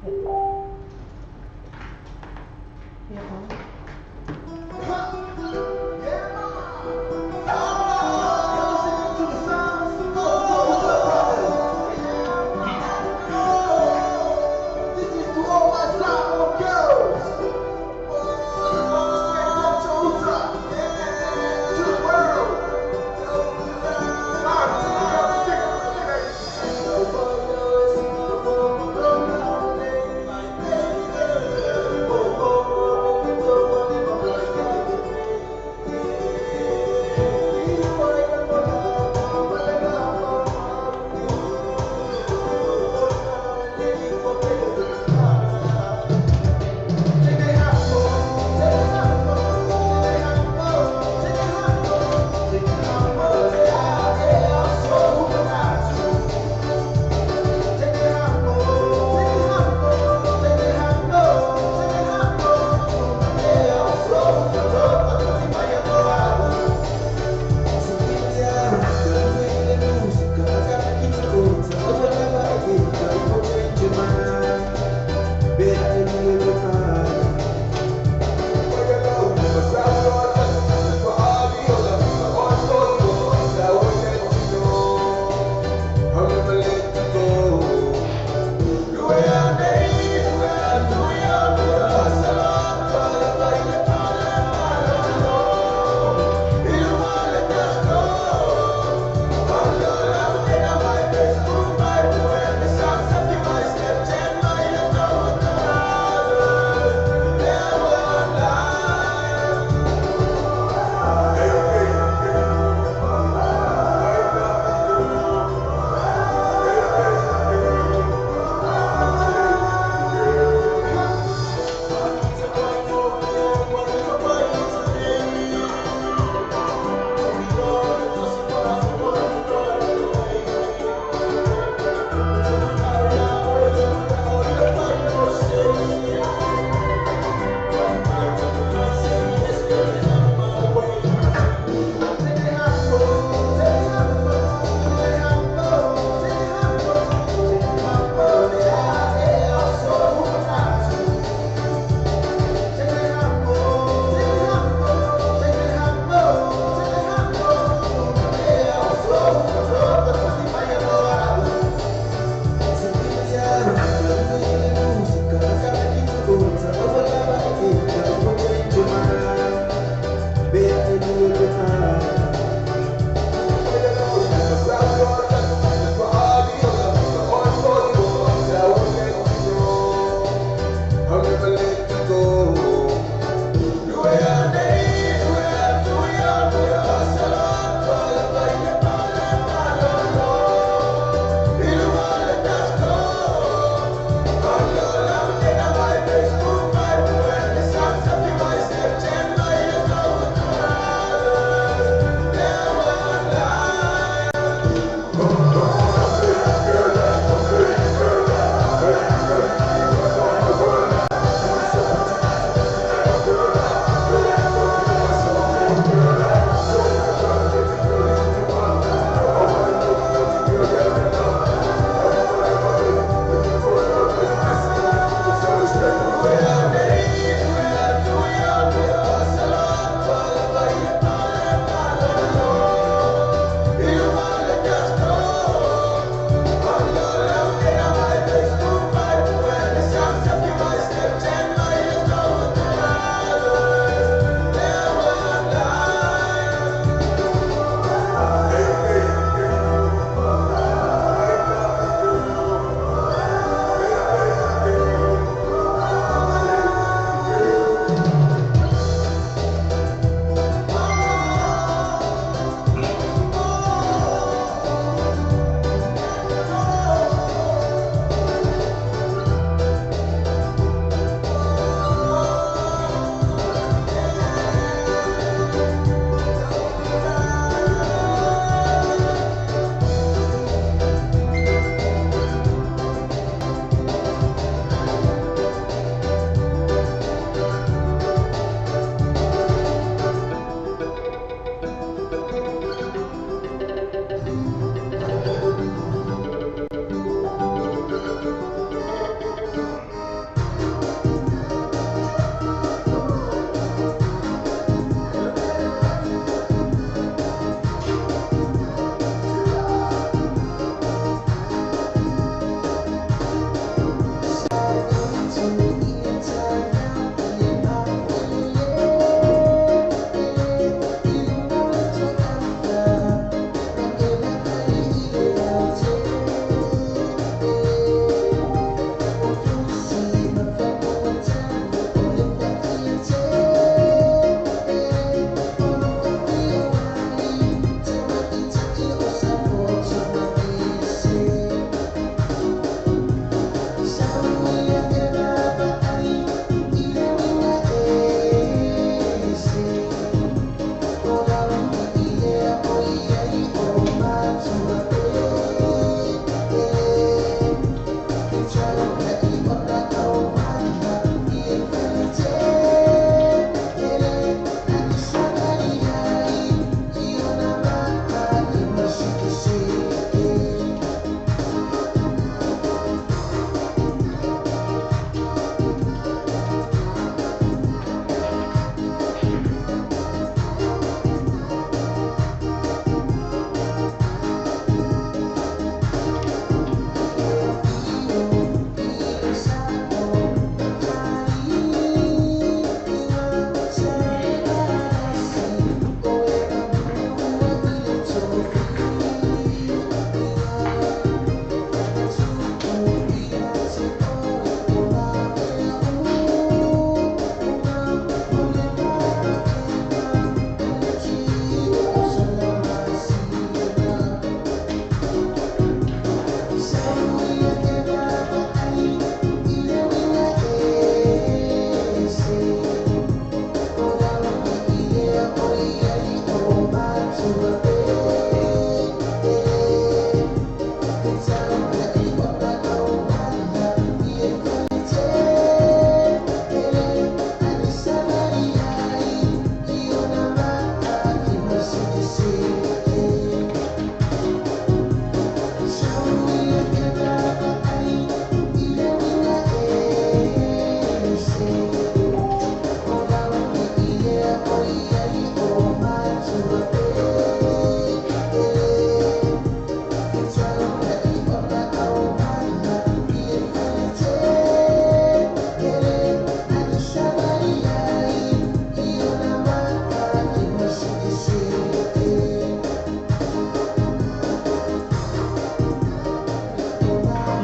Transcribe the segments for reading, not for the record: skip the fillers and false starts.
You're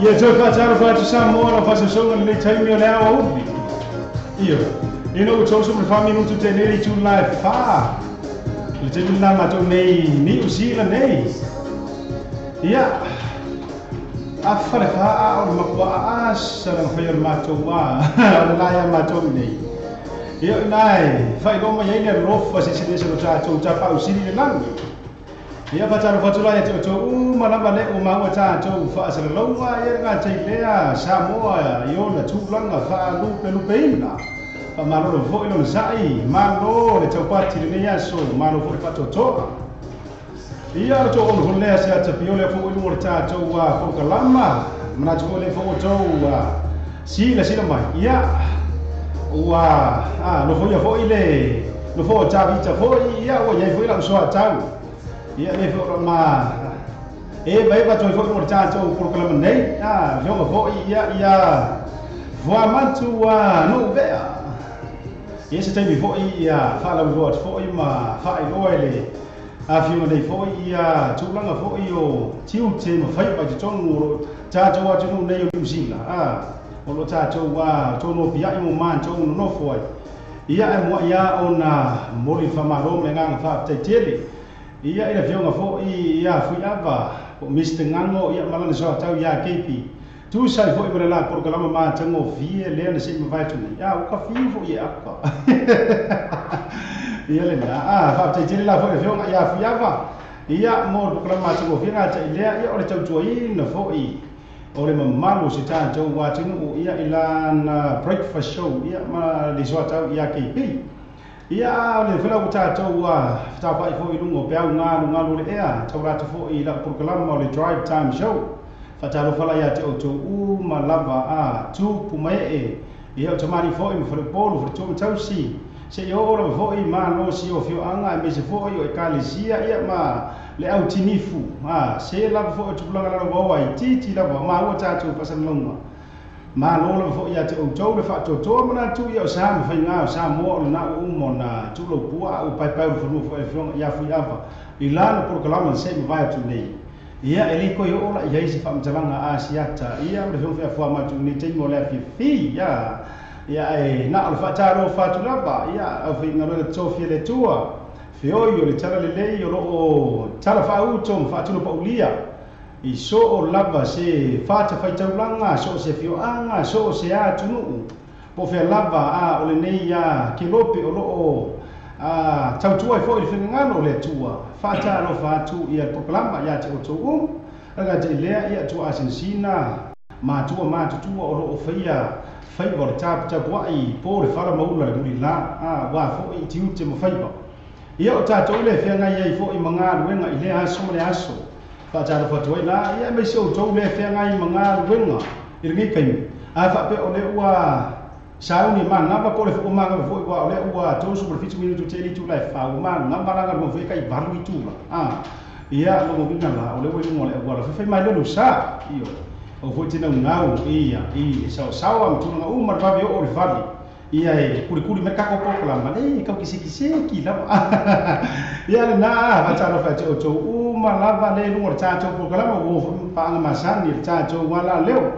Ia toe faatalofa atu Samoa lau faasoasoga lenei taimi o le aoauli. Ioe, ina ua 34 minute tenei le itula e 4. Le taimi lena matou nei Niu Sila nei. Ia, afa le faa o le matua asa le mafai o le matou a, o le la ia matou nei. Ia, ina e faailoa mai ai le alofa seselese o tatou tapaau sili le lagi. Ia, faatalofa atu la ia te outou uma lava le ua maua tatou faasalalauga, ia le gatai lea Samoa i ona tulaga faalupelupeina. Faamalolo foi lona sa'i, malo le taupati lenei aso, malo foi le faatoatoa. Ia, o tou ono foi lea se atapio lea foi luga o le tatou polokalama. Manatu foi lea foi outou silasila mai. Ia, ua nofoia foi le nofo o Tavita foi, ia ua iai foi lau soatau. Ia, le foi ma e vai vai toi foi mo le tatou polokalama nei. Afioga foi ia Fuamantu no vea. Ia, se taimi foi ia faalauiloa atu foi ma faailoa i le afioga nei foi ia tulaga foi o tiute ma faiva i totonu o lo tatou atunuu nei o Niu Sila. O lo tatou tonu piai mo matou nonofo ai. Ia, e muai ia ona momoli le faamalo ma le agaga faafetai tele. Ia, i le afioga foi ia Fuiava po Mr. Gago, ia ma lana soatau ia KP. Tusa ai foi ma le la polokalama matagofie lea na sei mavae atu nei. Ua ka fiu foi e apa. Ia lena, faafetai tele la foi le afioga ia Fuiava. Ia, mo le polokalama matagofie gata'i lea, ia o le tautuaina foi o le mamalu o se tatou atunuu, ia i lana breakfast show, ia ma le soatau ia KP. Ia, o le fela ua tatou fetafa'i foi i luga o peau galugalu o le ea, taulatu foi i lau polokalama o le Drive Time Show. Faatalofa la ia te outou uma lava tupu ma ee. Ia, o tamalii foi ma faleupolu, faletua ma tausi. Se i oo lava foi malosi o afioaga aemaise foi o ekalesia, ia ma le au tinifu. Se lava foi o tupulaga lalovaoa itiiti lava maua tatou faasalalauga. Malo lava foi ia te outou le faatoatoa manatu ia o sa ma faiga o Samoa o lena ua uma ona tuulaupua a ua paepae ulufanua foi le afioga ia Fuiava i lana polokalama na se'i mavae atu nei. Ia, e lē toe oo la i ai se faamatalaga asiata, ia ma le afioga feafoa matu nei taimi o le afiafi. Ia, e na o le faatalofa atu lava, ia aufaigaluega tofia le Atua feoi o le tala lelei o loo tala faauto ma faatino paulia i soo lava se fatafaitaulaga, so o se afioaga, so o se atunuu po o fea lava o lenei kelope o loo tautua ai foi le finagalo o le Atua. Faatalofa atu ia le polokalama ia te outou uma. Agata'i lea, ia tua asinasina matua matutua o loo faia faiva o le taputapua'i po le fala maula le mulilā ua foi i tiute ma faiva. Ia, o tatou le feagai ai foi ma galuega i lea aso ma le aso. Faatalofa atu ai la, ia aemaise outou le feagai ma galuega i lenei taimi. A faapea o lea ua sauni manava po o le manava foi ua o lea ua 37 minute te itula e 4 ua manava la galuega foi kai 8 itula. Ia, logo uiga la o lea ua i luga o le auala fai mai le lusa. Io o foi te naunau ia i saosaoa ma tulaga uma le vave oo o le vale. Ia, e kulikuli mai kako polokalama le kau kisekiseki lava. Ia lena, faatalofa ia te outou uma lava le luga o le tatou polokalama ua paaga masani le tatou ala leo.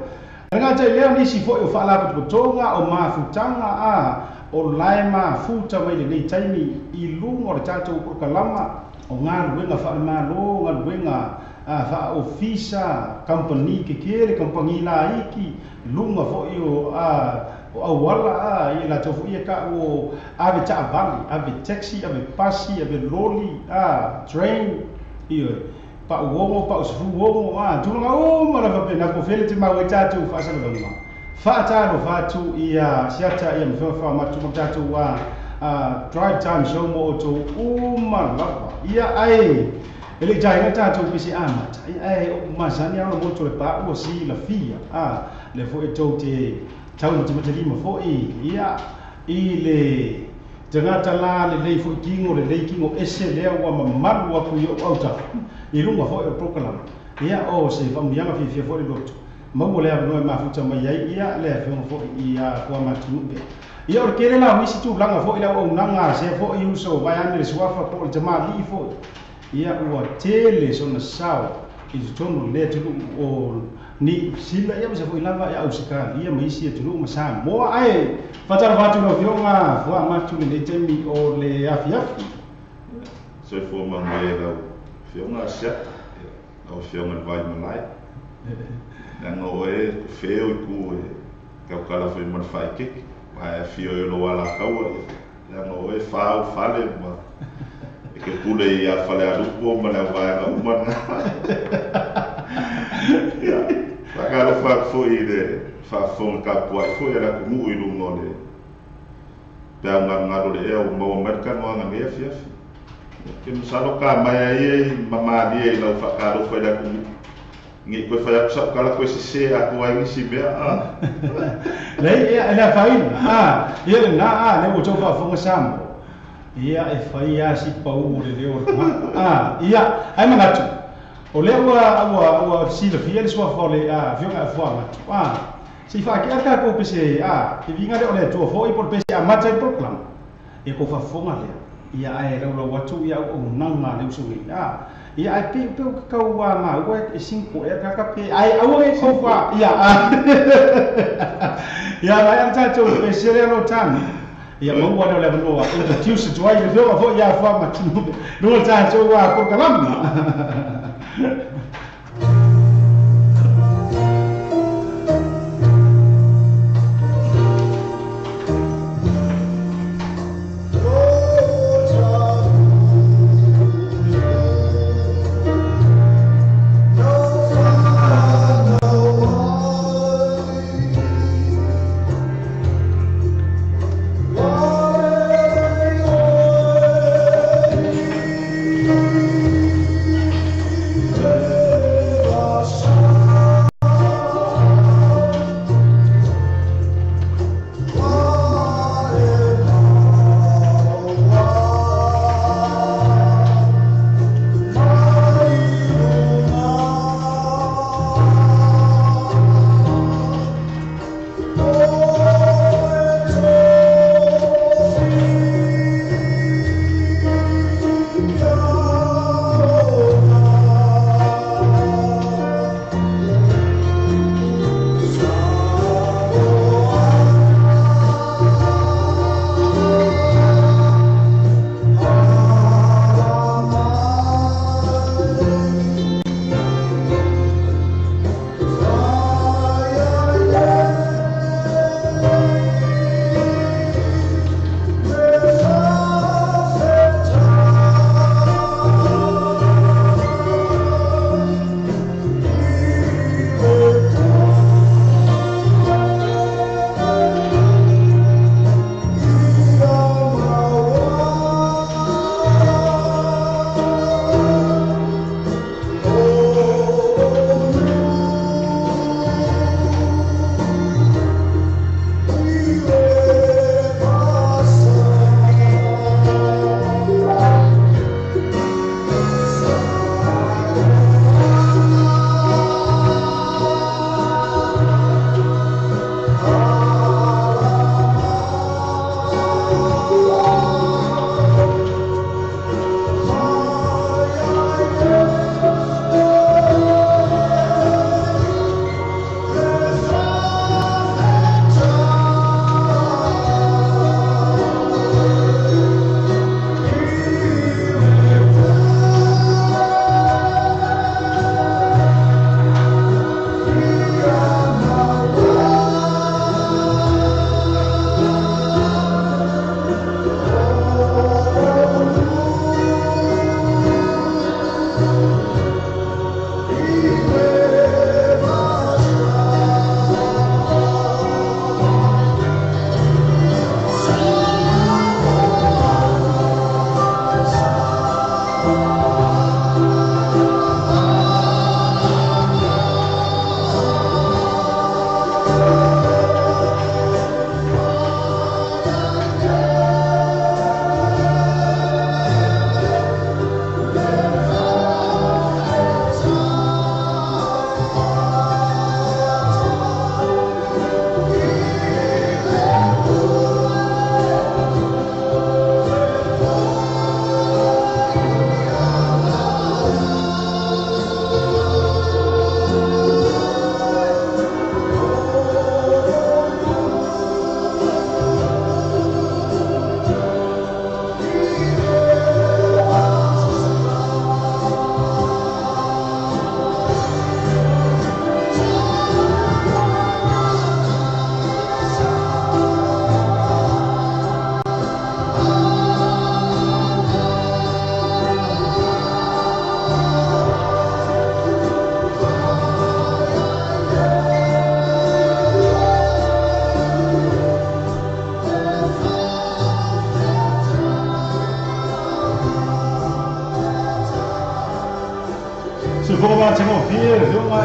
E gata i lea nisi foi o faalapotopotoga o mafutaga o lae mafuta mai lenei taimi i luga o le tatou polokalama o galuega faalemalo, galuega faaofisa, kamupani kekele, kamupani laiti, luga foi o auala ia latou foi ia ka'u o ave taavale, ave taxi, ave pasi, ave loli, train, ioe, pauogo, pausefuogo, tulaga uma lava pena po fele te mau ai tatou faasalalauga. Faatalofa atu ia siata ia ma matu ma tatou Drive Time Show mo outou uma lava. Ia, ae e le i taina tatou pese amata, ia ae o masani ona moto le paua silafia le foi tou te tau matematalima foi, ia i le tagata la lelei foi kigo lelei kigo ese lea ua mamalu atu i ou autafa i luga foi o le polokalama. Ia, o se faamuniaga fiafia foi le loto maua le avanoa e mafuta mai ai ia le afioga foi ia Fuamatunuu pea. Ia, o le tele la o nisi tulaga foi le auaunaga sea foi uso vaeane le suafa po o le tamalii foi, ia ua tele sona sao I totonu le atunuu o Ni Sila ia ma se fo'i lava ia Ausetalia ma isi atunuu ma Samoa ae faatalofa atu i lau Afioga Fuamatu i lenei taimi o le afiafi. Soifua manuia i lau Afioga Asiata, lau Afioga i le Vaimalae. Leaga o oe e o itu e tautala foi ma le faaeteete, ae afio i lou alataua, leaga o oe e fa ou fale ma e te pule ia Falealupo ma le auvaega uma lena. Ia, faatalofa atu foi i le faafofoga tapuai foi a le atunuu i luga o le peau galugalu o le ea ua maua mai le talanoaga i lenei afiafi. Ou te masalo ka mai ai e ma malie i lau faatalofa i le atunuu. Ne i toe fai atu sau tala toe sese atoa ai nisi mea. Leai, ia, e le afaina. Ia lena, lea ua outou faafofoga Samoa. Ia, e fai lava si pau o le leo o le tagata. Ia, ae manatu, o lea ua, ua, ua silafia le suafa o le Afioga ia Fuamatu. Se i faatea le tatou pese, le viiga lea o le Atua foi po o le pese e amata ai le polokalame. Ia tou faafofoga lea. Ia, ae laulau atu ia auaunaga a le uso nei. Ia, ae pei pe ou te tau maua e sinko ea kaka pe, ae aua ne i tou fa, ia, ia, ae a le tatou pese lea lo tanu. Ia, maua lea o le avanoa introduce atu ai le Afioga foi ia Fuamatu luga o le tatou polokalame.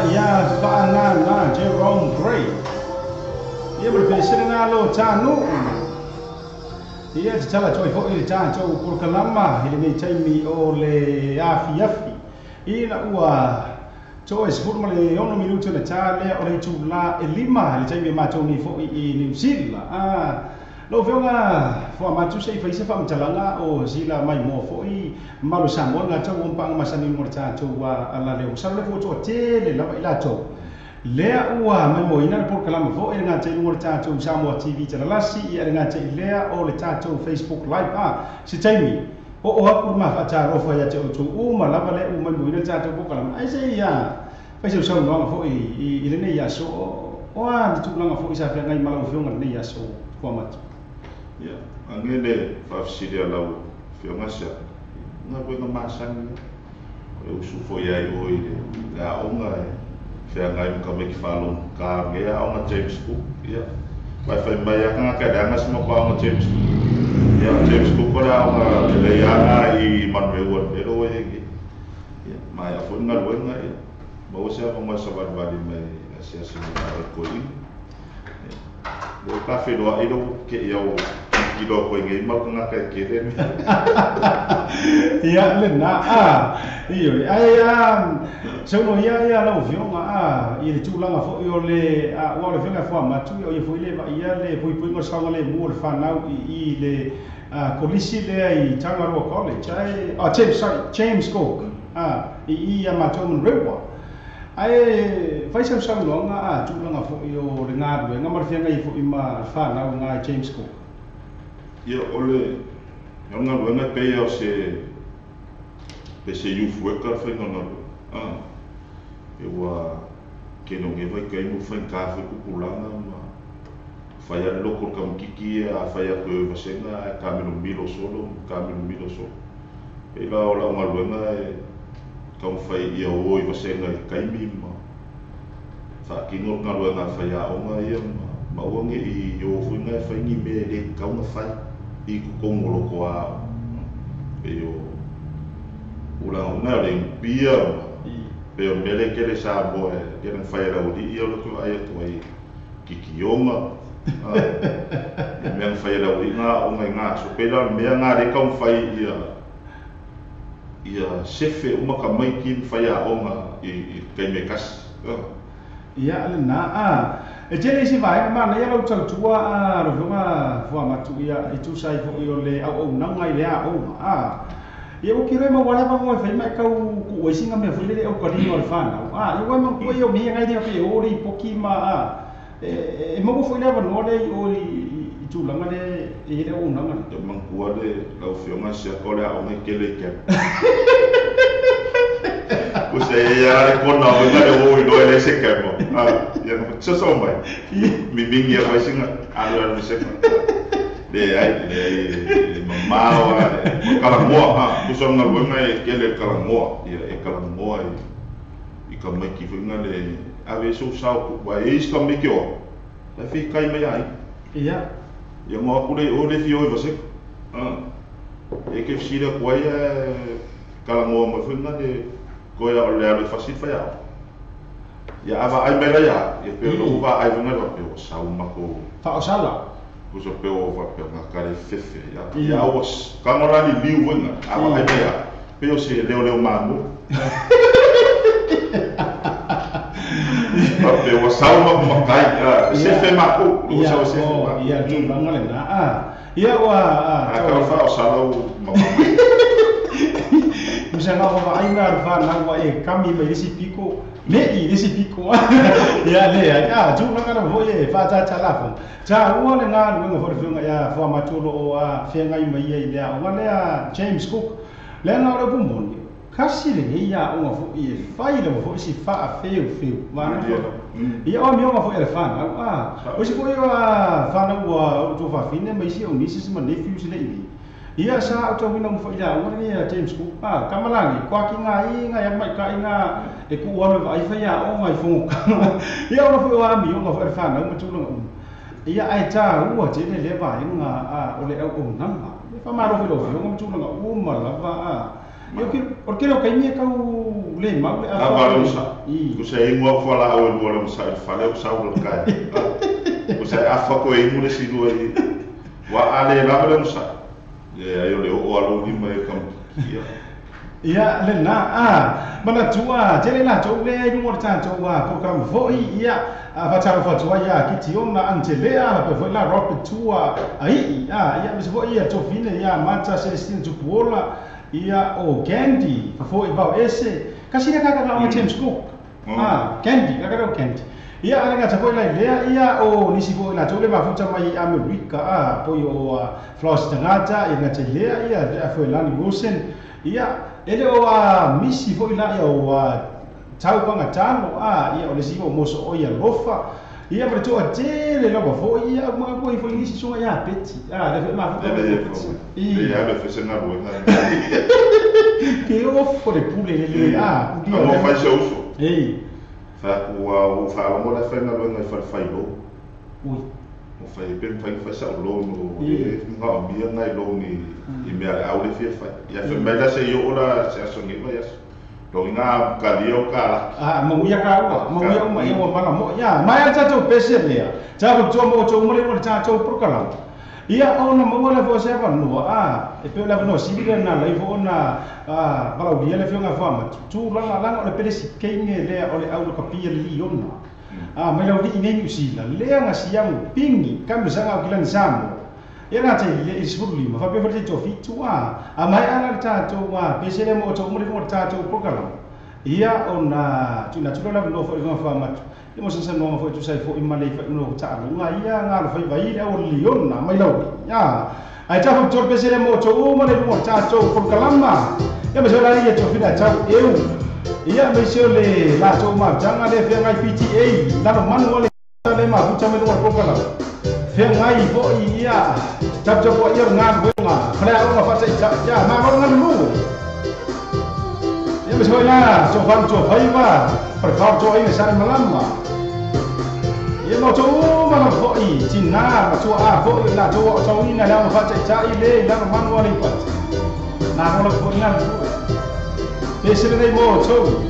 ia Faanana Jerome Gray. Ia ma le pelesele na lo tānu. Ia tatala atu ai foʻi le tatou polokalama i lenei taimi o le afiafi. Ina ua 36 minuti o le tā lea o le itulā e 5 le taimi e matou nei foʻi i New Zealand. Lau Afioga Fuamatu se i faise faamatalaga o sila mai moa foʻi malo Samoa le gatou ompaaga masani mo le tatou ala leo. Masalo le fuatoa tele lava i latou. Lea ua maimoina le polokalama foʻi le gatai luga o le tatou Samoa TV talalasi ia le gatai lea o le tatou Facebook Live. Se taimi o aku le mafaatalofa ia te outou uma lava lea ua maimoina le tatou polokalama. Ai se ia faise saunoaga foʻi i lenei aso o a le tulaga foʻi sa feagai ma lau Afioga lenei aso Fuamatu. Ia, angele faafesili a lau Afioga sia, galuega masani o le usu foi ai o i le aoga e feagai ma ka faalogo ka ge aoga James Cook. Ia, vai fai mai a kanga ka leaga se mako aoga James Cook. Ia, James Cook o le aoga lelei aga i Manueua le mea e ge. Ia, mai a foi galuega ia, maua se avanoa savalivali mai asiasi mai o koiina. Ia, le ka whenua i ro ke ia o kilo koe ngei mau ka ngaka e kere. Ia le na iyo ai sauno ia ia lau Afioga i le tulaga foʻi o le ua o le Afioga Fuamatu o ia foi le vaia le puipuiga o le saogalemu o le fanau i le kolisi lea i Tangaroa College ai James, sorry, James Cook i ia matou Manurewa. Ai fai sau saunoaga tulaga foʻi o le galuega ma le feagai foʻi ma le fanau nga James Cook. Ia o le galuega pei o se pe se youth worker whainga galuega. E ua keno nge vai kai mu whain ka whai kupulanga ma whai ale loko ka mkiki a whai a koe vasenga a ka milo milo solo, ka milo milo solo. Pe la o lau galuega e kau whai ia o i vasenga i kaimi ma whakingo galuega whai a onga ia ma uange i o whainga e whaingi me le kaunga whai i kukongo loko a pe o ula unga le pia pe o mele kele sa mo e kele whai rau li ia loko ai atu ai kikionga e mea whai rau li ngā onga i ngā so pe la mea ngā re kau whai ia ia sefe uma ka mai ki whai a onga i kai me kasi. Ia le na e tele isi vaega mana ia lau tautua lau Afioga Fuamatu ia i tusa ai foʻi o le auaunaga i le aoga. Ia ua kiro e maua le avanoa e fai mai kau kuʻu ai singa mea foi lele au kalino o le fanau. Ia ua e mantua ia o mea ngai lea pe o le ipoki ma e maua foi le avanoa le i o i tulaga le e le auaunaga le. Ia mantua le lau Afioga sia ko le aoga i kele i kema. Ko se ia le kona o nga le o i loe le se kema. Ia nga soso mai. Mi mingi ia waisinga alu alu se kema. Le ai le mamao e kalamoa kusa nga luenga e kele kalamoa ia e kalamoa i ka maiki fuinga le ave so sau wa e is ka maiki o la fi kai mai ai. Ia ia mo ku le o le fi o vase e ke fsira ko ia kalamoa mo fuinga le ko ia o le ave fasil fa ia ia ava ai mai la ia ia pe o va ai fuinga pe o sau mako fa o sala. Kusa pe o fa pe nga kare fefe ya. Ia o kangora ni liu wenga ava ai mai pe o se leo leo mamu. Pe o sau ma makai se fe ma ko o sa se fe ma. Ia tu banga le na. Ia wa a ka fa o sala o ma. Musa nga fa ai nga fa na wa e kami mai isi piko me i isi piko. Ia le a tu nga na vo e fa ta ta la fo. Ta ua le nga lu nga fo le ia Fuamatu lo o a feagai mai ia i le aoga lea James Cook. Le nga o le pumoni. Kasi le ia o nga fo i e fai le fo si fa a feu feu. Ma na fo. Ia o mi o nga fo e le fanau. O si ko ia fanau ua o tu fa fine mai si o nisi si ma nephew si le i. Ia sa o tauina mo fo i le aoga le James Cook. Kamalangi kwa ki ngā i ngā ia mai ka i ngā e ku anu vai fai a o ngai fongo. Ia o fo o ami o nga fo e le fanau ma tulaga uma. Ia ai tā ua tele le vaega o le auaunaga. E faamalo foi lau Afioga ma tulaga uma lava O ke lo kai kau le mau le a va lo sa. Ko se ingo fo la o lo sa i fale o sa o kai. Ko se afa ko e mu le si lo i. Wa ale la le sa. E ai o le o alo ni mai kam. Ia le na a mana tua tele la to le ai mo ta to wa program foi ia a va ta fa tua ia ki ti ona antelea pe foi la Robert tua ai a ia me foi ia to fine ia mata Celestine Tupuola ia o Candy fa foi va ese kasi ka ka o James Cook a Candy ka ka Candy ia ala ka foi la lea ia o nisi foi la to le va futa mai America a poi o Floss tangata ia na telea ia foi la Wilson ia ele o a misi foi la ia o a tau panga tano a ia o le sivo moso o ia lofa ia para tu tele la foi ia ma foi foi nisi so ia peti a le ma foi ia le fese na rua que o foi pule le a o faz seu uso ei fa o fa o la fa na rua fa fa lo ui o fa e pen fa fa sa lo no e nga mi nga lo ni i mea au le fia fai ia fa mai la se yo ora se aso ni vai aso lo nga ka dio ka a mo ia ka ua mo ia uma ia mala mo ia mai a tatou pese lea ta ko to mo to mo le mo ta to prokala ia ona mo le fo se va no a e pe la no si le na le fo ona a vala ia le fio nga fa ma tu la la le pele si keinge le o le au le kapia li ona a mai la li nei usi la le nga siang pingi ka me sanga ki lan samo ia na te le isfuli ma fa pe fa te fitu a a mai ala ta to wa pe se le mo to mo le mo ta to prokala ia ona tu na tu la no fo fa ma le mo sa no fo tu sai fo i malei fa no ta nga ia nga lo fa vai le o liona mai lo ya ai ta fo to pe se le mo to mo le mo ta to prokala ma ia me so la ia to fina ta eu ia me so le la to ma janga le fe ngai PTA la no manu le le ma fu ta me no prokala fe ngai fo ia tap tap ia nga nga fala o nga fa ta ya ma ma nga lu ia me so la to fa to fai va per fa to ai sa malama ia mo to ma no fo i tina ma to a fo la to to ina la ma fa ta i le la manu le pa na mo la fo na lu pe se le mo to.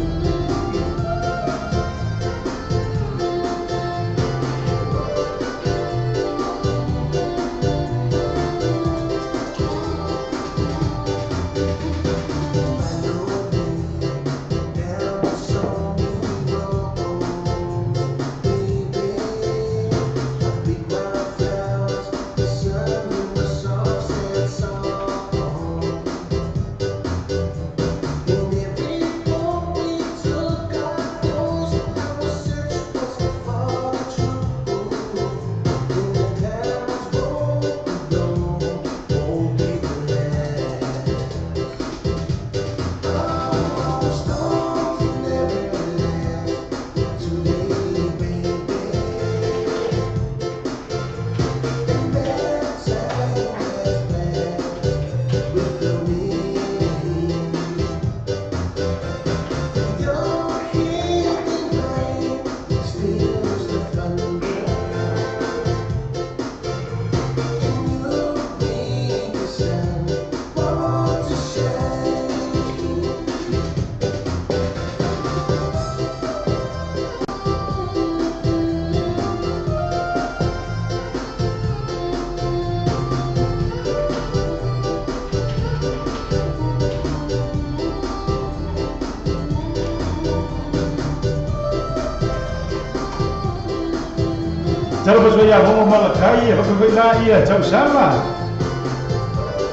Talo pa ia homo malakai, e whakawai la ia tau sama.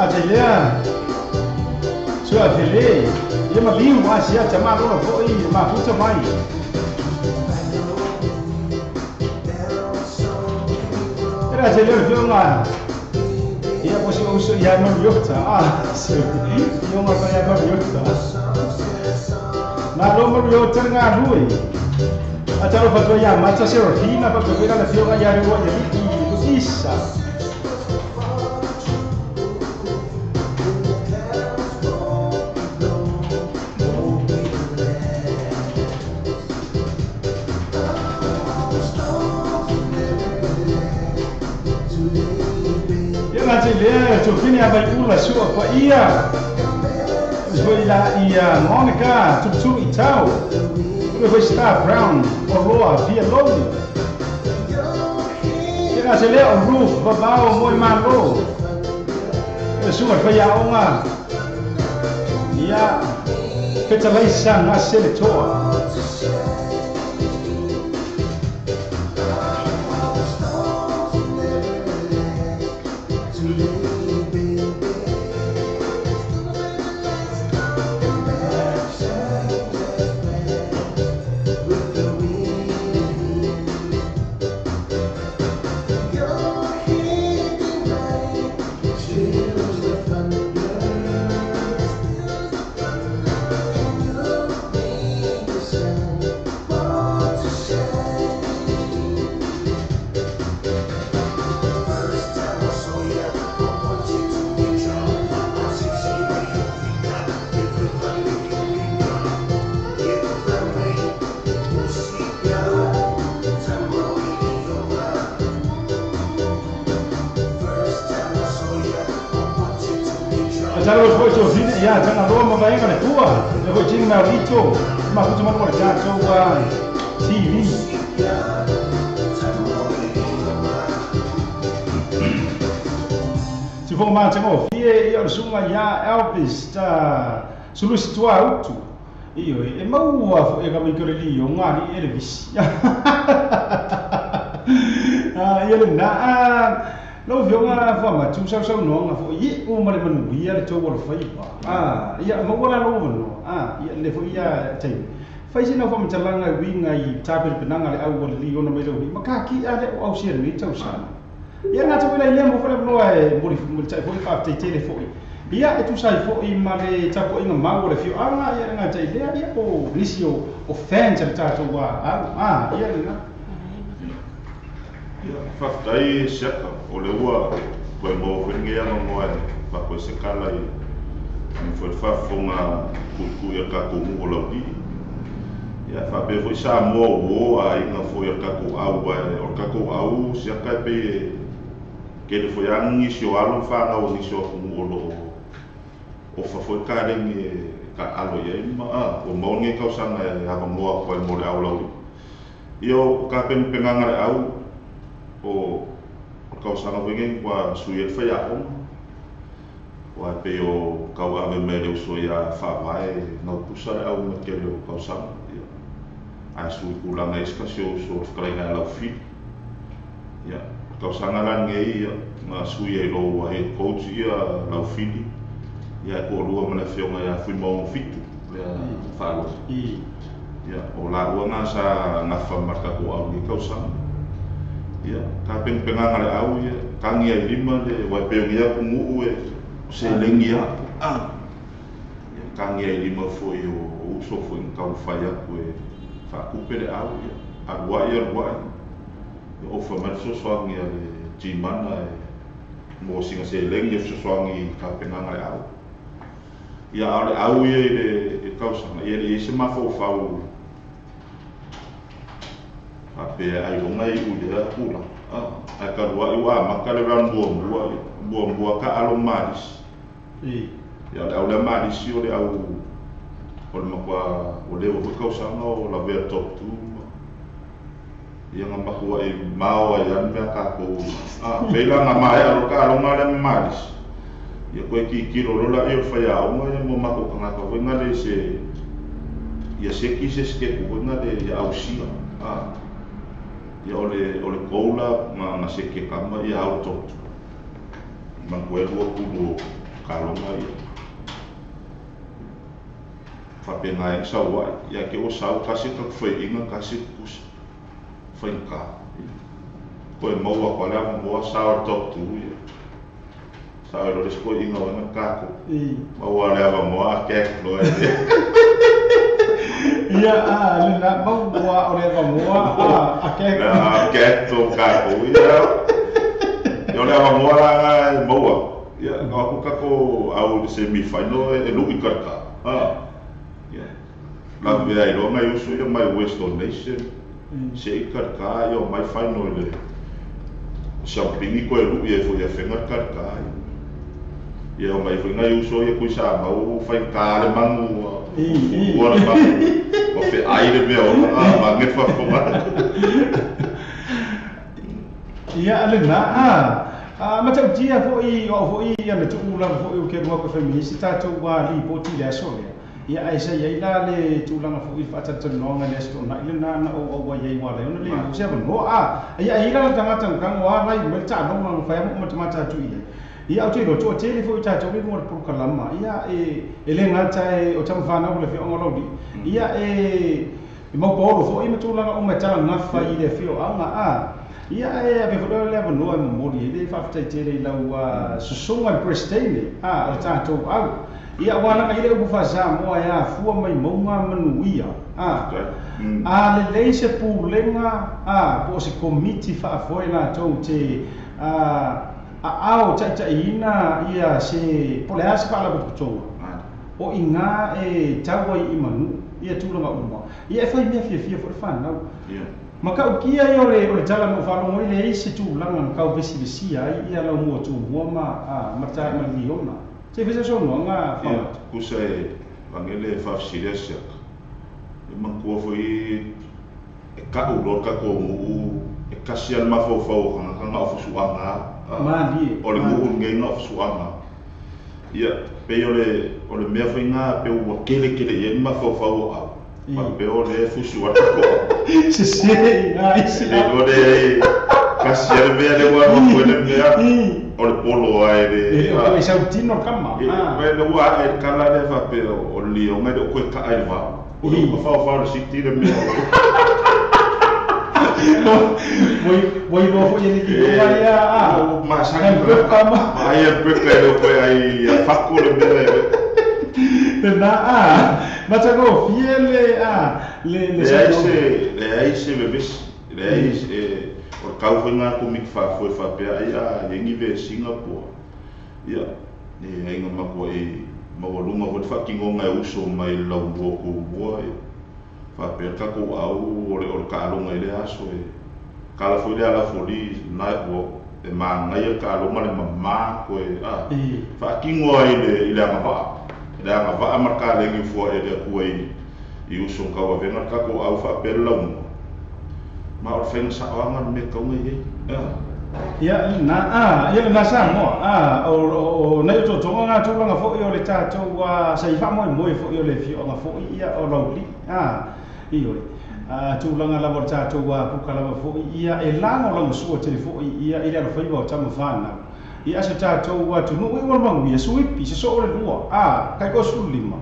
A te lea, sua fele, ia ma liu ma sia ta ma rola foi, ma futa mai. Era te lea fionga, ia posi uso ia no yota, ah, fionga ka ia no yota. Na lo mo yota nga rui. A talo fa ia mata Serafina pa pe la fionga ia ro ia li isa. Ia na te le to fini a vai ula sua pa ia. Foi la ia Monica Tutu Itau. Foi Star Brown Oloa Via Loli. Ia se le o Ruth Babao Moi Malo. Suga foi a onga. Ia Fetalaisa na sele toa. Ya tanga loa ma vaenga le tua le foi tinga rito ma kutu ma le tato wa TV si fo ma tango fie ia o sunga ya Elvis ta sulusi tua utu iyo e maua fo e ka mai kore li o ngani Elvis ah ia le na Lau fioga fa ma tu sau sau no nga fo i o ma le manu ia le tau o le faiva. Ah ia ma wala lo no. Ah ia le fo ia tai. Fai sina fa matalanga winga i tape penanga le au o le li ona mai lo ni. Maka ki a le o au sia ni tau sa. Ia nga tau ila ile mo fa le no e mo mo tai fo fa te tele fo. Ia e tu sai fo i ma le tapo inga mau le fio anga ia nga tai le ia o nisi o fans le tatou wa. Ah ia le na. Ia faafetai siaka o le ua koe mo whengia ngoa e whakoe se kala i ni foi whafonga kuku ia kako ngu o lauli. Ia whapea foi sa moa uo a inga foi a kako au e o kako au siaka e pei e kele foi angi si o alo whanga o nisi o ngu o lo o whafoi karengi e ka alo ia ima a o maunge kausanga e hava moa koe mo le au lauli. Ia o ka penganga le au o kausanga foi ua sui e whai aonga. Ua pe o kau ave mai le uso ia whaavae ngau pusa le au nga kele o kausanga. Ai sui kulanga iska si o uso whakarainga e lau whiri. Ia, kausanga lan ngei ia, ngā sui e lo ua head coach ia lau whiri. Ia ko lua mana whionga ia fui maunga fitu lea whaaloa. Ia, o la ua ngā sa ngā whamarka ko au ni kausanga. Ia, ka pengpenganga le au ia, kangi ai lima le waipeongi aku nguu e se lengi aku. Ah. Ia, kangi ai lima foi o uso foi ngau whai aku e whakupe le au ia, aruai aruai. Ia, ofa mai sosoangi a le jimana e mō singa se lengi e sosoangi ka penganga le au. Ia, au le au ia i le kausanga, ia le ese mawhau Apea ai longa i ule a kula. Ai ka rua i wā maka le round mua mua, mua mua ka alo marisi. Ia le au le marisi o le au o le makua o lewa hui kausanga o la vea top 2. Ia ngā makua e mao ai anu mea kākou. Peila ngā mae alo ka alo ngā le marisi. Ia koe ki kiro lola e o whai aonga ia mua mako kangaka hoi ngā le se ia seki se skepu hoi ngā le ia au sia. Ia o le koula ngā seke kama ia au top. Mangu e lua kulu o kalonga ia. Whapenga e sau ai. Ia ke o sau kasi ka whai inga kasi kusa. Whai ka. Koe maua kwa lea mua sau top 2 ia. Sau e lore skoe inga wana kako. Maua lea mua kek loe. Ia, le na maua o lea mua a kek. A kek tō kako ia. Ia o lea mua la e maua. Ia, ngā aku kako au le semi-final e lui karka. Ia. La vea i loa ngai uso ia mai Western Nation. Se i karka ia o mai final le Champigny koe lui e foi a whenga karka. Ia o mai foi ngai uso ia kui sa mau fai ka le mangu ua le mangu o fe ai le mea o nga ma ngefa fonga. Ia ale na a matautia foi o foi ia na tuu lava foi o ke rua ko feminisi tatou wa li poti le aso lea. Ia ai sa ia ila le tulaga foi faatatalanoaga le aso na ile na na o o ia wa le ona le o se no a ia ila la tangata nga wa lai me ta no ma fa mo mata tu ia. Ia au te ro tele foi tatou le mo prokalama ia e le ngata e o tamfana o le fi ongolo ia e mau polo foi ma tulaga o matala ngafa i le fi o anga a ia e ave foi le avanoa e momoli e le faafetai tele i lau susuga le Presidente a o le tatou au ia ua laga i le upu faasamoa e afua mai mauga manuia a a lelei se pulega a po o se komiti faafoe latou te a ao taitaiina ia se po o le a se faalapotopotoga o iga e tau ai i manu ia tulaga uma ia e fai mea fiafia foi le fanau. Ma kaukia ia o le tala na ou faalogo ai leai se tulaga na kauvesivesia ai ia lau mua tumua ma ma liona. Se fai se saunoaga faaatu. Kusa e vagele faafesili asiaka e matua foi e ka'u loa le tatou nuu e kasi a le mafaufau o tagata na o fusuaga malie o le nuu lenei na o fusuaga. Ia pei o le mea foi gā pe ua kelekele i ai le mafaufau o au faapea o le fusu a le tatou sesē i isi le iloa lea kasi a le mea le ua alu le mea o le polo ai le o le sautino le kama le ua ae le kala lea faapea o le lioga e le o koe ka'a i le vao o le mafaufau le siti le mea Moi iloa foi e le lioga ia a masani ma ai a peka e le o koe ai a fako le mea lena a matagofie le a le leai se vevesi leai o le kau foi gā komiti faafoe faapea ai a iai ni vesiga pua ia e aiga makuaʻi maualuga foi le faatinoga e uso mai le laulua tumua faapea le tatou au o le taaloga i lea aso e kala foi le alafoli na ua e magaia le taaloga le mamā koe a faatino ai i le agavaa le agavaa ma le kalegi fua e le atua i uso ma tauavega le tatou au faapea le laumua ma o le faiga saoaga le mea tauga i ai. Ia na a ia na Samoa a o nei o totoga ngā tulaga foi o le tatou sa i faamoemoe foi o le afioaga foi ia o lauli a ioe a tulaga lava o le tatou puka lava foi ia e lagolagosua tele foi ia i le alofaiva o tama fanau ia se tatou atunuu i ua manuia suipi se soo le lua a kai ko sulima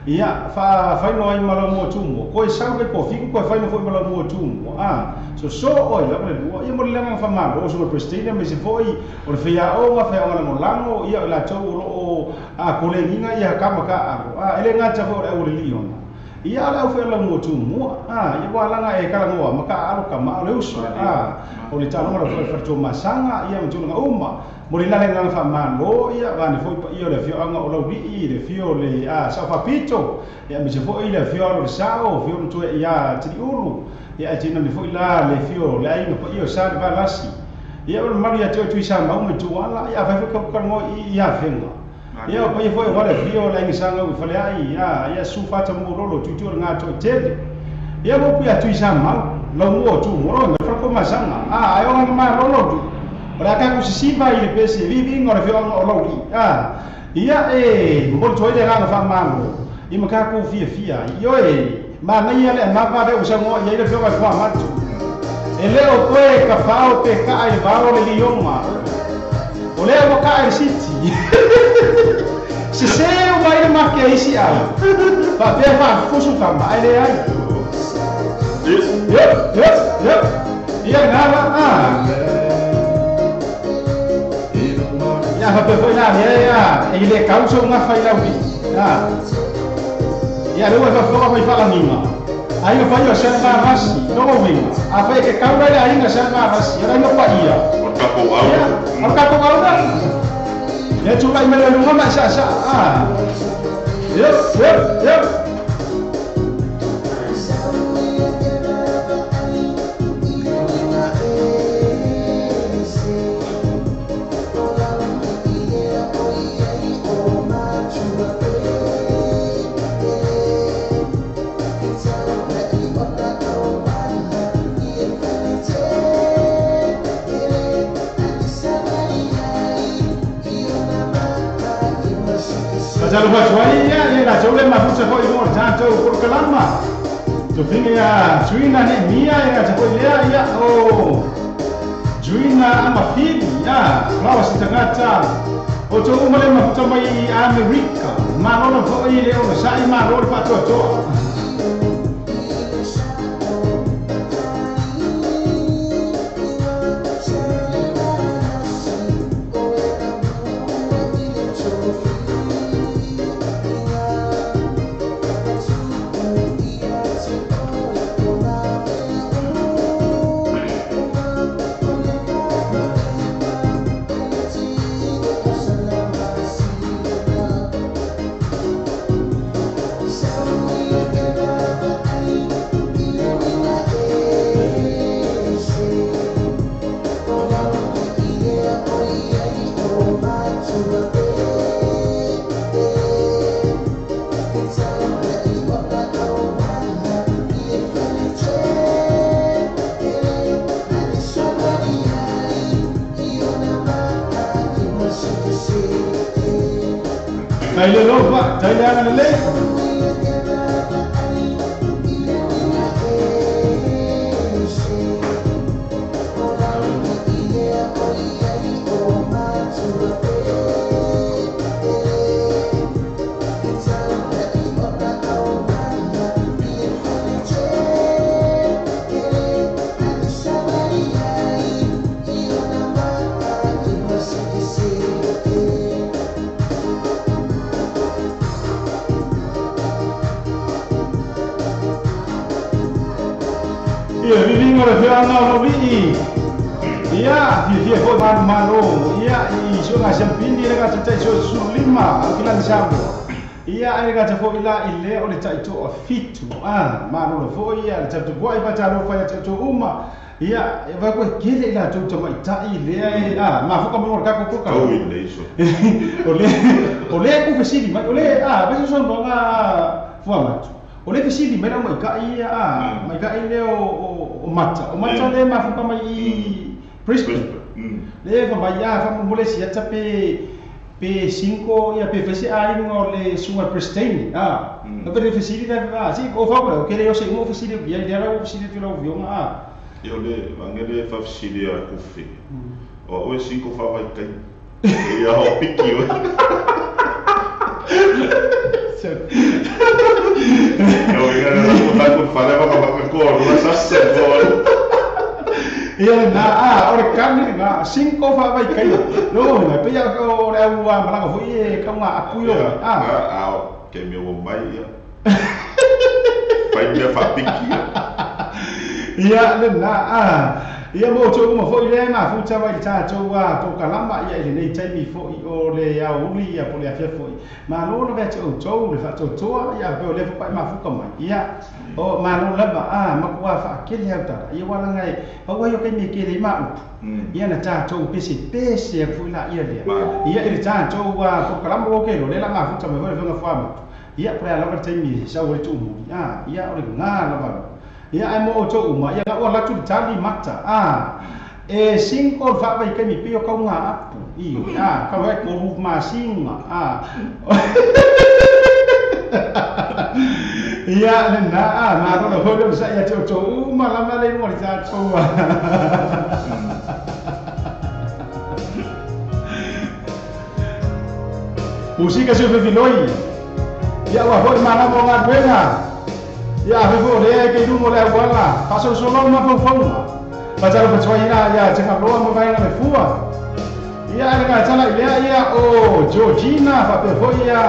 ia fa faino ai ma lau mua tumua koe sau kai kofiku koe faino foi ma lau mua tumua a so so oi lava le lua ia mo le laga faamalo o suga Presidente ma se foi o le faiaoga faiaoga lagolago ia o latou o loo a kolegiga ia kama kaalo a e le gata foi o le au le liona ia le au foi lau mua tumua a ia ua laga e kalagoa ma kaalo kama o le uso a o le taloga lau foi faletomasaga ia ma tulaga uma mo le lale gaga faamalo ia vane foi paia o le afioaga o laulii le afio le a saofapito ia ma se foi le afio alo le sao afio le toe ia tiliulu ia ae tinane foi la le afio le aiga paia o sa le valasi ia o le mamalu ia te oe Tuisamau ma Ituala ia afai foi kaukalogo i afega ia o paia foi aua le afio o le aiga sagau i faleai ia su faatamuololo tuitu o le gatoetele ia mo upu ia Tuisamau lau mua o tumua ma falekomasaga a ae ogaga malolo tu o le a tatou sisiva i le pese viviga o le afioaga o laulii a ia e momoli atu ai le agaga faamalo i ma tatou fiafia ai ioe manaia le anava lea ua saunoa i ai le afioga i le fuamatu e le o toe kafao pe kaa i le vao le lioga o lea ua kaa i le siti sesē uma ai le make a isi au faapea faafusu kama ae leai yep yep yep ia gala a ia faapea foi la lea ia e le kau sougafa i laulii a ia lea ua e faafofoga mai faalagiga aiga paia o Salevalasi logo uiga afai e ke kau lai le aiga Salevalasi o le aiga paia o le tatou au ia o le tatou au la lea tulai mai le luga ma e saasaa a yep yep yep. Fatalofa atu ai ia ia latou le mafuta fo'i mo le tatou polokalama tofiga ia Tuina Neemia e gata fo'i lea ia o Juina Amafili ia lawa se tagata o tou uma le mafuta mai Amerika malo fo'i le onosa'i malo le fa'atoatoa. Taile lofa, taile ana lelei. Ia viviga o le feoaga o lovi'i ia fiafia fo'i manumalo ia i suega siampini le gata ta'i 15 aukilani Samoa ia ai le gata fo'i la i lea o le ta'ito'a fitu a malolo fo'i ia le taputupua'i fatalofa ia ta'itoa uma ia e vai koe kele i latou tamaita'i lea e a mafoka mai o le kako koka Tau i le iso. O lea ku fesili mai o le a vai sosonoaga fuamatu o le fesili mai lau maika'i ia a maika'i lea o mata o mata le mafuka mai i Brisbane le fa mai a fa mo le siata pe cinco ia pe fese a inga o le sunga Pristine a na pe fesili la a si o fa ko ke le o se mo fesili ia ia la o fesili tu la o vionga a Ia o le vangele fa'afesili a kufi. O oe cinco fa'avaikai. Ia ho piki oe. O inga na ko ta ko fale va ka ko no sa se ko. Ia na a o le kani na cinco fa vai kai no na pe ia o le au a malaga foi e ka nga apu yo a a ke me o mai ia. Pai mea fa'apiki ia. Ia le na a ia mo tou uma fo'i le mafuta vai tatou a polokalama ia i lenei taimi fo'i o le aouli ia po le afia fo'i malo na vea te outou le fa'atoatoa ia pe o le fopa'i mafuka mai ia o malo lava a makua fa'akele au tala ia ualaga e pau ai o kaimi e kele i ma'upu ia na tatou pese pese aku fo'i la'ia lea ia i le tatou a polokalama ua kelo le la mafuta mai foi le fega fuamatu ia po le a lava le taimi sau ai tu'umuli a ia o le gā lava ia ai mo outou uma ia ua latu le tali mata a e cinco fa vai kai mi pio ka nga apu i a ka vai ko ru masinga a ia le na a ma ro ho le sa ia te outou uma lava le mo le tatou Musika se fefiloi ia ua fo'i malama o galuega ia afe fo'o lea e keiluga o le auala fa'asolosolo ma faufauga fatalofa tuaina ia tegaloa ma vaega le fua ia ai le gatala i lea ia o Georgina fa'apea fo'i ia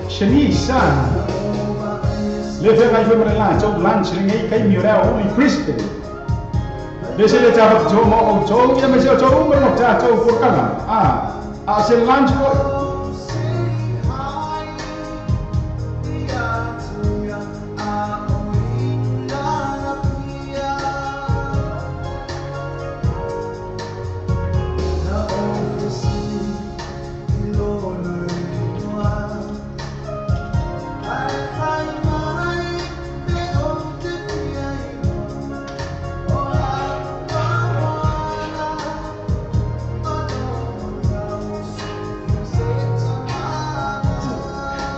Shenisa le feagai foi ma le latou lunch lenei kaimi o le aouli Brisbane le se le tafapitoa ma outou ia ma se outou uma le tatou polokalama a o se lunch fo'i.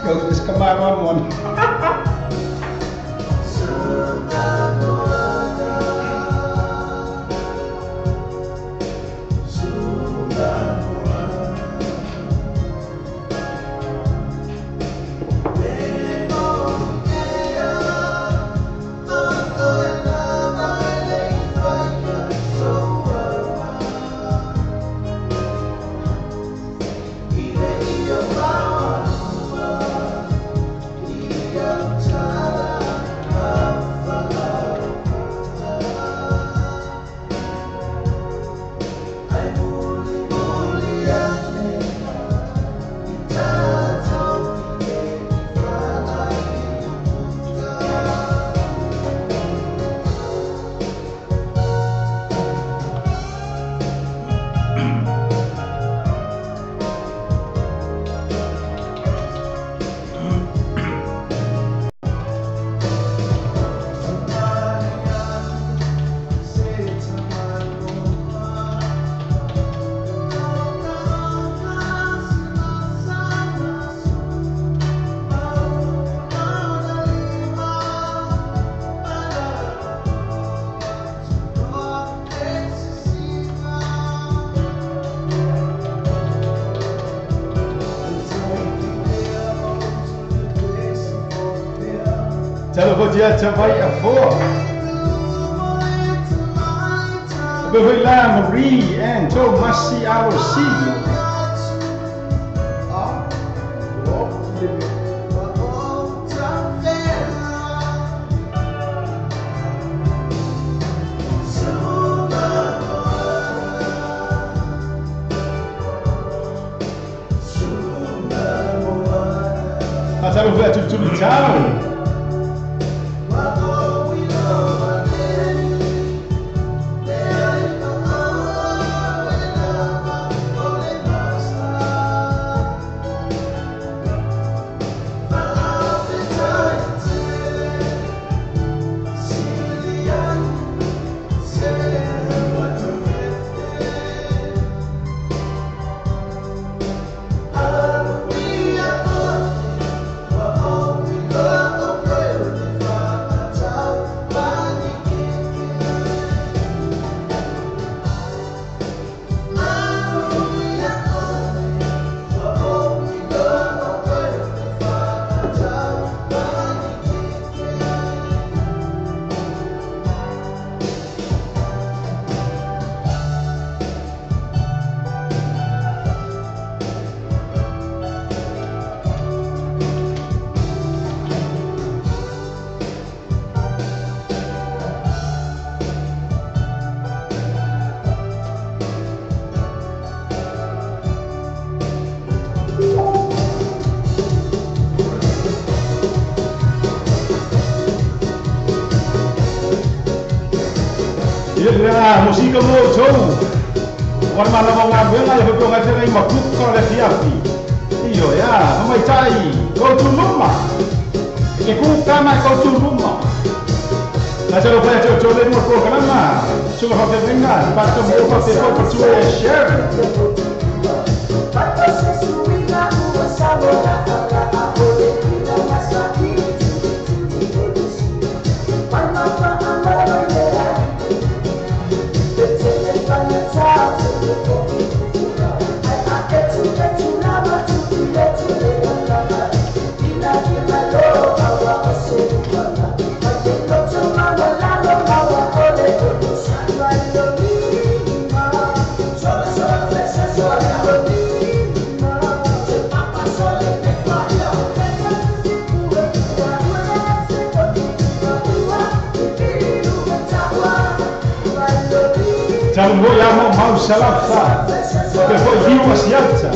Kau sekamar mon. Dia vai a four. Bevila Marie and Joe Masi Alo Ciao. Ya, música mo show. Wan mana mo ngambil ya ko ngajak ai makuk ko le fiafi. Iyo ya, mai tai, go to luma. Ke ku kama go to luma. Na chalo pa cho le mo ko kalama. Chulo ha te venga, pato mo pa te ko chu share. Vogliamo Mausalaffa, che poi Dio si alza.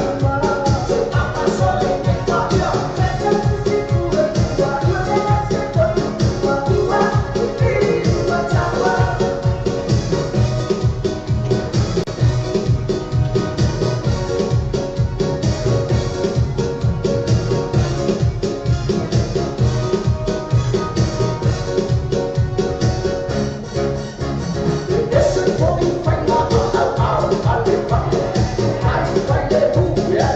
Yeah.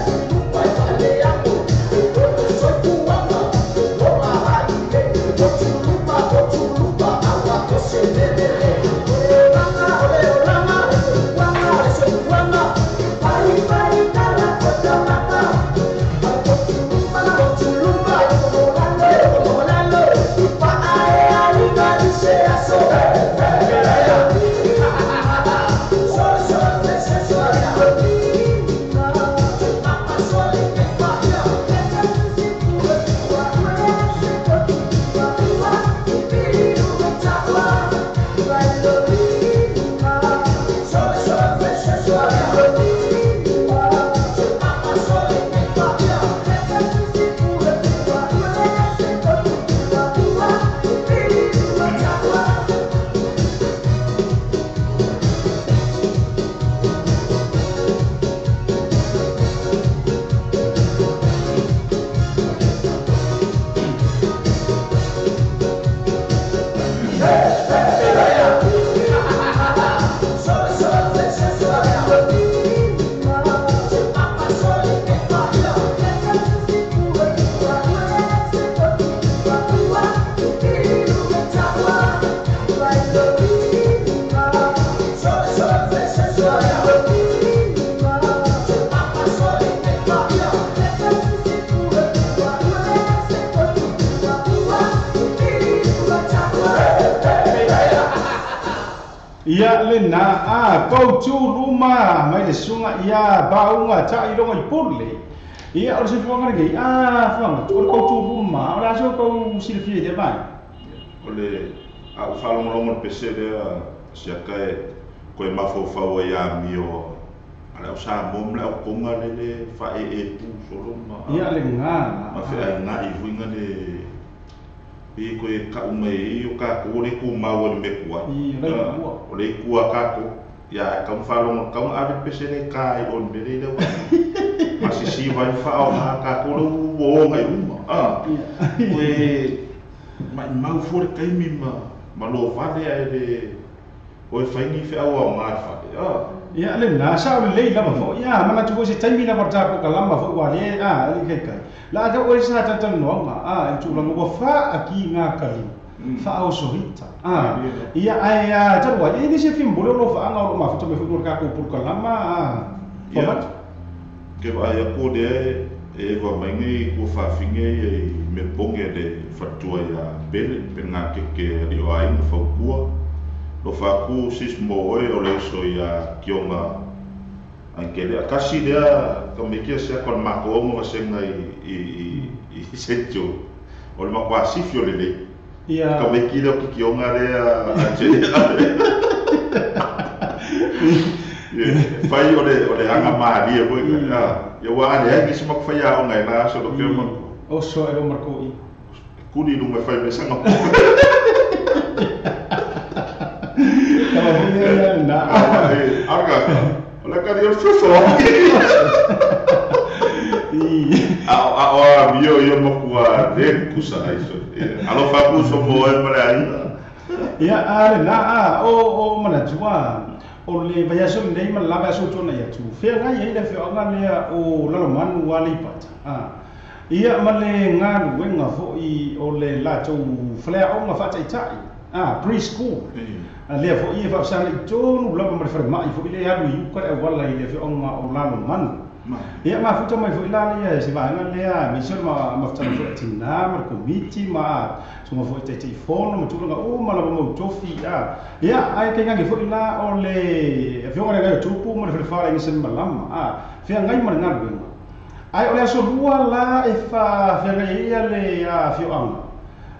Ia le na a kau tu luma mai le sunga ia baunga ta ilonga i pule. Ia o se fuanga nei a fuanga o kau tu luma o la so kau silfie de mai. O le a u whalongolongo le pese lea sia kai koe mafaufau ai amio ale o sa mo mle o konga le le fa e e pu solo ma. Ia le ngā. Ma fe ai ngā i huinga le i koe ka ume i o ka ko le ku mau le me kua. I le kua. O le kua ka ko. Ia ka whalongo ka ave pese le ka i on le le wa. Ma si si vai fa o ka ko le o ngai uma. Ah. Koe mai mau fo le kaimi ma ma lo vale ai le o whaingi whi aua o ngā whare. Ah. Ia le nā sa o le lei lava fo. Ia mana tu se taimi lava ta ko ka lama fo wa le a le kai kai. La ka o sa ta no nga a e tu langa wa fa aki ngā kali. Fa au sohita. A ia ai a ta wa e ni se fim bolo lo fa anga o ma futa me fu ka ko pur ka lama a. Ia. Ke va ia ko de e va mai ngi ko fa finge e me ponge de fatua ia pele pe ngā keke ri o ai fa kua. Lo fa ku sis mo e o le so ia kionga ankele akasi lea ka me kia se kon ma ko mo senga i i secho o le ma kwa sifio le le ia ka me ki le ki kionga lea a che fai o le anga ma ri e ia wa le ai si ma fa ia o ngai la so lo ke ma o so e o marko i kuni lu me fai me sanga na arga ola ka dio fofo a a o bio io mo kua de kusa ai so alo fa ku so mo e mala ai ia a na a o mana jua o le vaya so nei ma la so tona ia tu fe nga ia le fe nga le o la manu wa le pata a ia ma le nga lu nga fo i o le la tu flea o nga fa tai tai a preschool a le fo i fa sa le tonu la ma fa ma i fo ile alu i ka e wala i le fe onga o la manu ia ma futa mai fo ila ia se va nga le a mi so ma ma futa fo tina ma komiti ma so ma fo te te fono ma tulanga o ma la mo tofi a ia ai ke nga fo ila o le fe onga le tupu ma le fa le sen malama a fe ngai ma nga lu ai o le so lua la e fa fe nga ia le a fe anga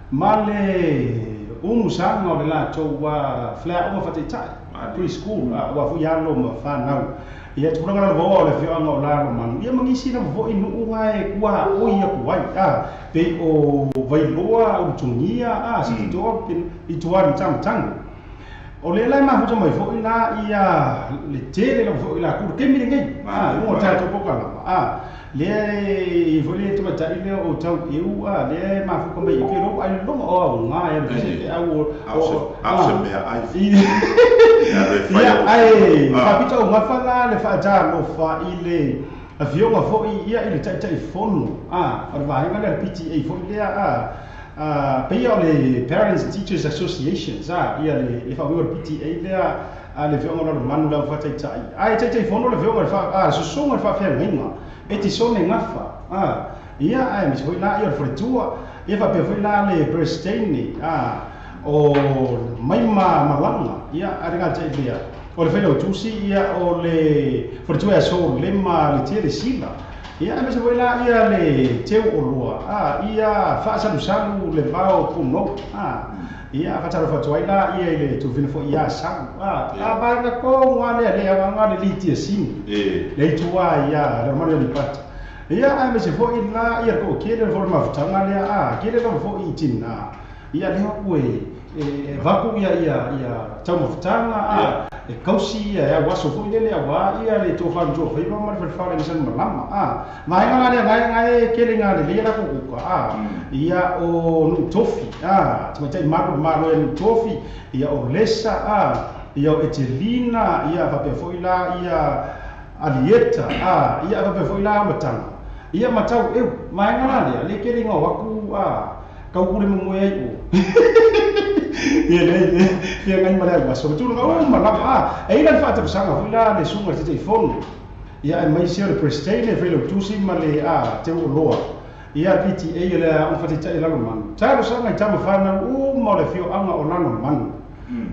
ma le umusanga o le latou ua faleaʻoga faataitai preschool ua foʻi alo ma fanau ia tulaga lava o le afioaga o lalo manu ia magisi lava foʻi nuu ae kua oi aku ai a pei o Vailoa o Tugia a Sititoa i tuari tamatagi o lea lae mafuta mai foʻi la ia le tele lava foʻi la kulu kemi lenei a uga tatou pokalama a lea e foi le tamatai lea o tau eu a lea mafuka mai ke lou ai loga o aoga e le au o se mea ai ia ai faapita o gafa la le faatalofa i le afioga foʻi ia i le taʻitaʻifono a o le vaega lea le PTA foʻi lea a peia o le Parents Teachers Associations a ia le faauiga o le PTA lea a le afioga o lalomanu le aufataitai ae taʻitaʻifono le afioga a susuga le faafeagaiga e te sone gafa a ia ae misi foʻi la ia o le faletua ia faapea foʻi la le Berstein a o mai ma malaga ia a le gataʻi lea o le failautusi ia o le faletua e aso le ma le tia le sila ia ae misi foʻi la ia le teu o loa a ia faasalusalu le vao punou a ia faatalofa ai la ia i le tufina foʻi ia salu a a vaega koga lea le agaga le litia sini le ituā ia le manu lipata ia ae misi foʻi la ia le koʻokele le foʻi mafutaga lea a kele lava foʻi i tinā ia lea ku e vaku ia ia ia taumafutaga a e kausi ia e auaso foʻi lele auā ia le tofanu faiva ma le falefale i sani malama a vaega la lea gaegae kele ga lelei la kukuka a ia o nuu tofi a tamaitai malo malo e nuu tofi ia o lesa a ia o Etelina ia faapea foʻi la ia Alieta a ia faapea foʻi la mataga ia matau eu vaega la lea le kele ga o aku a kau le momoe ai o ia le fia ngai ma le auaso tulaga uma lava a e ila le faatapasaga foʻi la le suga le taitaifono ia e maisi o le Prestein e failautusi ma le a teu o loa ia PTA le aoga faataitai lalomanu talosaga i tamafanau uma o le afioaga o lalomanu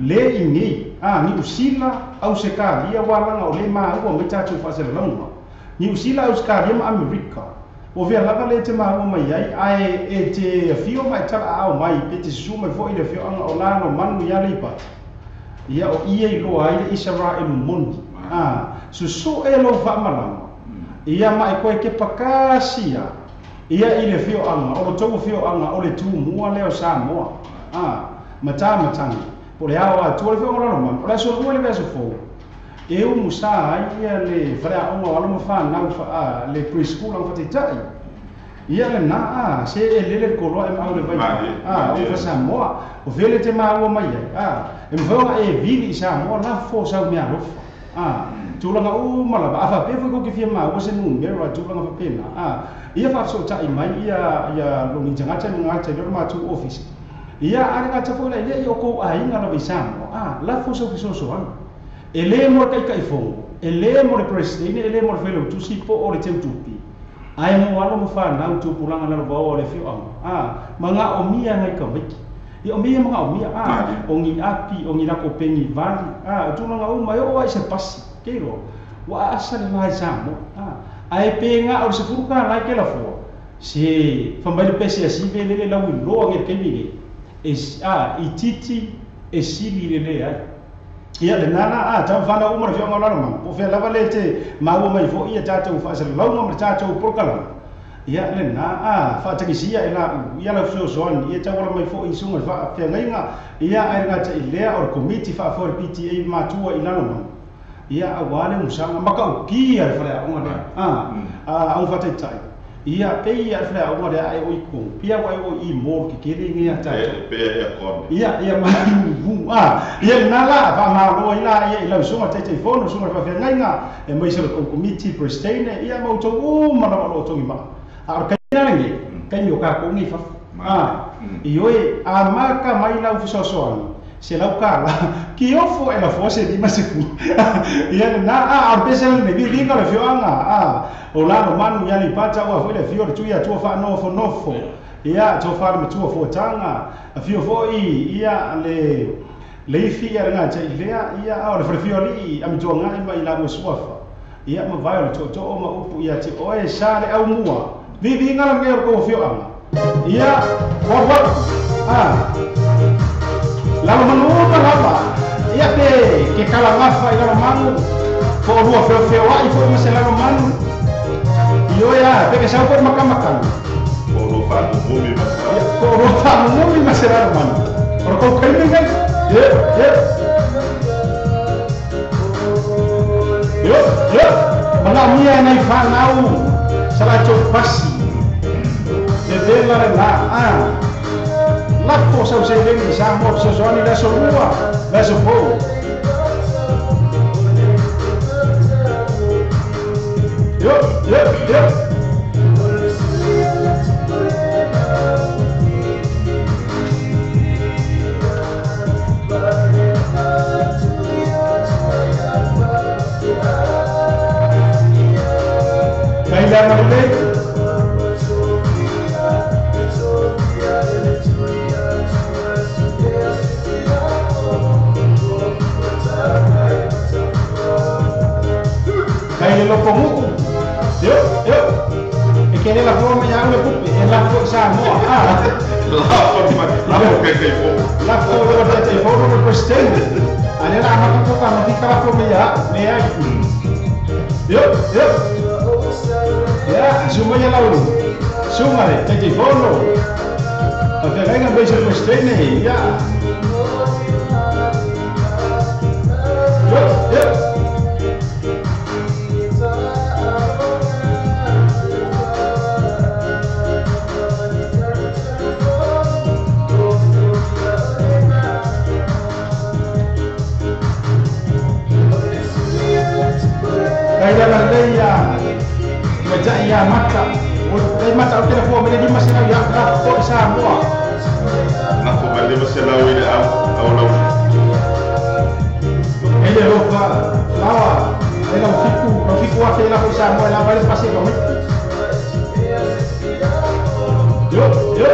Le i nei Niu Sila au se ka lia walanga o le maua mai tātou whaaselalauga. Niu Sila au se ka lia ma Amerika. O vea lava le te maua mai ai, ae e te whio mai tala ao mai, pe te susu mai fo i le whio anga o lano manu ia leipata. Ia o ia i loa ai le Israelu moni. Susu e lo whaamalama. Ia mai koe ke pakasia. Ia i le whio anga, o lo tau whio anga o le tūmua leo Samoa. Mata matangi. Po le ao atua le whio anga lalo manu. O le aso lua le vea fou. E u musa ai ia le wharea onga o alo mawhanau le preschool ang whateitai. Ia le na se e lele koloa e mau le vai. O fa Samoa. O vele te maua mai ai. E mwhaonga e vili i Samoa la fo sau mea alofa. Tūlanga o malava. A whapea fwe koke fia maua se numero a tūlanga whapena. Ia whafsotai mai ia longi jangata ngata i loro mātou office. Ia are ngata fwe ia i o kou ainga lava i Samoa. La fo sau fisosoana. E le mo le kaikai fongo, e le mo le presidente, e le mo le whelo tusi po o le teu tupi. Ai mo alo mo whanau tupulanga lalo vao o le whio anga. Manga o mia ngai ka wiki. I o mia manga o mia. O ngi api, o ngi lako pengi vali. O tūlanga o mai o ai se pasi. Keiro, wa asa le mai Samoa. Ai pe ngā o se furuka lai ke la fua. Se whamai le pesi a sive lele lau i loa nge keimi le. I titi e sili le le ai. Ia le nana tau whanau umara whionga o lalo manu. Po whia lava le te maua mai fo ia tātou whaasalalauga ma le tātou porokalama. Ia le na whaatakisia e la u. Ia lau fesoasoani ia tauala mai fo i sunga le whaafeagaiga. Ia ai le ngata i lea o le komiti whaafoa le PTA matua i lalo manu. Ia awa le musanga makaukia le whaleaonga lea. Au whataitai. Ia pe ia le whaleaonga lea ai o i kongu. Pia wa o i mōru ke kere nge a tātou. Pe ia kone. Ia ia maru. Ia nā la whamāloa i la ia i lau sunga taitai fono sunga whawhiangaiga. E mai se le komiti prestene ia mautou o mana walo o tongi maa. A o kai nge kai o kā kongi whafu. I oe a maka mai lau fesoasoani. Se lau ka la ki ofo e la fo se di masiku. Ia na a pese le vi linga le fioanga o la no manu ia li pata o fo le fio le tuia tua fa no fo no fo. Ia to fa le tua fo tanga a fio fo i ia le le fi ia nga te lea ia o le fio li a mi tua ngai mai la mo suafa. Ia ma vai le to to o ma upu ia te o e sa le au mua. Vi vi nga le ko fioanga. Ia wa wa Lalo manu uma lava, ia pe ke kala ngafa i lalo manu, ko rua feo feo ai fo ma se lalo manu. Io ia pe ke sau por makamakanu. Ko rua fa mumi ma se. Ko rua fa mumi ma se lalo manu. Oro ko kai ngai. Ye ye. Yo yo. Mana mia nai fa nau. Sala cho pasi. De bela la Lafo sau se lengi Samoa fesoasoani le aso lua, le aso fou. Yo, yo, yo. Kai la malele. Kai lo komuku. Yo, yo. E kere la forma ya le pupe, e la fo Samoa. La forma, la fo ke ke fo. La fo lo te te fo no presidente. Ale la ma ko ka no fika la forma ya, me ai. Yo, yo. Ya, suma ya la ulu. Suma le te te fo no. A te venga beijo presidente, ya. Yo, yo. Kaya malaya majaya maka o mata o telefone mele di masela ya la fo Samoa. La fo mele masela o ile au au lau. Ele lo fa lawa ele lo fiku wa fe la fo Samoa la vai pase ko. Yo yo.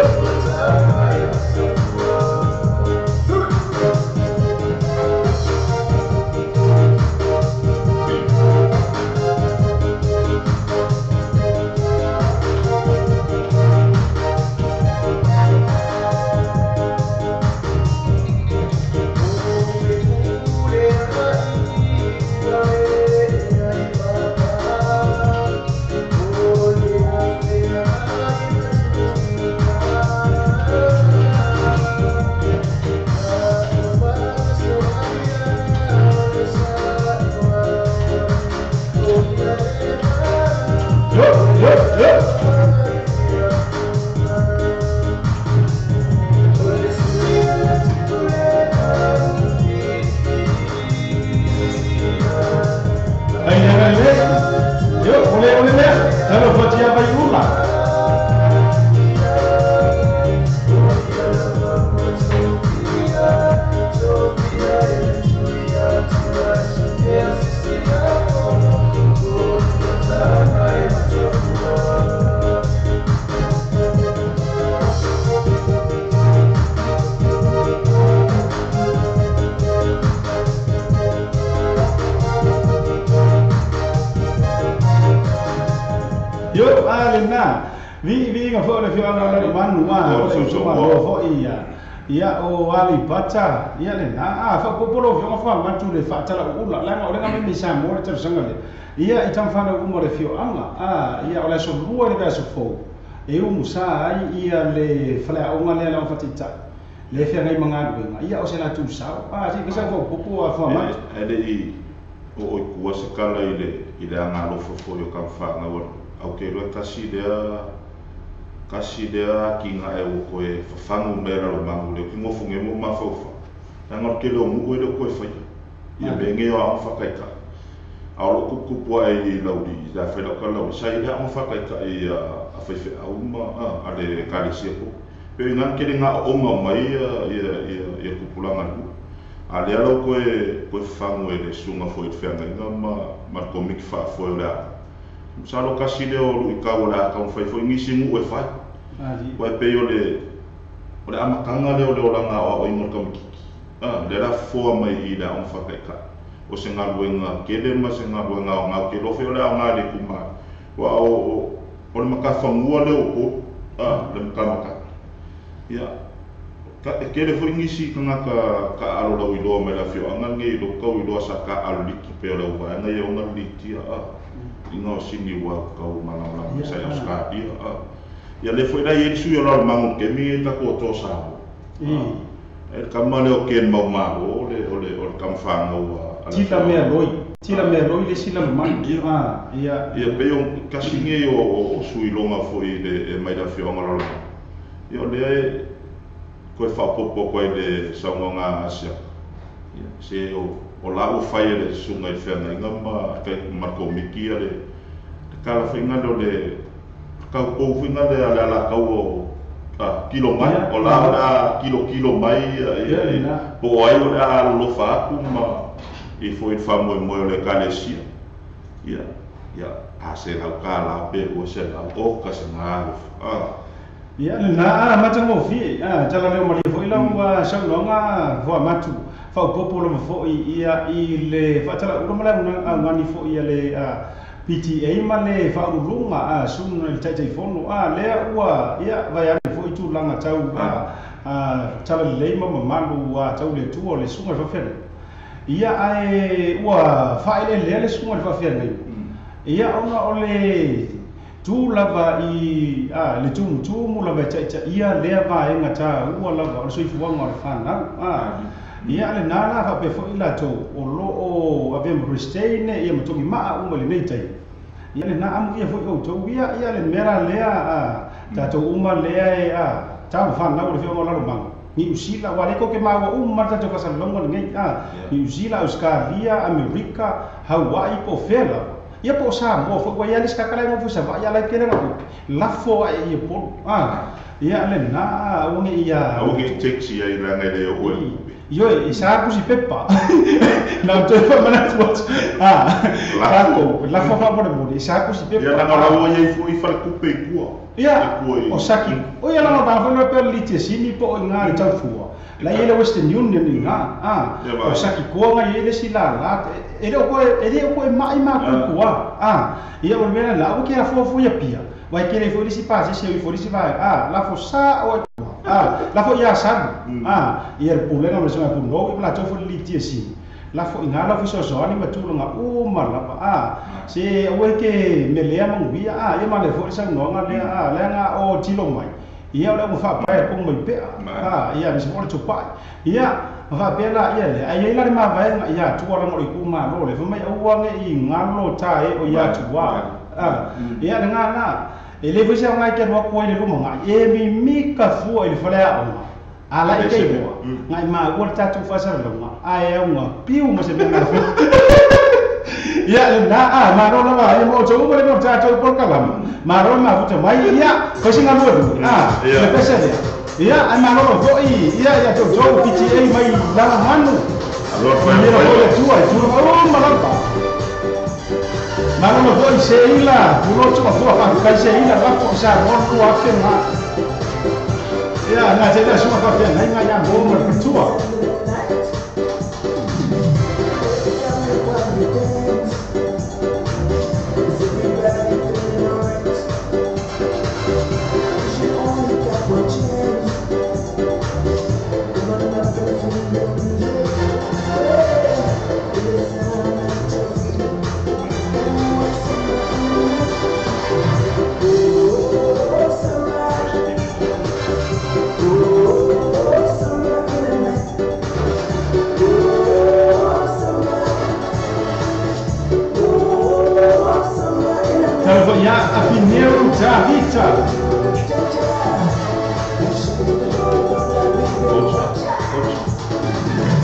Yo a le na vi vi nga fo le fioga le manu a o le so ma lo fo ia ia o ali pata ia le na a fa popolo fioga fa matu le fa tala ula la o le nga me sa mo le tala le ia i tamfana uma le fioga a ia o le so lua le so fo e u musa ai ia le fale o nga le la fatita le fia ngai manga luenga ia o se la tu sa a si ka sa fo popo a fa ma e le i o i kua se kala i le anga alofa foi o kamfanga wa au ke lua kasi lea ki ngā e o koe whawhangu mera lo mangu leo ki ngofu nge mo mawhauwha. Nanga o ke leo ngu e leo koe whaia. Ia me nge o a whakaita. A o lo kupu ai i lauri, la whai lau ka lauri. Sa i lea o whakaita i a whaiwhe auma a le kalesia po. Peo i ngā kere ngā onga mai ia kupulanga lu. A lea lau koe whangu e le sunga foi te whianga inga ma komiki whaafoi o lea. Sa lo kasi leo lu i kau o lea kau whai foi ngisi ngu e whai. Wai pei o le amakanga leo le oranga o ingo kamikiki. Le la foa mai i le aonga whakaika. O se ngā luenga kele ma se ngā luenga o ngā ke lofe o le aonga le kuma. Wa o le makawhangua leo po, le makamaka. Ia, e kele foi ngisi ka ngā ka alo lau iloa mai la fioanga nge i lo kau iloa sa ka alo liki pe o le uvaenga ia o ngā litia. Inga o singi wa kau mana sa i Australia. Ia le foi lai e sui o lau mangu ke mi e tako o tō sāho. E kama leo ken mau malo o le kamwhanga ua. Tila mea loi le sila mangu. Ia. Ia pe o kasi nge o sui longa foi le mai la fioanga lau. Ia o lea koe whapopo koe le saunga Asia. Se o lau whai e le sunga i whenga inga ma komiki a le kala whainga leo le kau pou whainga le ala la kau o kilo mai, o la o la kilo mai, po ai o la alofa aku ma i foi wha moe o le kalesia. Ia, a se lau ka lau pe o se lau o ka se ngā alofa. Ia le na matango fi tala leo mali foi lau saunoaga voa matu faaopoopo lava foi ia i le faatala ula ma le augani foi ia le PTA ma le faauluga sunu le taitaifono lea ua ia vaiane foi tulaga tau tala lelei ma mamalu tau le atua o le suga le faafeagai ia ae ua faaeleelea le suga le faafeagai ia ona o le tu lava i le tumutumu lava e taitaia lea vaega taua lava o le soifuaga o le fanau ia le na la faapea foi latou o loo avea ma Christine ia ma togi maa uma lenei tai ia le na amu ia foi outou ia le mea la lea tatou uma lea e tama fanau o le fioga o lalomanu Niu Sila ua le koke maua uma tatou faasalalouga lenei Niu Sila, Australia, Amerika, Hawaii po o fea lava ia po o Samoa foi ua ia le sikakalae ma foi sava'i ala kele ga lafo ae ia polu ia le na ua ge ia ua ge taxi ai langa le o io e sa kusi pepa na toe fa mana tu lafo lafo fa mo le sa kusi pepa ia langa la ua ia foi fa kupe i kua ia o saki o ia langa ba foi pe li te sini po nga le tau fua la ia le Western Union ni nga o saki ko nga ia le sila la e le ko e mai ma ku kua ia o mena la o ke a fo ia pia vai ke le foi si pa se foi si vai la fo sa o la fo ia sa ia le pulega ma se ma pu no la to fo li te sini la fo inga la fo so so ni matulunga o malapa se o ke melea manguia ia ma le fo sa no nga le le nga o tilo mai ia o le fa pa e pong mai pe ia mi se mo le tupai ia fa pe la ia le ai la ma va ia tu ala mo ku ma lo le fa mai o wa nge i nga lo ta e o ia tu wa ia le nga na e le fo sa nga ke ro ko le lu nga e mi mi ka fu e le fa le a ala i ke mo ngai ma o ta tu fa sa lo nga ai nga piu mo se me na ia le na ma ro la ma mo to mo le mo ta to por kala ma ro ma fu mai ia ko singa lo le pese ia ai ma ro fo i ia ia to to PTA mai la manu lo fa ia o tu ai tu o ma la pa ma ro fo i se ila tu lo to fo fa ka se ila la fo sa mo ku a ke ma ia na te la suma fa fe ngai ngai ya mo mo tua. Tavita.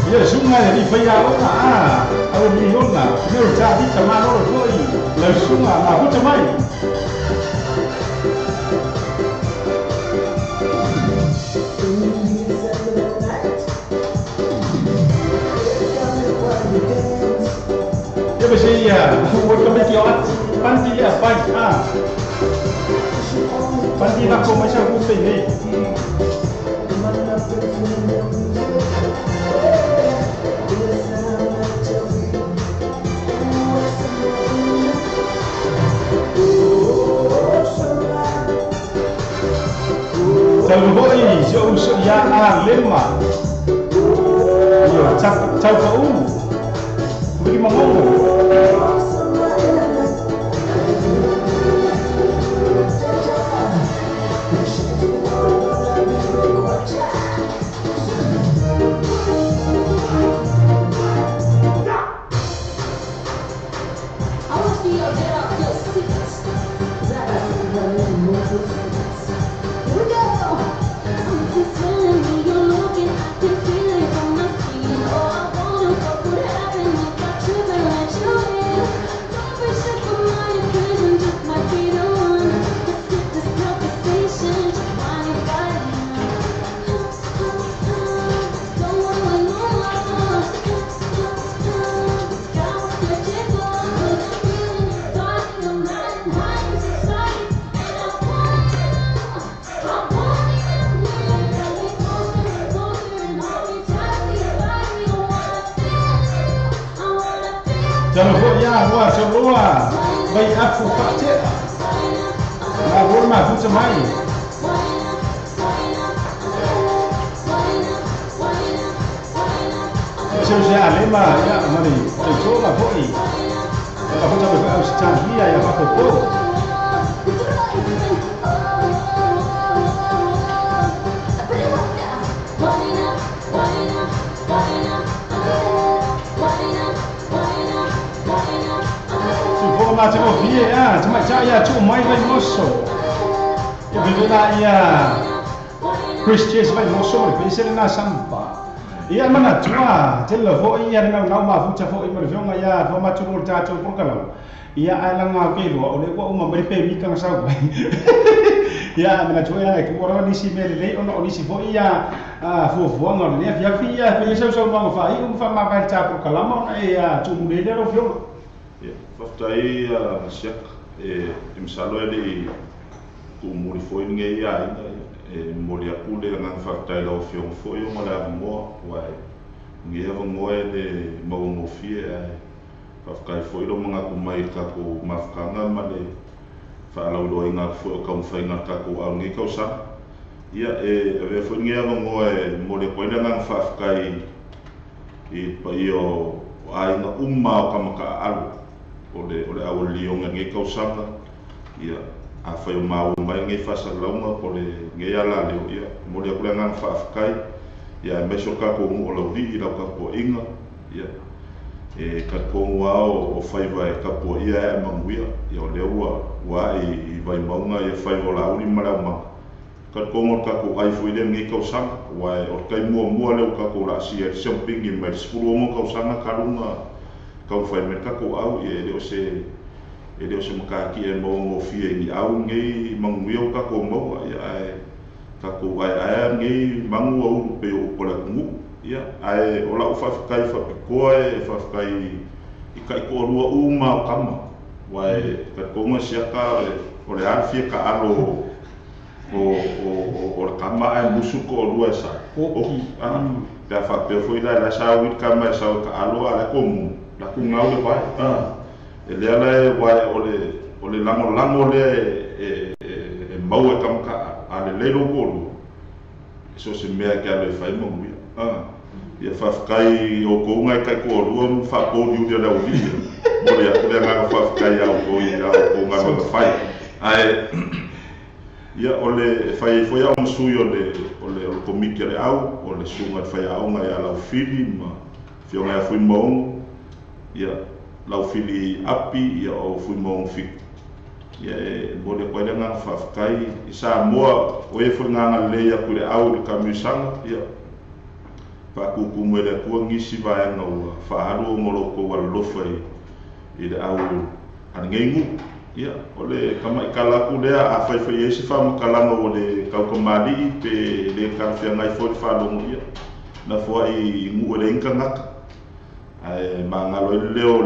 Ia sunga e fai a ona a au ni ona no Tavita ma no foi la sunga ma futa mai. Ia ba ia o ka me ki ot panti ia pai a panti na ko mai sa ku pe nei. Salvoi, eu sou ya a lema. Yo, tchau, tchau, Bagi mangongo. Vai afu pate. Ma vou ma futa mai. Seu já lema ya mari. Te tola foi. Ela futa me fa os ya fa popo. Ma te vou ah, te mai ia tu mai vai moço. Eu vivo na ia Chris vai moço, ele fez na sampa. Ia mana tua, te levou ia na na ma futa foi mo fionga ia fo ma tu mo ta tu por kala. Ia ai langa ke lo o le ko uma mari pe mi kang sa ko. Ia mana tua ia ku ora ni si me le ono ni si fo ia fo fo ngor ne fia fia fe so so ma fa i um fa ma vai ta por kala ma ia tu mo le ro fionga. Faafetai siaka e masalo e le'i tu'umuli foi lenei aiga e momoli aku le agaga faafetai lau afioga foi ona le avanoa ua e lenei avanoa e le mauagofie ae faafetai foi lo magatu mai i le tatou mafutaga ma le faalauiloaina atu foi o taumafaiga a le tatou au lenei tausaga. Ia e avea foi lenei avanoa e momoli atu ai le agaga faafetai i le paia o aiga uma o kamaka'aalu o le aualilioga lenei tausaga. Ia afai o maua mai lenei faasalalauga po o lenei alaleo, ia momoli atu le agaga faafetai. Ia aemaise o le tatou nuu o laulii lau tapua'iga. Ia e talitonu lava o faiva e tapua'ia ae manuia. Ia o lea ua ae i Vaimauga ia faiva o Laauli ma le aumaga. Talitonu o le tatou ai foi lea lenei tausaga, ua o le taimi muamua lea ua tatou laasia ai le siamupini mai le 16 tausaga talu taumafai mai le tatou au. Ia e le o se matatia e mauagofie i ni au lenei manuia ua tatou maua. Ia ae tatou aeaea lenei manu ua ulu pei o upu a le atunuu. Ia ae o la'u faafetai faapitoa e faafetai i ta'itoalua uma o kama, ua e talitonu e siaka o le a le fia ka'alo o le kama ae musu to'alua e sa pe a faapea foi la e la sa ui le kama e sau e ka'alo a le komu la ku gau le vae e lea la e uae o le lagolago lea e maua e kamaka'a a lelei lou to'alua e so se mea e ke alo e fai manuia. Ia faafetai outou gai ta'itoalua ma faapouliuli a le aulii mo le atu le agaga faafetai a outou i a outou galuega fai. Ae ia o le fai ai foi ao ma sui o le komiti a le au o le suga le faiaoga ia Laufili ma afioga ia Fuimaogo, ia Laufili Api, ia o Fuimaogo Fitu. Ia e mo le koe le ngā whawhakai i Samoa o e fo ngā lei aku le au le kamiusanga ia whakuku mwe le kua ngisi vaenga ua whaharu o ngoloko wa lofa i le au angengu ia o le kamaikala ku lea a faifai ai se faamakalaga o le kaukamali'i pe le kalafeagai foi le faalogo ia na foa'i gu'u e leai tagata ae magalo ai le leo o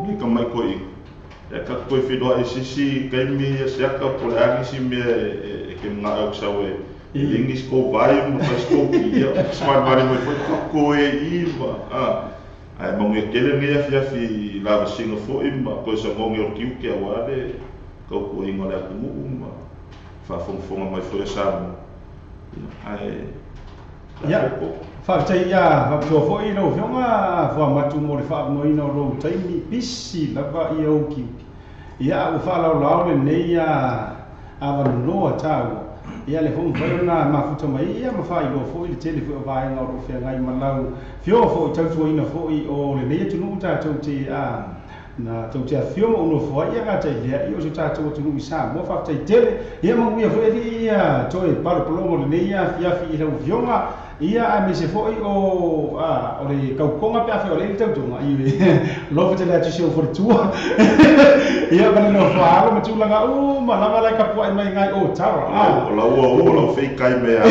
le kama'i koi'iga ia tatou toe feloa'i sisi taimi ia siaka po le a nisi mea e ke maga'e o sau e ligi se kou vai ma fai se kou ia semalemale mai foi fakoe i ma ae manuia tele lenei afiafi lavasiga fo'i ma toe sagogi o le tiute auā le tautuaina o le atunuu ma faafogafoga mai foi a Samoa ae ia faafetai ia faapitoa foi lau Afioga Fuamatu mo le faaavanoaina o lou taimi pisi lava ia ou tiute. Ia ua faalaolao lenei ia avanoa taua ia le foi mafai ona mafuta mai ia ma faailoa foi le tele foi o vaega o loo feagai ma lau fioga foi tautuaina foi o lenei atunuu tatou te na tou te afio ma ou nofo ai ia gata i lea ia o so tatou atunuu i Samoa. Faafetai tele ia manuia foi alii ia toe palopaloga o lenei afiafi i lau Afioga ia aemaise foi o le kaukoga pe afai o lea i le tautoga i lofa tele atu si ou faletua ia ma le nofoa alo ma tulaga uma lava lae kapua'i mai gai o Tara o laua o lau feikai me a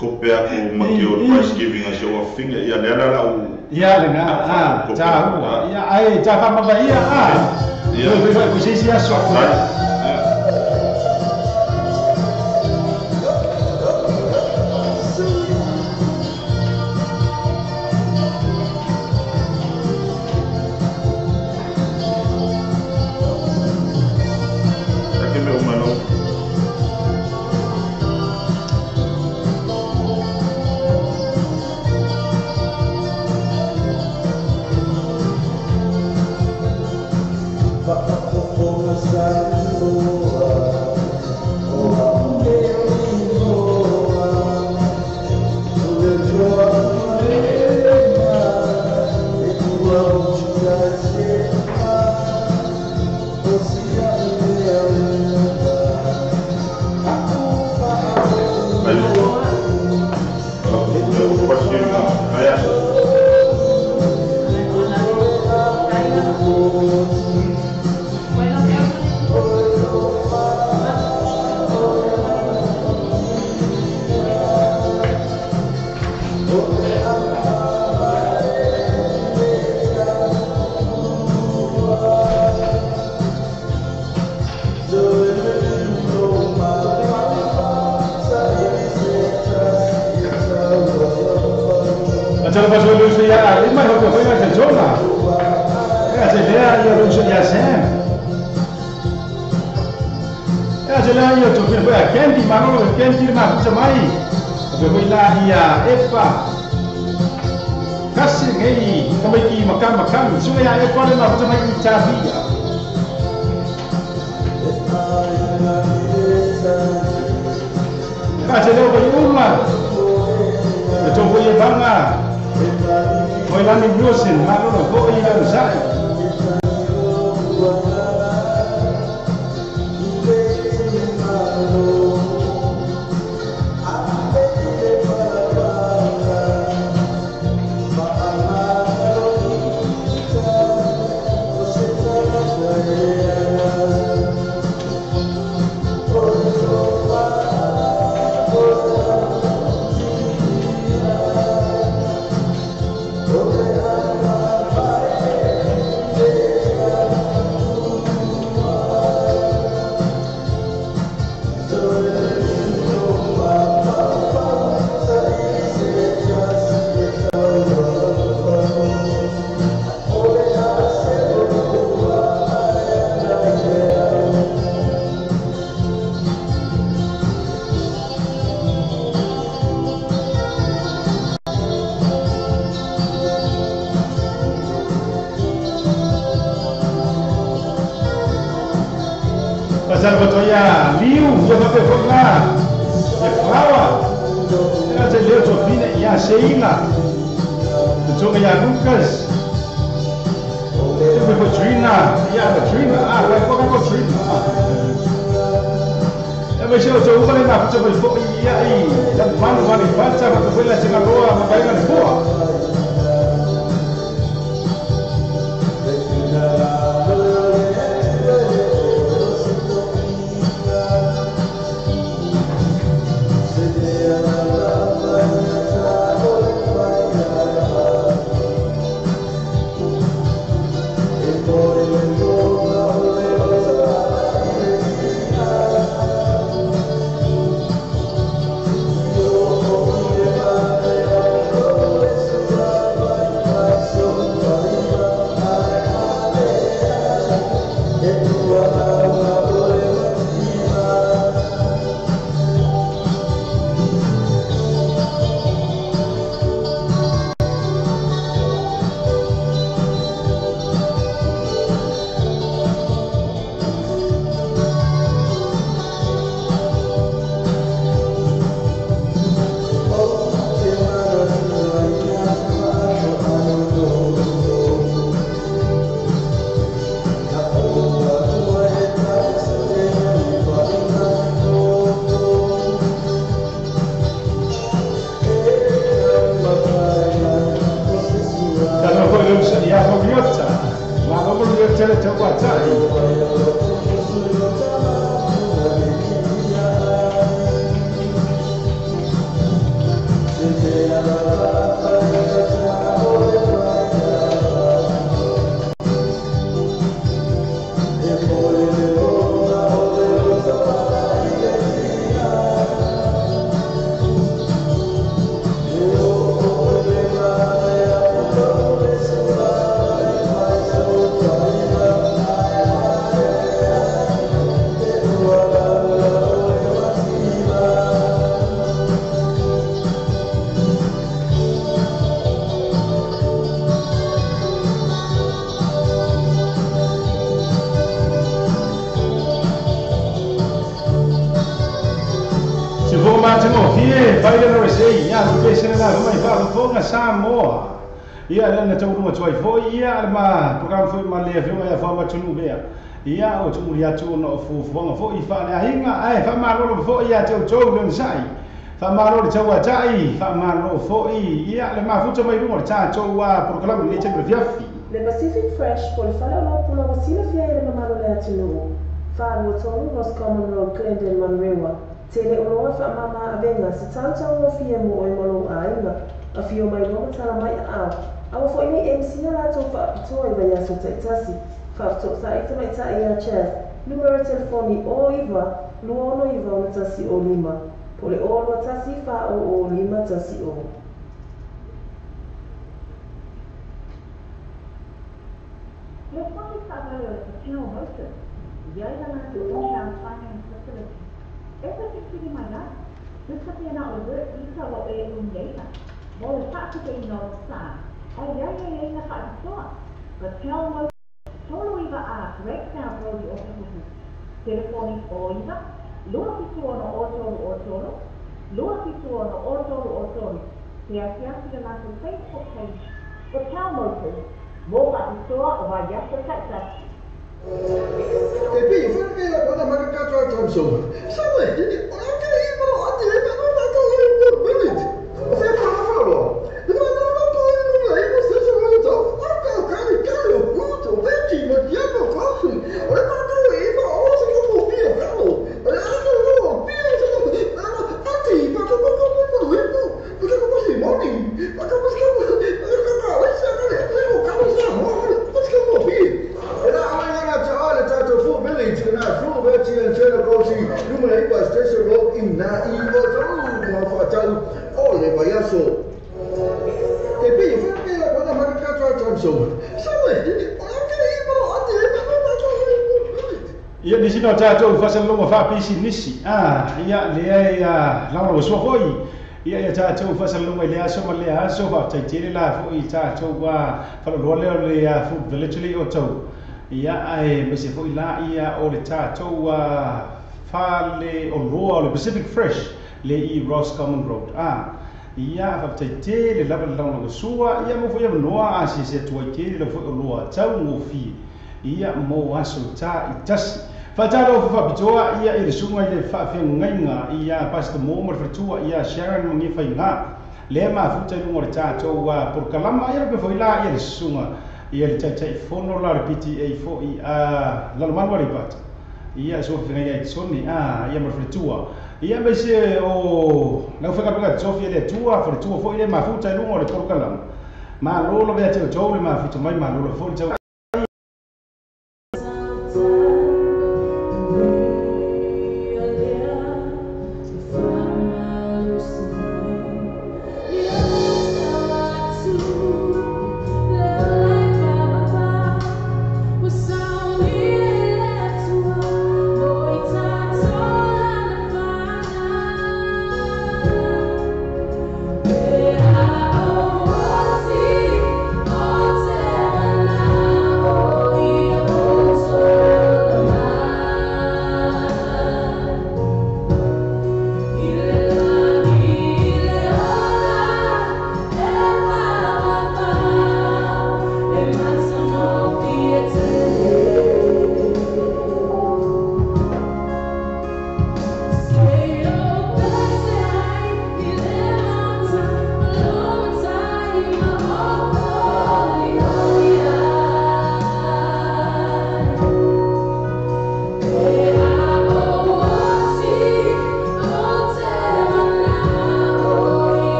kope aku ma ke o Thanksgiving a se o afinga ia le ala lau ia lena taua ia ae tafamava ia ia foi foi se se aso. Ma se o tau le mafuta mai foi ia i la manu wale pata ma foi la tega loa ma vai le foa. Samoa. Ia le na tau tuai foi ia ma program foi ma le afioga ia fa matunu bea. Ia o tu ia tu no fufuanga foi fa le ahinga ai fa malo foi ia tau tau le sai. Fa malo le tau atai fa malo foi ia le mafuta mai lunga ta tau a program le te fiafi. Le Pacific Fresh po le fale o pula wasila fia ile mamalo le atunu. Fa lo Roscommon Road Glendon Manrewa. Tele o fa mama avenga se tau tau o fia mo o malo ainga. A fio mai loa tala mai au. Awa fo ini MC a lato fa apitoa i vai aso taitasi. Fa apito sa ita mai ta ia Chaz. Numero telefoni o iwa, lua ono iwa ono tasi o lima. Pole o lua tasi fa o lima tasi o. Le whai whaavale o le Patino Motors, iai la ngā te in-house finance facility. E sa te kiri mai la, nuka tēnā o work ita lo e ungeina. Mo le whaakute i no sa, ai ai ai ai na whaakitoa. Patel Motors, tolu iwa a Breakdown Road o Tapuhu. Telefoni o iwa, lua fitu ono o tolu o tolu, lua fitu ono o tolu o tolu. Te asiasi le mātou Facebook page, Patel Motors, mo whaakitoa o vai aso taitasi. E pi, foi pela quando a maca catou a Thompson. Sabe, olha que aí, mano, até não tá tão bonito. Você fala, falou. Não, não, não, não, aí você se voltou. Olha, cara, cara, puto, vem, mas que é meu coço? Olha quando eu ia, olha que eu confio, cara. Olha que eu confio, até para que eu confio, porque eu confio, mano. Porque eu Ia nisi no tātou whasalonga whapisi nisi. Ah, ia lea ia laura wasua hoi. Ia ia tātou whasalonga i le aso ma le aso wha taitele la fo i tātou wa whalaloa leo le food village le o tau. Ia ai mese fo i la ia o le tātou whale o loa o le Pacific Fresh le i Roscommon Road. Ah, ia whaptaitele lava le laura wasua ia mo fo ia manoa a se se tuai tele la fo o loa tau ngofi. Ia mo aso tā i tasi. Fatalo fa ia i le suga i le faafeagaiga ia Pastor Mo ma le faletua ia Sharon Magifaiga le mafuta i luga o le tatou polokalama ia pe foi la ia le suga ia le taitaifono la le PTA foi Lalomanu Aleipata ia so feagaiga i Soni ia ma le faletua ia ma se o lau faigaluega tofi le Atua faletua foi le mafuta i luga o le polokalama malo lava ia te outou le mafuta mai malo lava foi le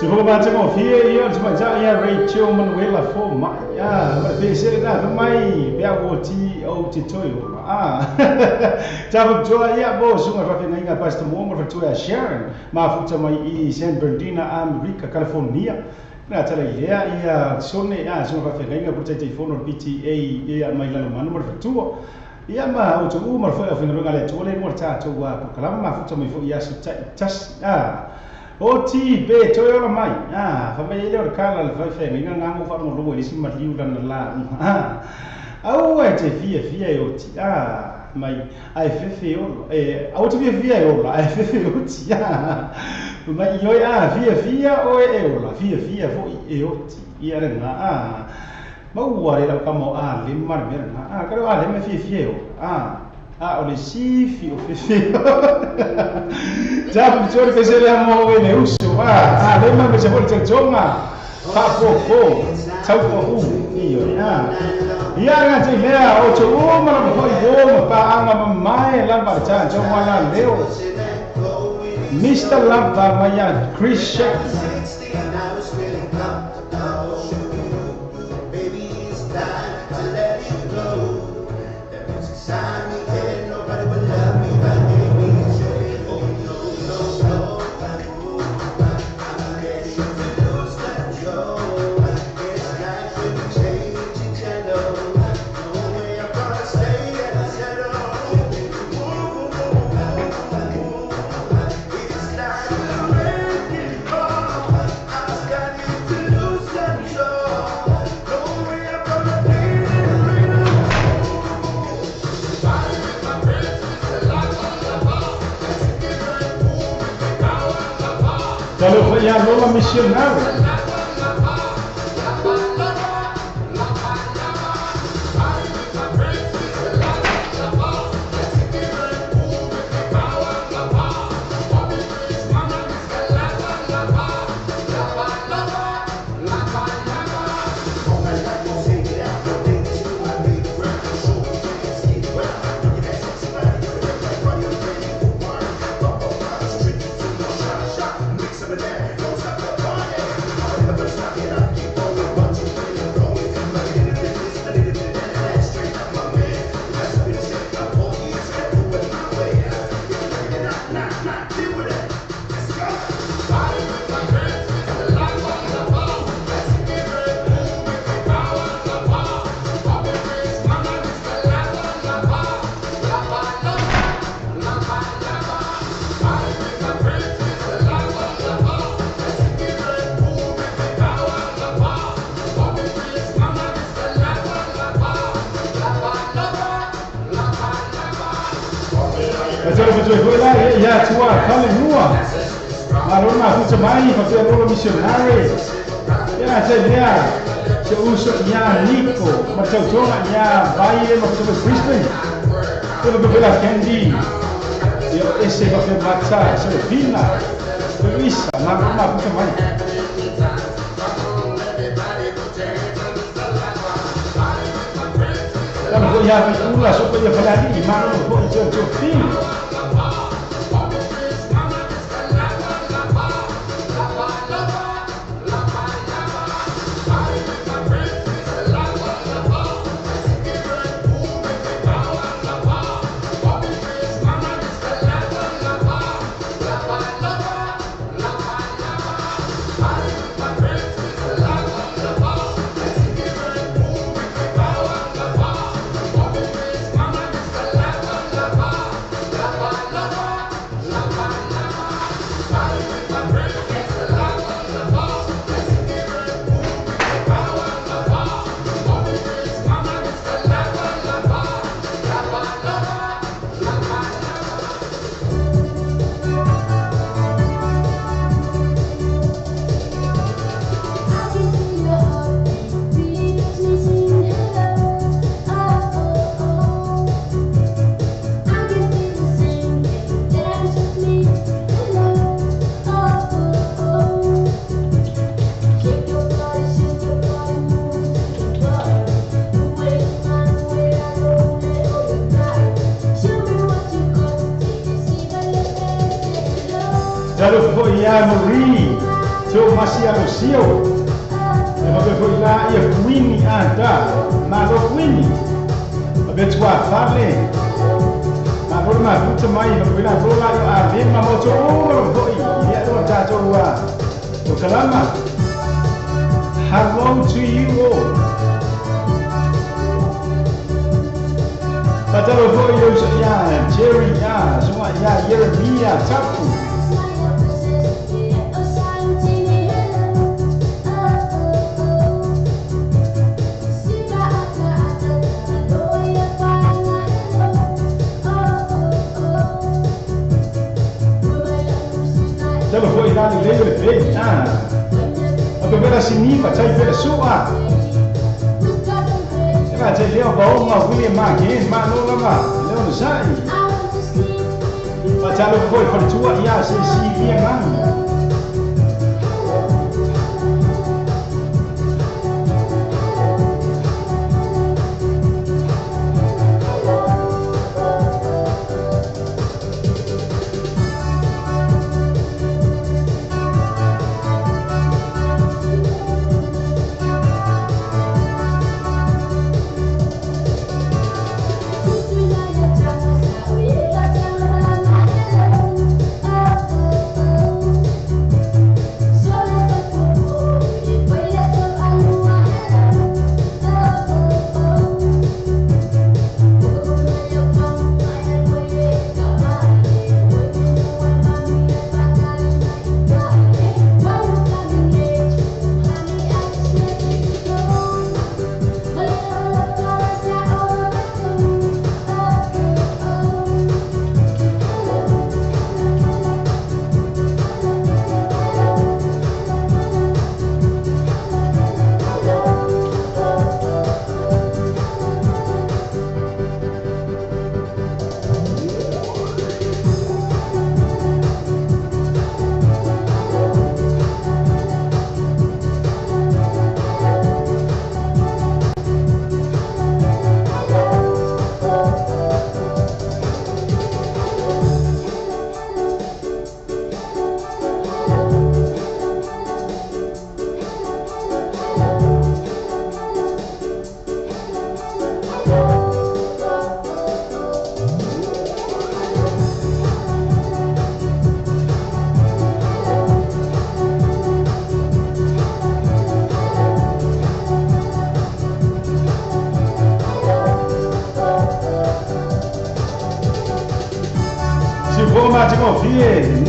Se vou bater com fia e eu te mandar ia Rachel Manuela fo mai ah pe na mai pe o ti o ti toio ah ta jo ia bo sunga fa fenga pastor mo mo fa Sharon ma futa mai i San Bernardino America California na tala ia ia sone a sunga fa fenga por te fono PTA ia mai la manu mo fa tua Ia ma o tu ma foi o finga le tu le mo ta tu wa ko kalama ma futa mai foi ia si ta tas a o ti be to yo mai a fa mai le o kala le fa fe ngi nga ngo fa mo lo le si ma liu la la a au e te fia fia e o ti a mai ai fe fe o e au ti fia fia e o la ai fe fe o ti a mai yo a fia fia o e o la fia fia fo e o ti ia le nga a mau le lau kama a le mar mer a ka a le me fia fia o a a o le si fi o fe fe ja pu tore fe se le mo le uso a a le ma me se fo te tonga pa po po tau po u i o a ia nga te lea o te o ma la fo i o ma pa anga ma mai la ba cha jo ma la leo Mr. Lava Maya Chris Sheck. Ya Lola missionário. Ia tua kale mua marona futa mai fa te rolo missionary ia te lea te uso ia Nico ma te tonga ia vai ma te Brisbane te lo la Candy ia ese fa te mata se fina Luisa marona futa mai. Ia ula so ia falani marona fo te te fina. Ia Marie, teo masia lo sio. E ma be foi la ia Queenie anda, ma lo Queenie. A be tua fale. Ma lo ma futa mai ma be la lo la a le ma mo to o lo foi. Ia lo ta to wa. O kalama. Hello to you all. Fatalo foi eu ya Jerry ya suma ya Jeremia Tapu. Talo foi lá no leio de pei ah. A primeira siniva tai pela sua. Ela te leu ba uma William Marquez ma no lava leu no sai. Fatalo foi for tua ya se si via man.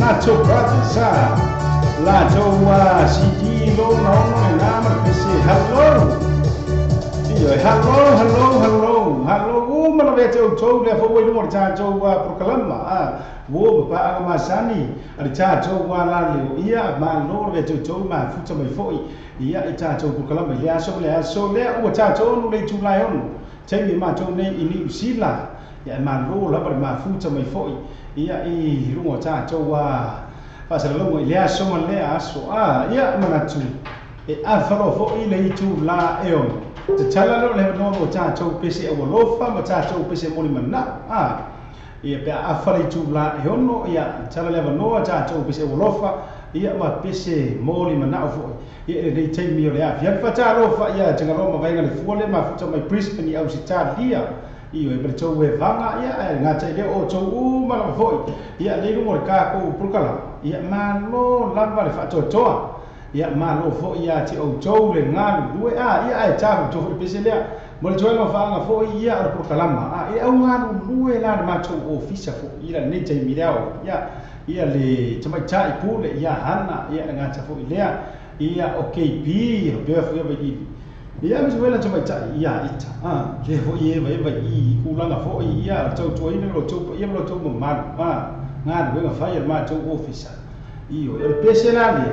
Nacho Brothers, la joa CD lo no no na ma pese hello. Iyo hello hello hello hello o ma le te o to le fo we no ta jo wa proclama a wo pa ma sani a ta jo wa la le ia ma lo le te to ma fu ta mai fo ia i ta jo proclama le aso le aso le o ta jo no le tu lai on te mi ma jo nei ini usila ia ma lo la ma fu ta mai fo ia i lungo ta jo wa fa sa longo ile aso ma le aso a ia manatu e a fa lo fo ile tu la e o te tala lo le no o ta jo pese o lofa ma ta jo pese mo ni mana a ia pe a fa le tu la e ono ia tala le no ta jo pese o lofa ia ma pese mo ni mana fo ia le te mi o le a fa ta lo fa ia te ngaro ma vai le fu le ma fu ta mai Brisbane ia o si ta lia iyo e pre e vanga ia nga te le o to u ma la foi ia le lu ka ko prukala ia ma lo lava le fa to toa ia ma lo foi ia te o to le nga lu a ia e ta to foi pese le mo le toa fa nga foi ia o prukala ma a ia o nga lu e la ma to ofisa fo ia le te mi leo ia ia le te mai ta i pu le ia hana ia nga ta foi le ia o KP o be foi ba i ia me suela te mai tai ia ita a ke ho ie vai vai i kulanga fo ia tau to ina lo to ia lo to ma ma nga le nga fa ia ma to officer io e pese la le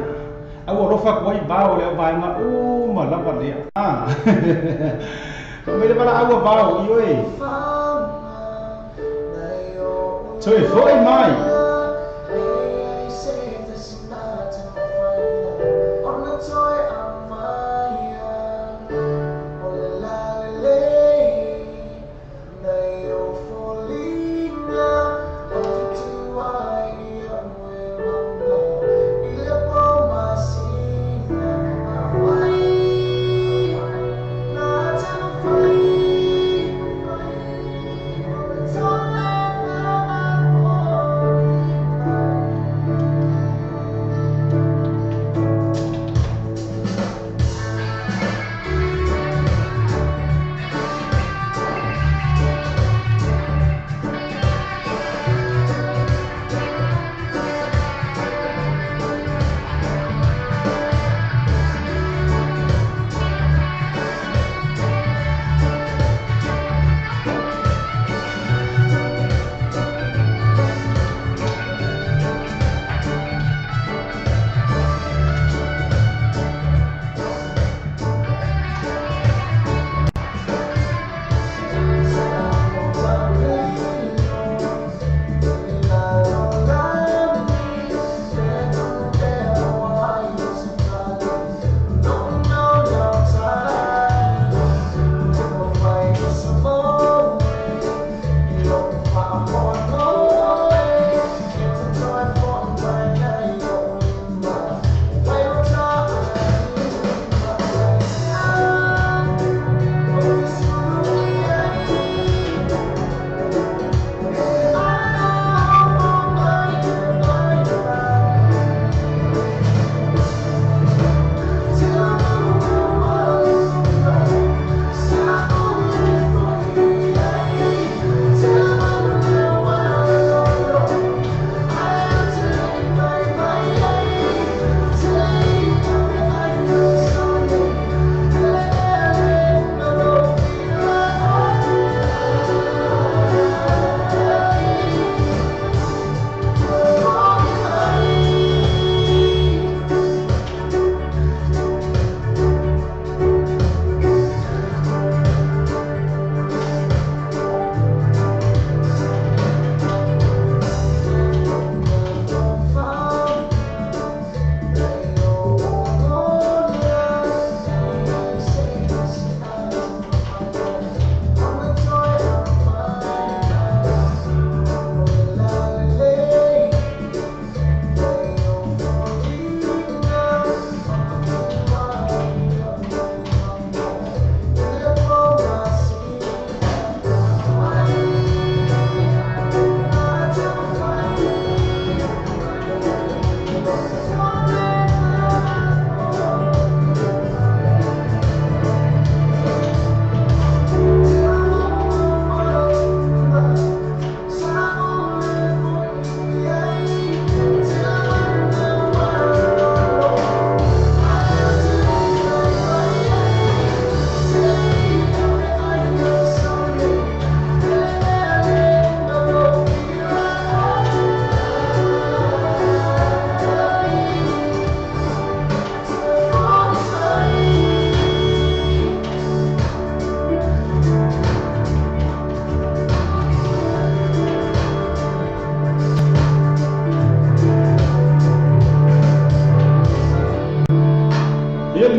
a wo rofa ko i ba o le ba nga o ma la ba le a ko me le ba a wo ba o io e to e fo e mai. Oh.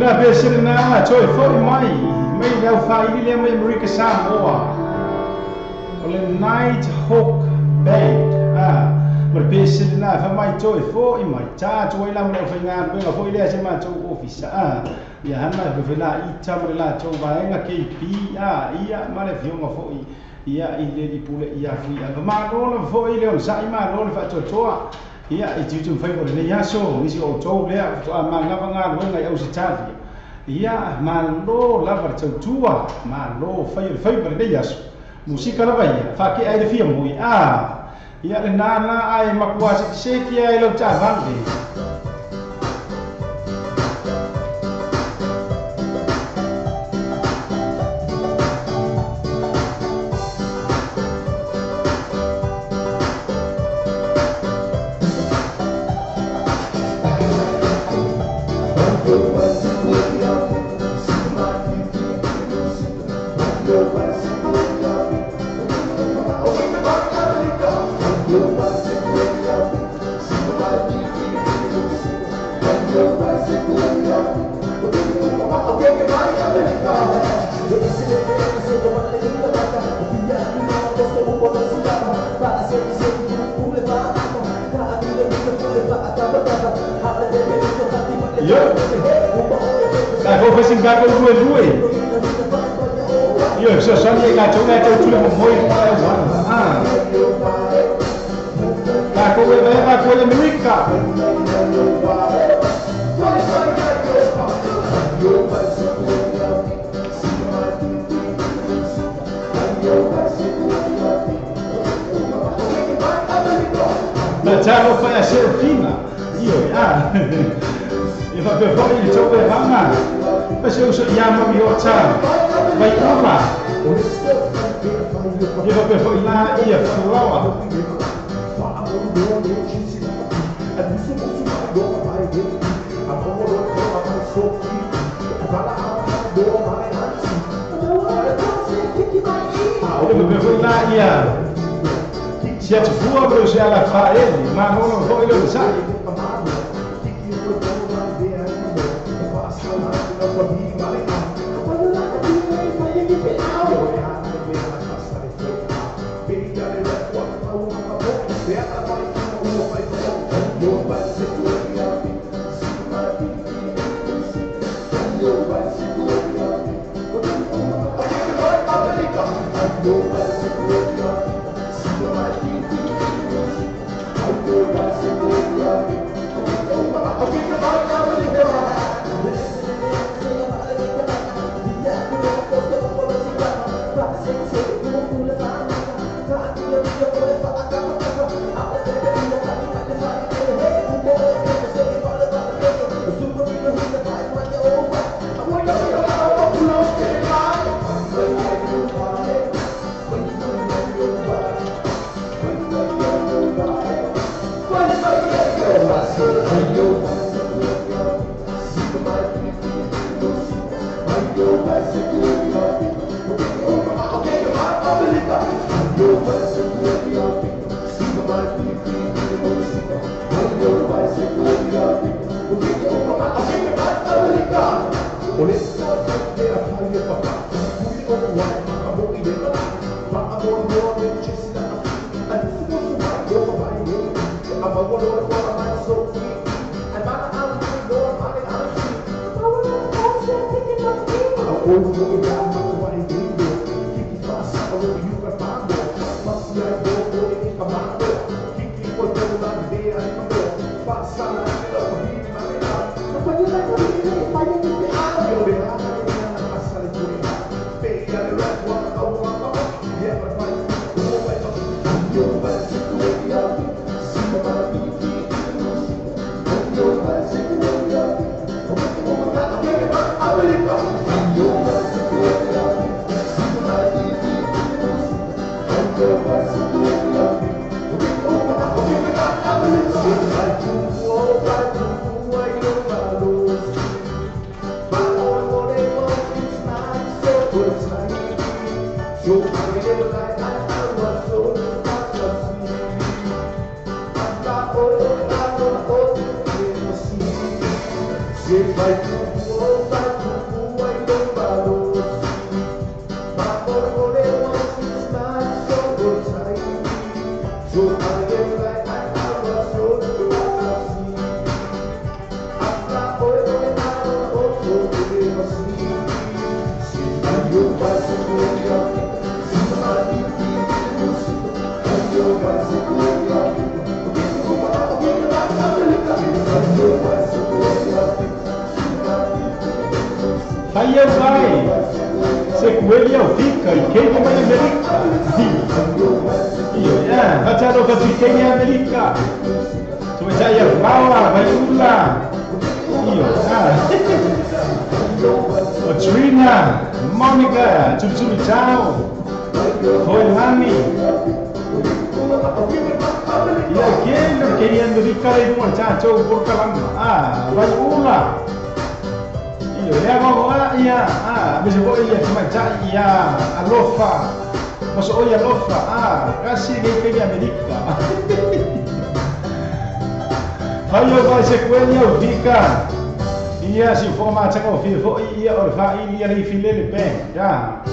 Na pese na toi foi mai mai lau faili le mai Amerika Samoa o le Night Hawk Band ma le pese na fa mai toi foi mai ta toi la mo fa nga nga foi le se ma to office ia hana fe la i ta mo la to vaenga KP ia ma le fionga foi ia i le di pule ia fui a ma lo foi le on sai ma lo fa to toa ia i tu fai o le aso nisi o to le a ma nga nga lo ngai au se ia malo lava le tautua malo fai o le fai ma lenei aso musika lava ia faakea ai le fia moi ia le nana ai makua sekiseki ai lau taavale. Yo, la go fai singa ko lue lue. Yo, so so ni ka chunga chau chule mo moi pa wa. La ko we va ko le Amerika. La chalo fa a Serafina. Io e fa per fare il gioco e mamma ma se uso chiamo mio ciao vai ora e fa per fare la ia flower e per fare la ia si è fuori se alla fa ma non lo voglio lo sai. If I Aí eu vai, se coelho fica e quem vai América? Iya, baca lo baca quem é América. Coba saya bawa, vai ula. Iya, ah. Trina, Monica, cucu ciao. Oi Lani. Iya, quem lo queria América itu macam jauh berkalam. Ah, vai ula. Iya, ya iya, ah, bisa boleh iya cuma iya, alofa, masuk oh ya alofa, ah, kasih ke Amerika. Ayo vai sequência fica. Iya, si forma macam oh fi iya orfa iya li file le ya.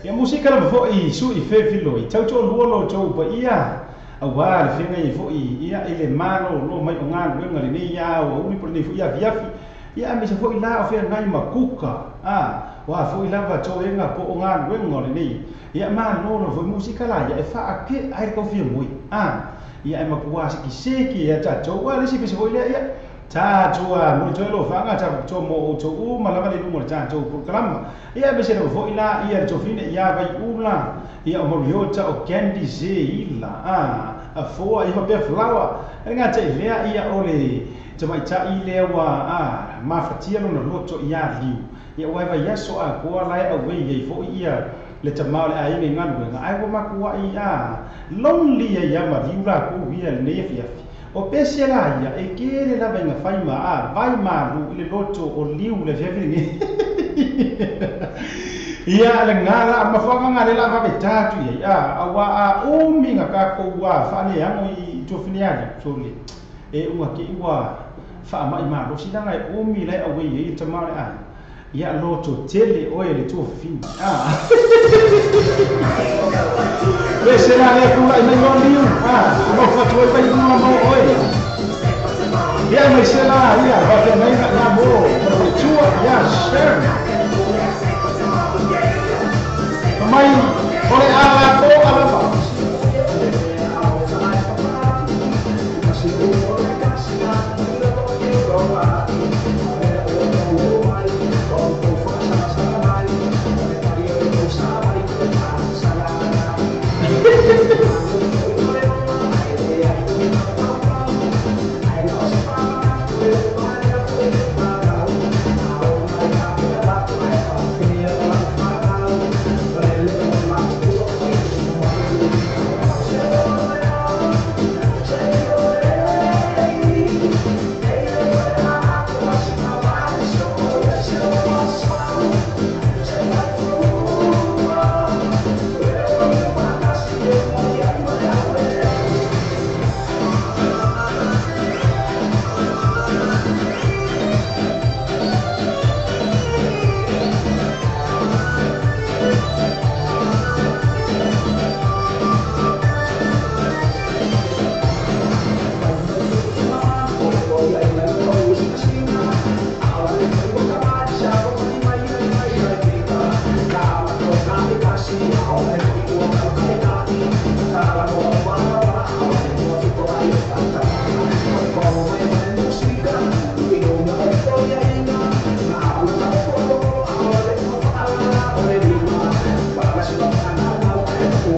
Ya musika la fo i su i fe filo i tau to luo lo to ba iya. Awa le fe ngai fo i iya ile malo lo mai ongan we ngali ni ya o umi por ni fo iya fiafi. Ia me se foi lá o fe ngai makuka ah wa foi lá va to enga po ongan we ngole ni ia ma no no foi música lá ia e fa ake ai ko fi mui ah ia e makua se ki se ki ia ta to wa le se se foi ia ta to a mo to lo fa nga ta to mo to u ma la va le mo ta to programa ia me se no foi lá ia to fine ia vai ula ia o mo yo ta o candy ze ila ah a foa ia pe flower nga te lea ia ole te mai lewa a mafatia lona loto ia liu ia wai vai aso a koa lai a wei ia fo ia le tamao le ai ngai nganu nga ai wa ia lonely ia ia ma viu la ku ia le ne fia o pese la ia e kele la vai nga fai ma a vai ma lu le loto o liu le fia ni ia le ngala ma fa nga le la va betatu ia a wa a umi nga ka ko wa fa le yango i tofini ali so le e ua ke ua fa mai ma lo sila ngai umi lai awe ye tamao le ai ia loto tele o ele to fi ah le sela le ku lai mai no liu ah no fa tu vai no mo oi ia mai sela ia va fe mai na mo tua ia sher mai ore ala ko ala ba.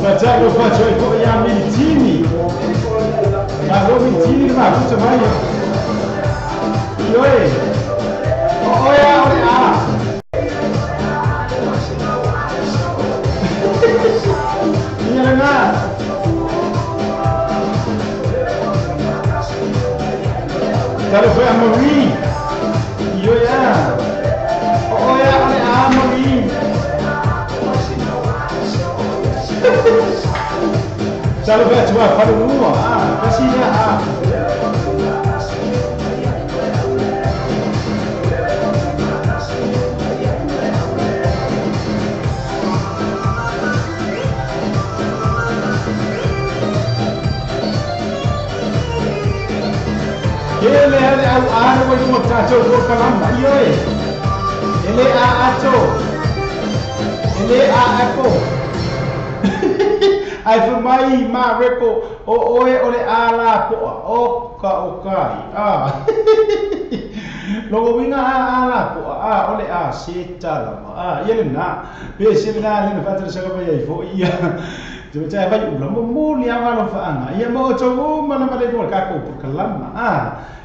Facciamo faccio i poi a Militini. Ma lo Militini ma tutto meglio. Io e oh ya oh ya. Iya nga. Kalau foi a Marie. Io ya. Oh ya oh ya Marie. Salve a tua falou, ah, kasi ah. Ele ale au aro wa lunga tatou polokalama ioe e lē a ato e lē a apo ai fa mai ma reko o oe o le ala poa o ka o kai a logo winga a ala poa a o le a se tala a ia le na pe se na le na fa sa ka mai fo ia te te vai ula mo mo le anga lo fa anga ia mo to ma na le no ka ko prokalama a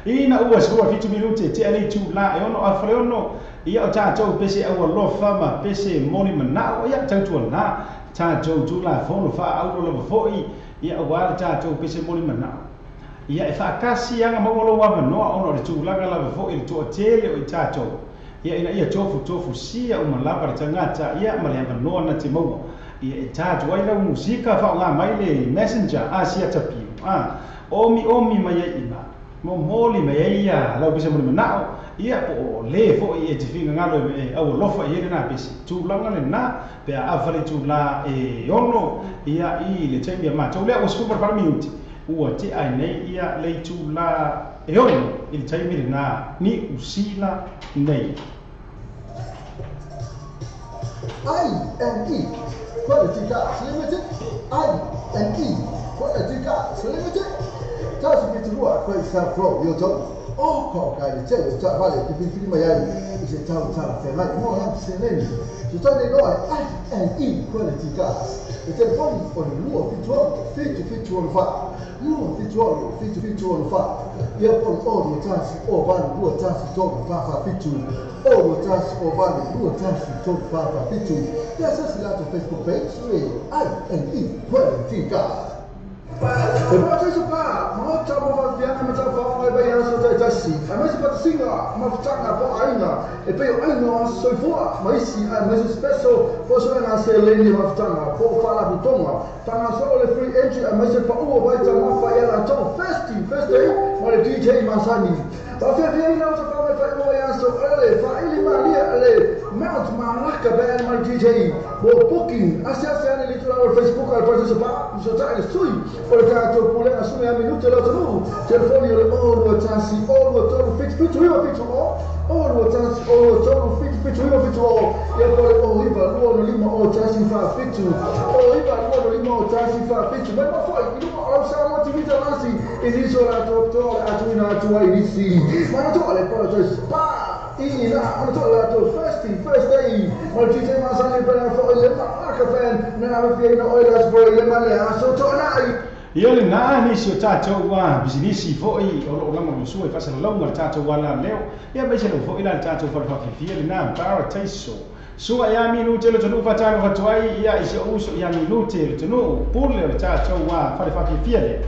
ina ua se ua fitu minute te ale tu la e ono a fale ono ia o tatou pese au alofa ma pese moni manao ia tautua na tatou tula fono fa au lo foi ia ua tatou pese moni manao ia e faakasi anga maua lou avanoa ona o le tulaga lava foʻi le toʻatele o i tatou ia ina ia tofutofu sia uma lava le tagata ia ma le avanoa na te maua ia e tatou ai lau musika faaaogā mai le messenger a sia tapiu a omi omi mai ai ina momoli mai ai ia lau pese moni manao ia po o lē foʻi e te figagalo e aualofa i ai lenā pese tulaga lenā pe a afa le tula e ono ia i le taimi a matou lea ua sefulu ma le minuti ua te ai nei ia le itula e ono i le taimi lenā ni usila nei. I&E Quality Cars Limited. I&E Quality Cars Limited. Tasi fitu kwa isa pro yo to o ko ka le te ta vale te fi mai ai i se tau tala fe mai mo ha se le so ta ne no I&E Quality Cars. Le telefoni o le lua fitu fitu fitu fa lua fitu fitu fitu fa ia po o lo tasi o valu lua tasi tolu fa fa fitu o lo tasi o valu lua tasi tolu fa fa fitu ia sa se la Facebook page I&E Quality Cars. E poi c'è pa, ma c'è mo fa via ma c'è fa mai bai aso c'è tasi. A me si fa singa, ma fa po aina. E poi aina so fo, ma isi a me spesso posso na se le ma fa po fa la butonga. Tanga solo le free entry a me se pa o vai ta ma fa ya la to festi, festi, ma le DJ Masani. Pa fa via ina fa mai fa mo ya so ele fa ili maria le Mount Malaka band ma DJ. Bo booking, asia se le tula Facebook al partecipa, so ta le sui. O le tatou pule assume a minuto la tonu telefoni o le o tasi o tolu fit fit o fit o o tasi o tolu fit fit o fit o ia po le o iva lua no lima o tasi fa fit o iva lua no lima o tasi fa fit ma ma foi i luma o sa mo ti vita lasi e di so la to to a tu na tu ai di ma no to le po to spa ina ono to la to first day ma DJ Masani per fo le ma ka fan na ma fi no oil as boy le ma le aso to na ia le nā nisi o tatou ua pisinisi foʻi o loo lama lusua i faasalalauga le tatou ala leo ia maise lau foʻi la le tatou falefaafiafia lenā parataiso sua ia minute le tonuu faatalo fatuai ia i se uso ia minute le tonuu pule o le tatou ua falefaafiafia lea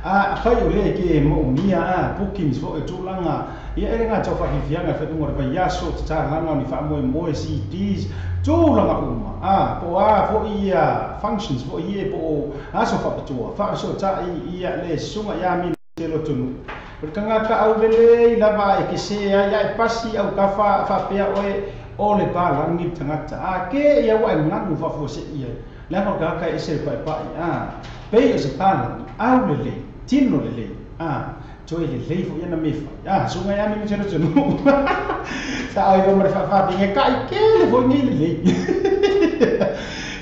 a fai o lē ke moomia a bookings foʻi o tulaga ia e le gata o faafiafiaga faaiuga o le vaiaso tatalaga o ni faamoemoe CDs tulaga uma a po a foʻi ia functions foʻi ia po o aso faapitoa faasotaʻi ia le susuga ia minute lotonu o le tagata aulelei lava e kese ai ia e pasi au kafa faapea oe o le palagi le tagata a ke ia ua e gagu faafuaseʻi ai leaga o le tagata e ese le paepaʻi a pei o se palagi aulelei tino lelei a toe lelei foʻi ana me fai a suga ia minute lotonu sa ai lo mare faafaapega kaʻi kele foʻi nei lelei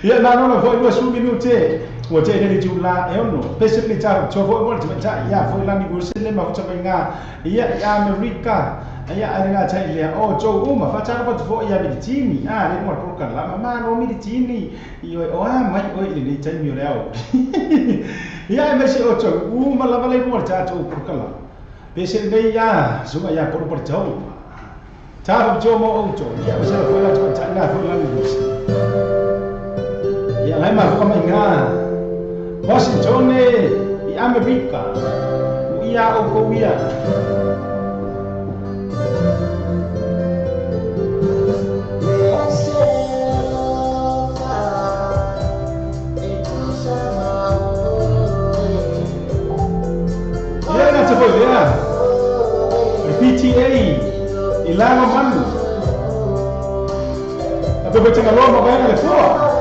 ia na nona foʻi 20 minute ua teʻe le tula e ono pese le tau to foʻi mo le tamaitaʻi ia foʻi lani gosele ma futamaigā ia i Amerika ia ai le gata i lea o tou uma faatalo atu foʻi ia militini a le luga polokalama malo militini i oe o a mai oe i lenei taimi o le ao ia e maise o tou uma lava le luga le tatou polokalama pese lenei ia suga ia polo polo tau talo jo mo outou ia pese le foʻi la tamaitaʻi na foʻi lani gosi ia lai ma mai ngā Washington i Amerika ia o kou ia ia na te foi lea le PTA i lago manu a pe tenga loa ma vaega le foa.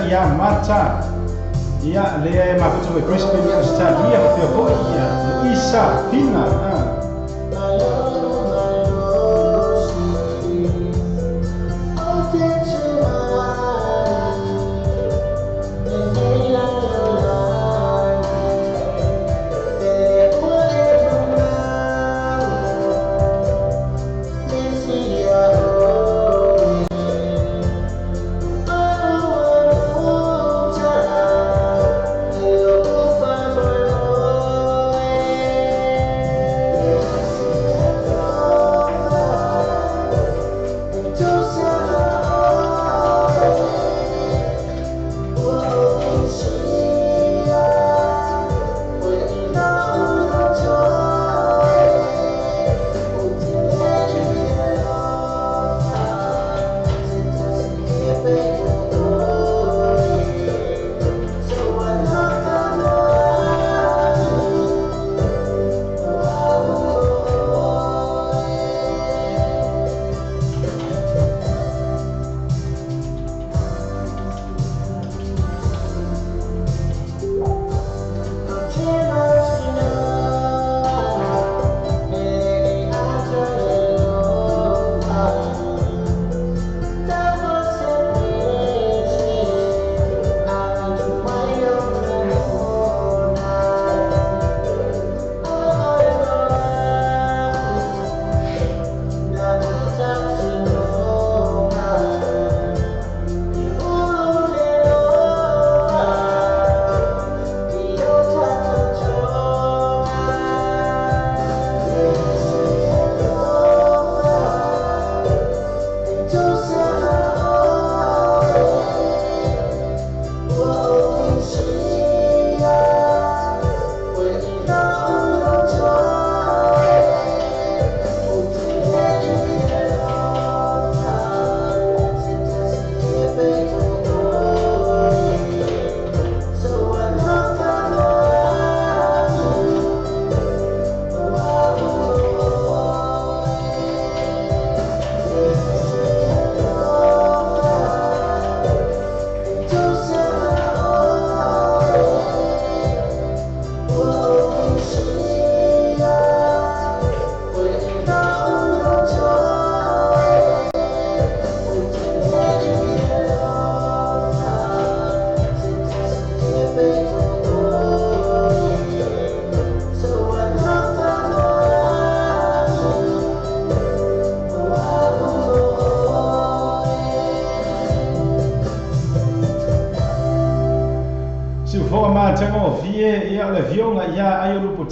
Ia mata ia le ma futu Crispin ia stadia fia foi ia Isa Pina.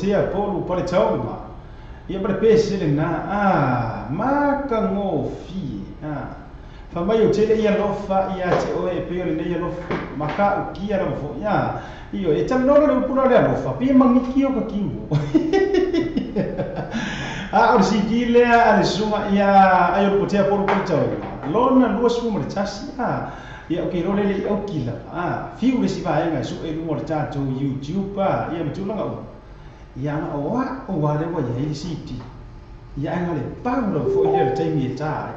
Ia polu pale tauma ia pale pese le na a maka ngofi a fa mai o tele ia lofa ia te oe pe le ia lofa maka ukia la fo ia io e tam no le pula le lofa pi mangiki o ka kingo a o si dile a le suma ia ayo potea polu pale tauma lona lua suma le tasi a ia o ke role le o kila a fiu le siva ai ngai su e lu mo le tatou YouTube a ia mtulanga o ia na oa o le wa ia city ia nga le paulo fo ia le taimi e ta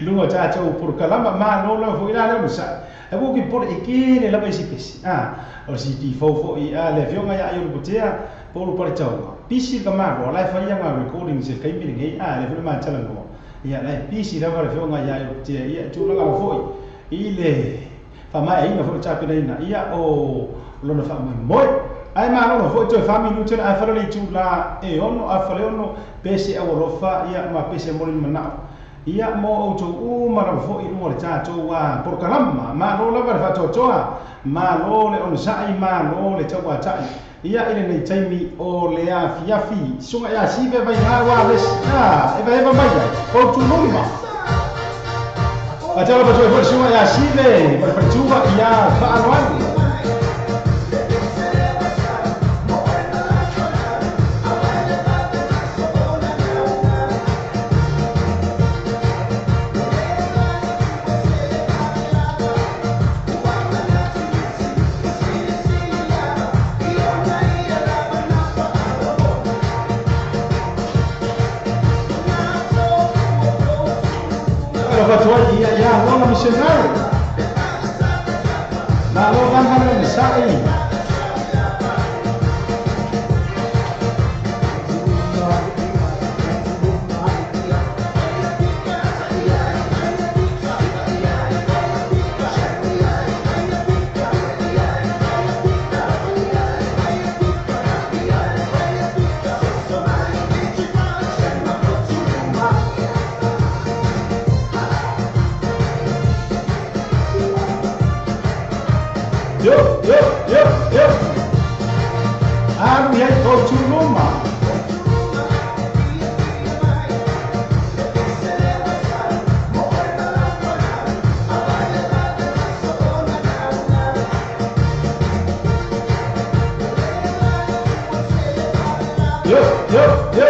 lunga ta tau por kalama ma no la fo ila le sa e bo ki por e ke le la ba si pesi a o city fo fo ia le fionga ia ayo botea polo pare tau pisi ka ma ro la fa ia nga recording se kai mi ngai a le fo ma tala no ia la pisi la va le fionga ia ayo botea ia tu la fo i le fa mai ina fo ta pena ina ia o lona fa moi moi ai ma no fo toe fa minuto ai fa le tu la e ono a fa le ono pese a lofa ia ma pese mo le mana ia mo o to u ma no fo i mo le ta to wa por kalama ma no la va fa to toa ma no le on sai ma no le ta wa ta ia ile nei taimi o le a fiafi sunga ia si ve vai na wa les na e vai vai mai o tu numa. Fatalo pa foi sua ya sive, pa tua ya fa. Ya lola missionary. Na lola hana misai. Yo, yo, yo, yo. Alu yai go to Roma. Yo, yo, yo.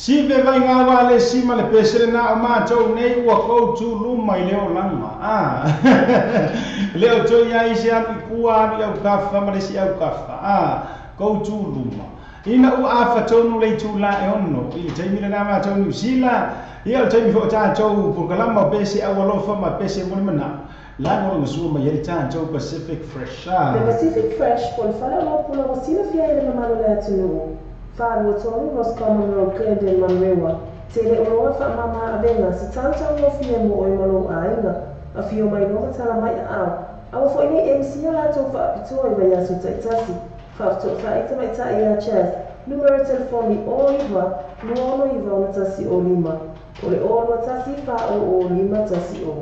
Sive vai ngā wale sima le pesere na o mātou nei ua koutu luma i leo langa. Ah. Leo toi ia isi anu i kua anu i au kafa ma le si au kafa. Ah. Koutu luma. Ina ua afa tonu le tu la e ono. I le taimi le nā mātou New Zealand. Ia o taimi fo tātou purkalama o pese au alofa ma pese moli mana. La ngolo ngusua ma ieri tātou Pacific Fresh. Ah. The Pacific Fresh po le fale o pula o sila fia i le mamalo le atunuu. Whālua tōru Roscommon Road, Glendon, Manurewa. Tele oloa wha mama avenga se tautau o fia mo oi malo āinga. A fio mai loa tala mai a au. Awa fo inei MC a lātou wha apitoa i vai aso taitasi. Wha wha mai tai a Chaz. Numero telefoni o iwa, nuono iwa ona tasi o lima. O le o lua tasi wha o o lima tasi o.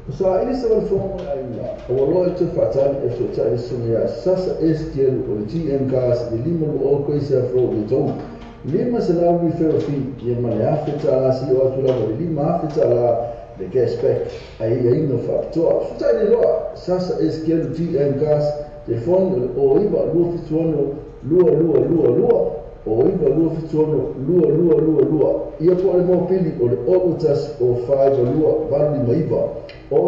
Sa ili sa wal aila awalo ito fatan efto ta isunya sasa STL o GM gas le lima o ko isa fro le to lima sala wi fe fi ye ma ya fe ta la si o tu la le lima fe ta la Le cashback ai ia ina whaapitoa. Futai le loa, sasa SKL GM Gas, telefoni o le 09 276 2222, 09 276 2222. Ia po le mopili o le 01 o 52 859, 01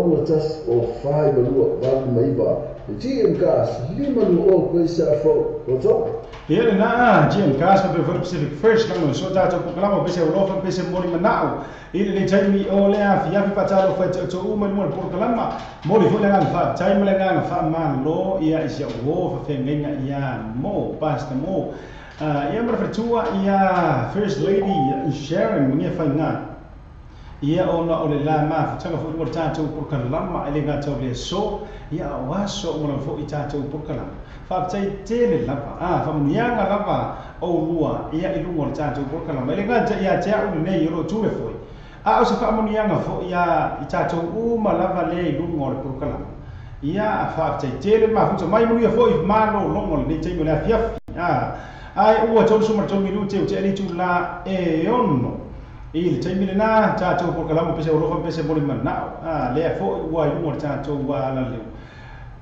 o 52 859. Le GM Gas, 5 o Great South Road, Rotoa. Ia le na GM Gas fa pe Pacific Fresh lang so ta to kalama pe se ulofa pe se mori manao i le taimi o le afi afi pa talo fa to uma mo le kalama mori fo le ngang fa taimi le ngang fa man lo ia isi o fa fe ngenga ia mo pasta mo ia mara fatua ia First Lady Sharon nge fa nga ia ona o le la ma tanga fo mo tatou por kalama ele nga tau le so ia o aso mo fo i tatou por kalama fa tai tele lava a fa munianga lava o lua ia i lungo le tatou por kalama ele nga ia te au nei ro tu le foi a o se fa munianga fo ia i tatou uma lava le i lungo le por kalama ia fa tai tele ma fu mai munia fo i malo longo le te mo le afia a ai ua tau su martou minute o te ali tu la e ono i le taimi lena tatou polokalama pese olofa pese moli manao a lea fo'i ua i luga o le tatou alaleu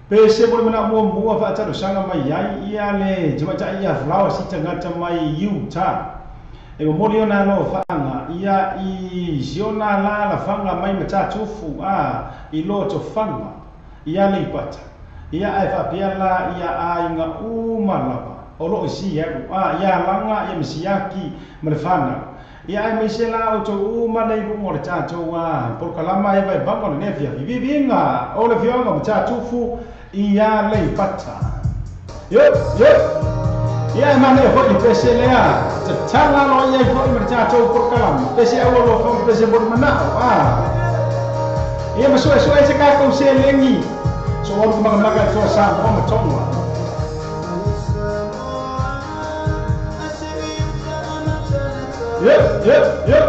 pese moli manao muamua fa'atalosaga mai ai ia le tama'ita'i ia flower si tagata mai Utah e momoli ona alofaga ia i siona la lafaga mai matatufu a i lotofaga ia leipata ia ae fa'apea la ia aiga uma lava o lo'o isi alu a ia laga ia masiaki ma le fanau ia ai mai se la o tou uma nei luga o le tatou polokalama e vaevaga o lenei afiafi viviga o le fioga ma tatufu ia leipata yo yo ia e manaia fo'i pese lea tatala loa iai fo'i ma le tatou polokalama pese aualofa pese moli manao a ia ma su'esu'e se kakou selegi so olu makamaka le toa Samoa ma Tonga. Yep, yep, yep.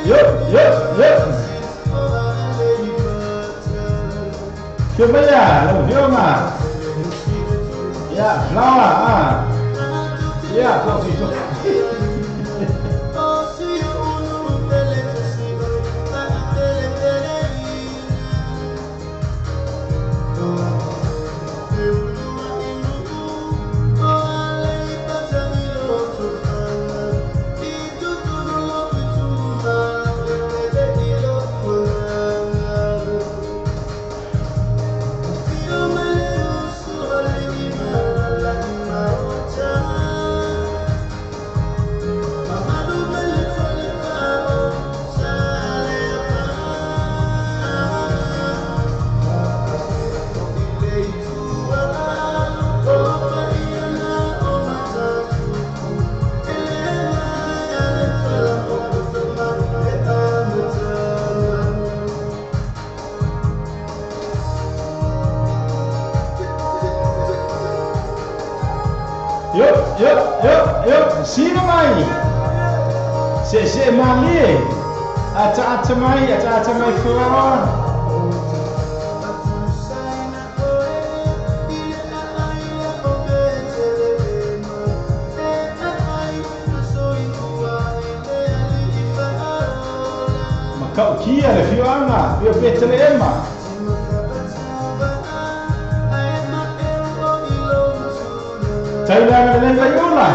Yep, yep, yep. Fio maya, lo fio ma. Ya, flower, ah. Ya, ko ti to. Yo, yo, yo, yo, sina mai. Se se mali. Ata ata mai, ata ata mai flower. Makau kia le fioanga, fio Betelehema. Tailanga le vaiola.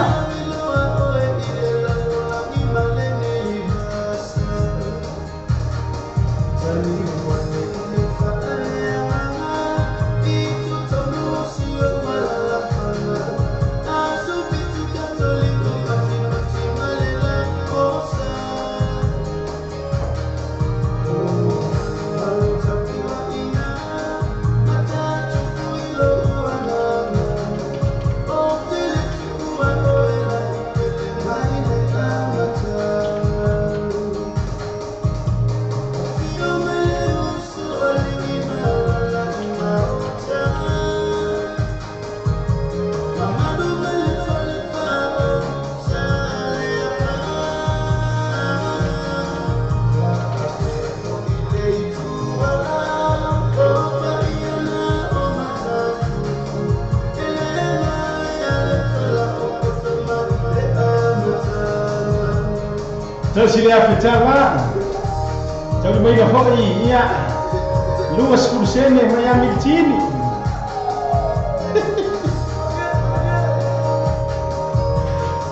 Tasi le afetala. Tau mai ga foi ia. Luas kursene Miami Tini.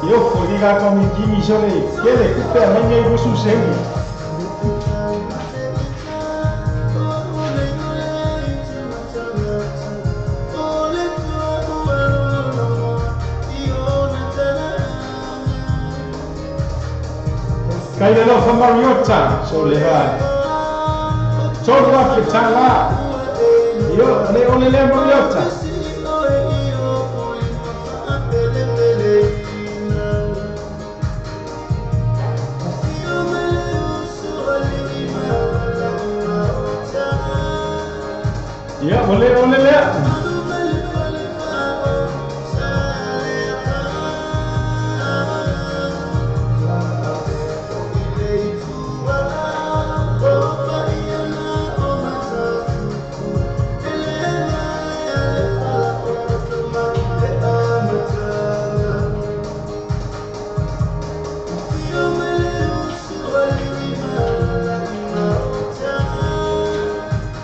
Io foi ga pa mi kimi sole kele kupe mai ngai busu seni. Kaile lo fa Mariota sole va. Tolu afetala. Io le ole le Mariota. Ia ole ole le.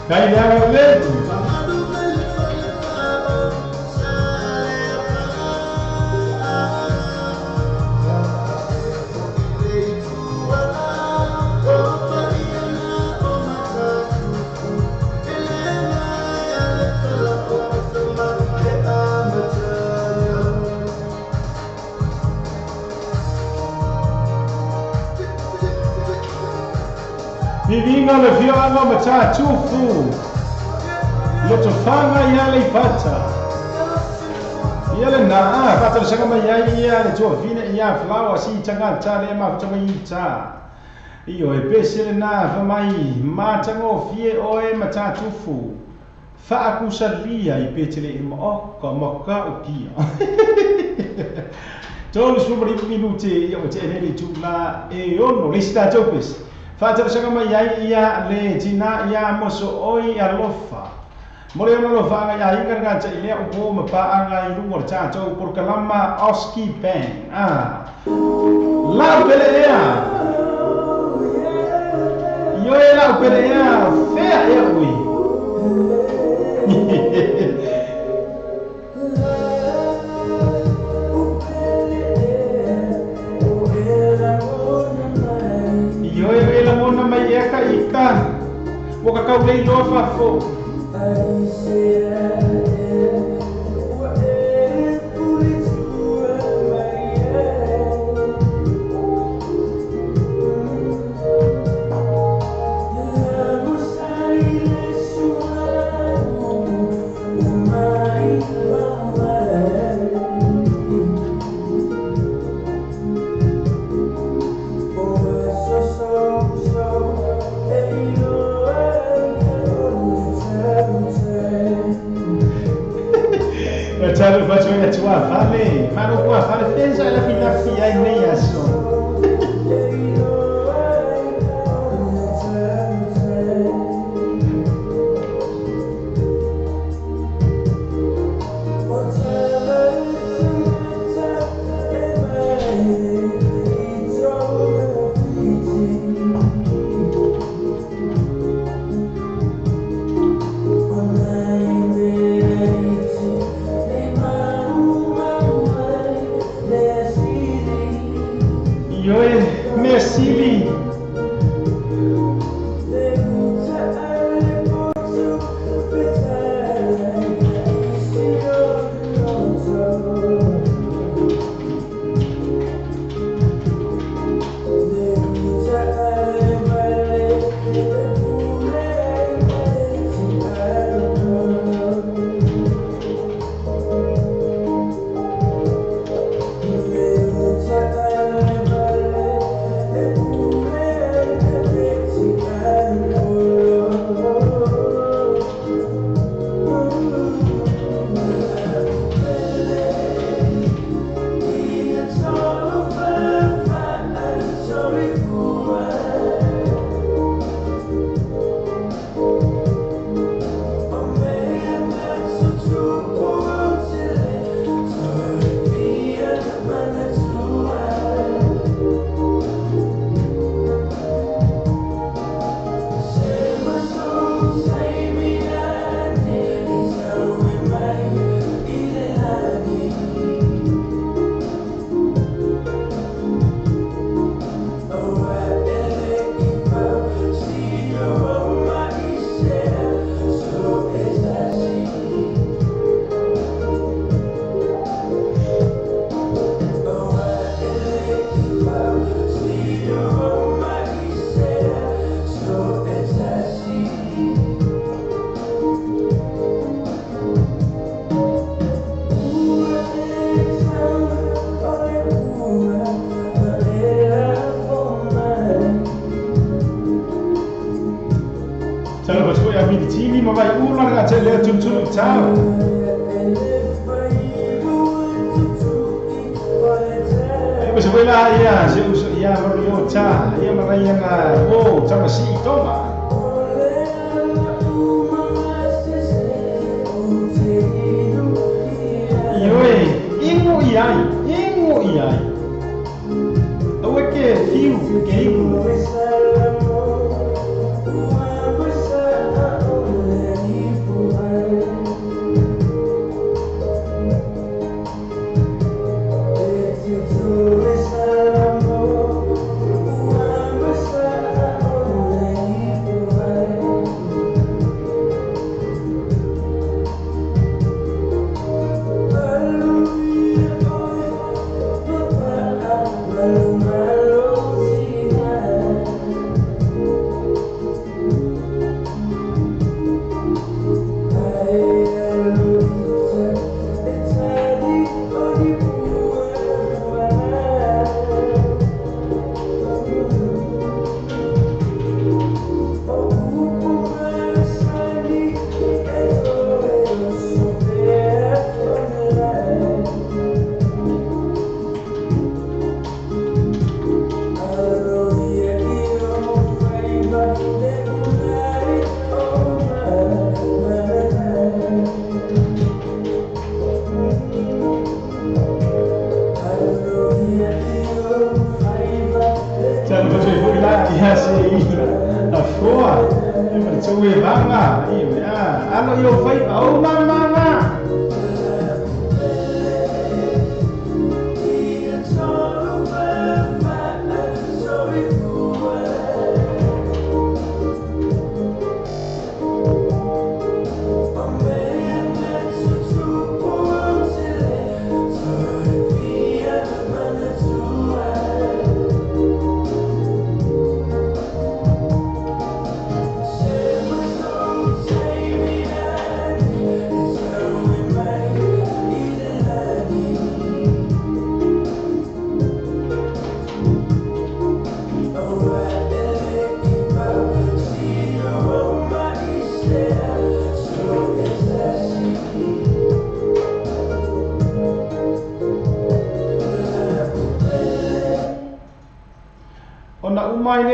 Kaile le. Vivinga le fioanga ma tufu. Loto fanga ia le pata. Ia le naa, pata le sanga mai ia le tua vina ia flower si tanga ta le ma tanga i ta. Io e pese le na fa mai ma tanga fie oe ma ta tufu. Fa akusalia i pete le ma o ka maka o kia. Tolu sumari minute ia o te ene tu la e ono le sta topes. Fata sanga mai ia le tina ia moso oi alofa. Mole ona alofa anga ia inga nga te ilea upo ma pa anga i lungo ta tau por kalama oski bang. Ah. La pele ea. Io e la pele ea fea ea ui. Io e la mona mai eka ika. Moka kau lei lofa fo. Ciao, faccio una tua fame, ma non può fare pensa alla fine in mia so. There's Vili ma vai ula nga te lea tutulu tau. E se wela ia se uso ia Mariota ia Maria na o tamasi tonga. Ioe ingu iai ingu iai. Aue ke fiu ke iu.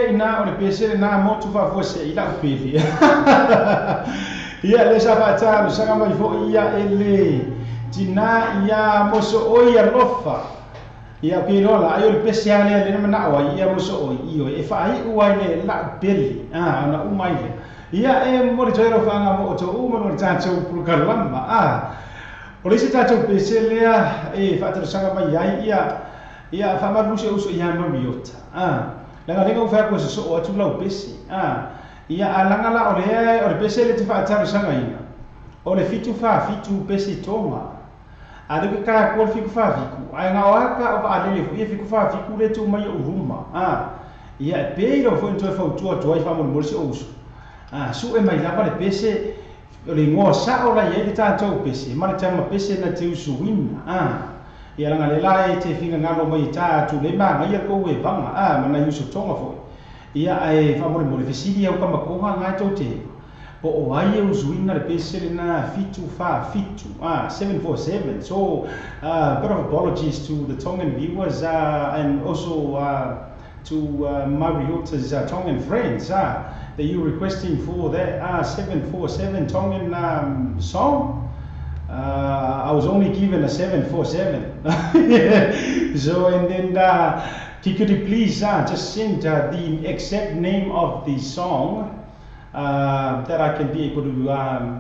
Ina o le pese na motu fa fose ila pele. Ia le sa fa lo sanga mai fo ia ele tina ia moso oi alofa. Ia ke lola ai o le pese ale le mana wa ia moso oi io e fa ai ua le la pele. Ah ona umai le. Ia e mo le tero fa nga mo to u mo le tato prokalama. Ah o le se tato pese le e fa tero sanga mai ai ia ia fa ma luse uso ia Mariota. Ah langa lenga u fa ko se so atu lau pese. Ah ia alanga la ole pese le te fa taro sanga ina. O le fitu fa fitu pese tonga. A le ka ko fiku fa fiku. Ai nga waka o va le fu fiku fa fiku le tu mai o ruma. Ah ia pe ro fo ntoi fa tu atu ai fa mo mo se uso. Ah su e mai la le pese le ngo sa o la ia le tato pese. Ma le tama pese na te usu wina. Ah ia langa le la e te finga ngalo mai ta tu le ma ia ko we vanga a mana yusu tonga fo ia ai fa mo mo le fisili au kama ko nga to te po o ai e usuina le pese le na fitu fa fitu 747. So bit of apologies to the Tongan viewers and also to Mariota's Tongan friends that you requesting for that 747 Tongan song. I was only given a 747. So, and then, could you please just send the exact name of the song that I can be able to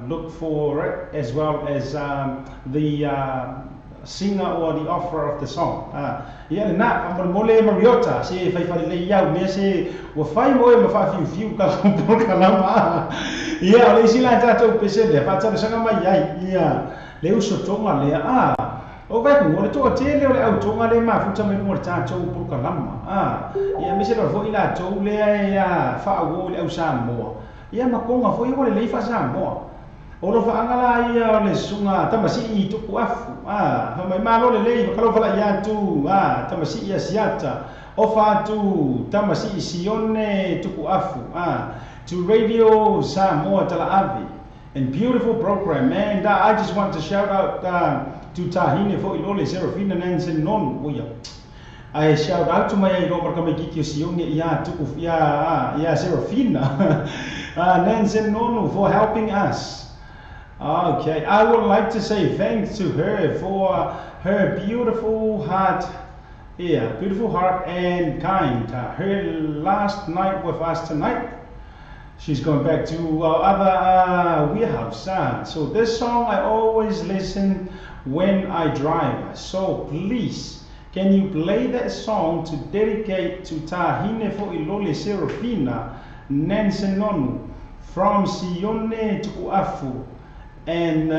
look for it, as well as the singer or the author of the song. Ia na mole Mariota se fai fai le ia me se o fai mo ma fa fiu fiu ka kalama. Ia le sila tato pese le fa tsa sanga mai ai ia le uso tonga le a o vai ko le to tele o le au tonga le ma futa me mo tato por kalama. Ia me se lo fo ila to le ia fa o le au Samoa. Ia makonga fo ia le fa Samoa. O lo whaangala ia o le sunga tamasi i tuku afu. Ah, mai malo le lei wakalo whala ia tu. Ah, tamasi i asiata. Ofa tu tamasi i sione tuku afu. Ah, to Radio Samoa Tala Ave. And beautiful program. And I just want to shout out to Tahine Fo'ilole Serafina Nansen Non. Oh, yeah. I shout out to my Robert Kamikiki Sione ya Tuku ya ya Serafina Nansen Nonu for helping us. Okay, I would like to say thanks to her for her beautiful heart. Yeah, beautiful heart and kind. Her last night with us tonight. She's going back to our other warehouse. So this song I always listen when I drive. So please, can you play that song to dedicate to Tahine Fo'ilole Serafina Nansen Nonu from Sione Tukuafu and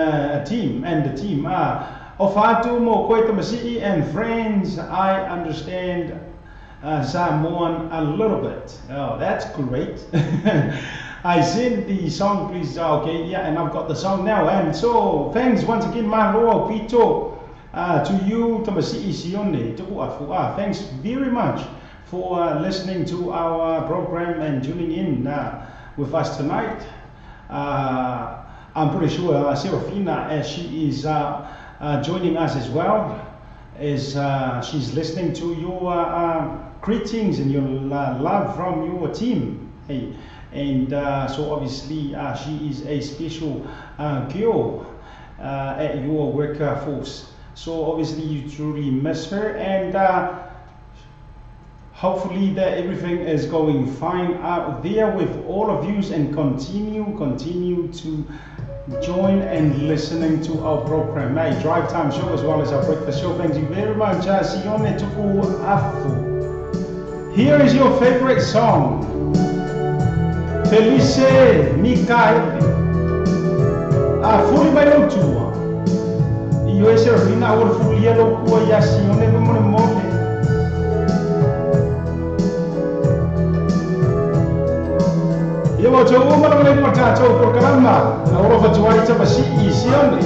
team and the team. Ofatu mo koe tamasi'i and friends, I understand Samoan a little bit. Oh, that's great. I sent the song, please. Okay, yeah, and I've got the song now. And so, thanks once again, Mahalo Pito, to you, Tamasi'i Sione Tukuafu. Thanks very much for listening to our program and tuning in with us tonight. I'm pretty sure Serafina, as she is joining us as well, is she's listening to your greetings and your love from your team. Hey, and so obviously she is a special girl at your workforce. So obviously you truly miss her, and hopefully that everything is going fine out there with all of you, and continue to join and listening to our program, hey, Drive Time Show, as well as our breakfast show. Thank you very much. Sione Tukuafu. Here is your favorite song, Felice Mikaele. Fuli mai lo tua. Io e Serafina ora fulia lo kua ia Sione mo mole. Ia mo tau uma na mo tātou programa. A ora fatuai tamasi'i Sione.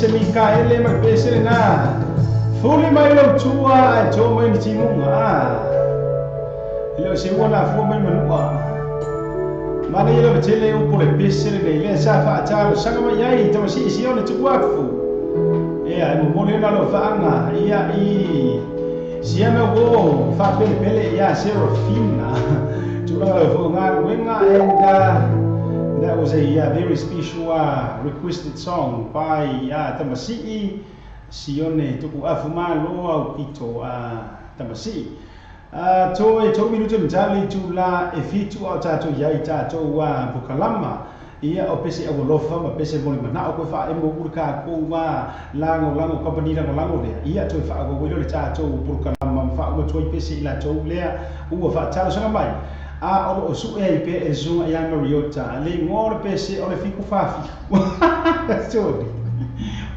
Mikaele ma na fuli mai lo tua ai to mai ni timunga le se wana fu mai manua mana ile tele u pole pese le le sa fa ta lo sanga mai ai to si si o le tua fu e ai mo mo le na lo fa anga ia i si ana go fa pele pele ia Serafina tu la lo nga wenga and that was a very special requested song by Tamasi'i Sione Tuku Afuma Loa Ukito Tamasi'i. To e tō minutu mtali tu la e fitu au tātou iai tātou pukalama. Ia o pese awalofa ma pese moli manao koe wha e mo urka ko wa lango lango company lango lango lea. Ia toi wha awa wilo le tātou pukalama ma wha ua toi pese ila tō lea ua wha talo sanga mai. A o su e pe e zunga ia Mariota le ngore pese o le fiku fafi. Sorry.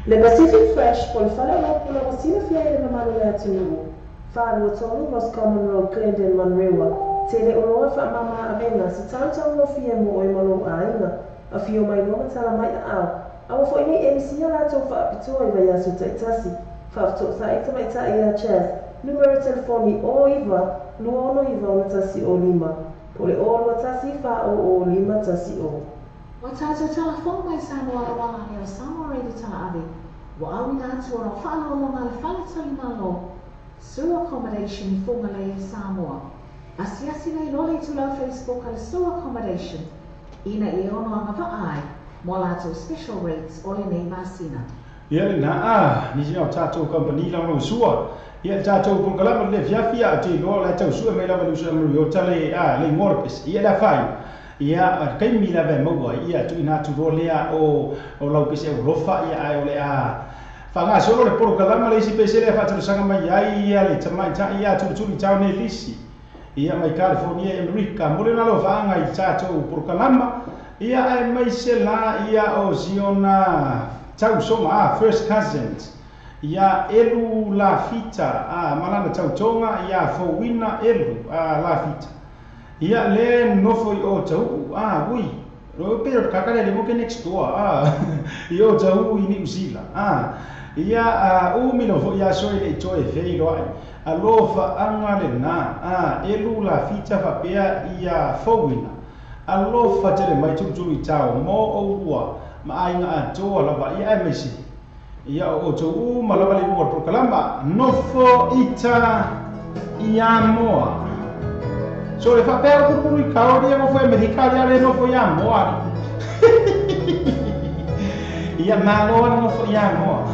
Le Pacific Fresh po le fale o pula o sila fia e le mamalo le atunuu. Whālua tolu Roscommon Road, Glendon, Manurewa. Tele o loa wha mama avenga se tau o fia mo oe malo āinga. A fio mai loa tala mai a au. Awa fo ini MC a lātou whaapitoa i vai aso taitasi. Whaafito sa ita mai ta ia Chaz. Numero telefoni o iwa, lua ono iwa ona tasi o lima. Pole o lua tasi wha o o lima tasi o. Wa tātou tala mai Samoa wala o Samoa Radio tala ave. Wa au ina atu ona whaalolonga le whale tali malo. Sua Accommodation i Whangalei Samoa. Asiasi nei lole tulau Facebook ale Sua Accommodation. Ina i ono anga vaai, mo lātou special rates o le nei masina. Ia le naa, nisi au tātou company lango sua. Ia tātou pulkalama le fiafia o te loa lai tau sua mai lava le usa Mariota le le ngorpes. Ia la whai. Ia kai mi lava e maua. Ia tu ina tu roa lea o lau pese o lofa ia ai o le a. Whanga solo le pulkalama le isi pese lea whaatarosanga mai ai ia le tamai ta ia turi tau ne lisi. Ia mai California e Amerika. Mole nalo whaanga i tātou pulkalama. Ia ai mai se la ia o Ziona tau songa first cousins. Ia elu lafita malana tautonga ia fowina elu lafita. Ia le nofo i o tau ui ro pero kakare le moke next door i o tau i New Zealand ia o milo fo ia so ile toe fei lo ai alofa anga le na elu lafita fa pea ia fowina alofa tele mai tu i tau mo o ua ma ainga atoa lava ia ai mesi. Ia o tau malava le ua prokalama nofo ita ia moa. So le whapea o kukuru i kaori ia ngofo e Amerika rea le nofo ia moa. Ia malo ana nofo ia moa.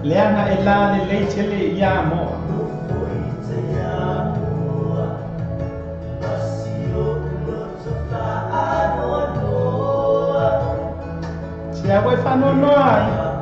Leana e la le lei tele ia moa. Tia koe whanonoa ai.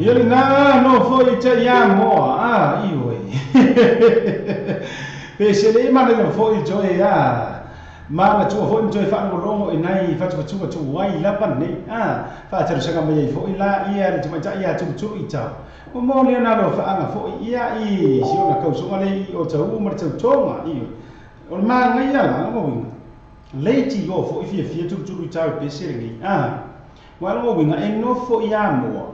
Ia na no foi te ia moa a ioi. Pe se le mana no foi joe ia. Ma na tua foi mtoe whaangolongo i nai whatuwhatua tu wai lapa nei. Whaatarusaga mai ai foi la ia le tumaita ia tuturu i tau. O mo lea nā lo whaanga foi ia i si ona kausunga le i o tau ma le tautonga. O le maa ngai ala ngo winga. Leiti o foi fia fia tuturu i tau e pese lengi. Wa lo winga e nofo i a moa.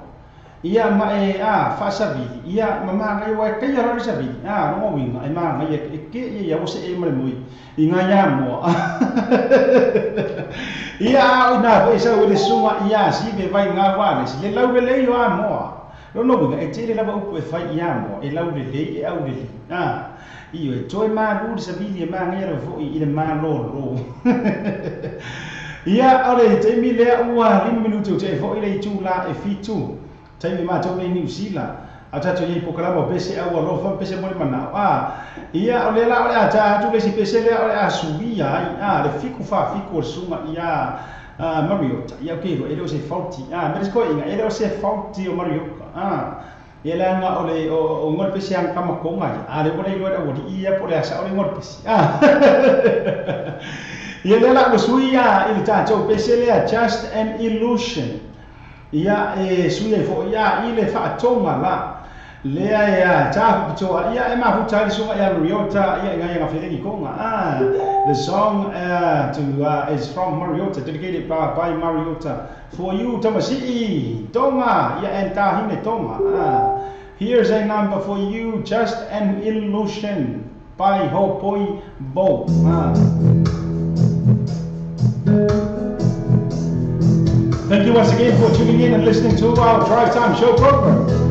Ia ma e whaasavili. Ia ma maa ngai wa kai ara savili. Ngo winga e maa ngai e ke ia o se e mare mui. I ngā ia moa. Ia au nā foi sa ue le sunga ia si me vai ngā wale si le lau le lei o a moa. Lono winga e tere lava upu e whai i a moa. E lau le lei e au le lei. Iyo e toi maa luri savili e maa ngai ara foi i le maa lolo. Ia ore te mi lea ua 5 minutu te foi le itu la e fitu. Taimi mātou nei New Zealand. A tātou iei pokalama o pese au alofa pese mo le manao. Ia o le la o le a tā atu le si pese lea o le a suia ai. Le fiku wha fiku o le sunga ia Mariota. Ia o keiro, e leo se fauti. Mere koe inga, e leo se fauti o Mariota. Ia le anga o le o ngore pese ang kamakonga ia. Le ora iloa o ia po le asa o le ngore pese. Ia le la o suia i le tātou pese lea just an illusion. Ia e suia fo ia i le whaatonga la. Lea ia tāhu pitoa ia e mahuta i sunga ia Mariota ia ngai nga whiringi konga. The song is from Mariota, dedicated by Mariota for you Tamasi'i Tonga ia en tāhine Tonga. Here's a number for you, Just an Illusion by Hopoi Bo. Thank you once again for tuning in and listening to our Drive Time Show program.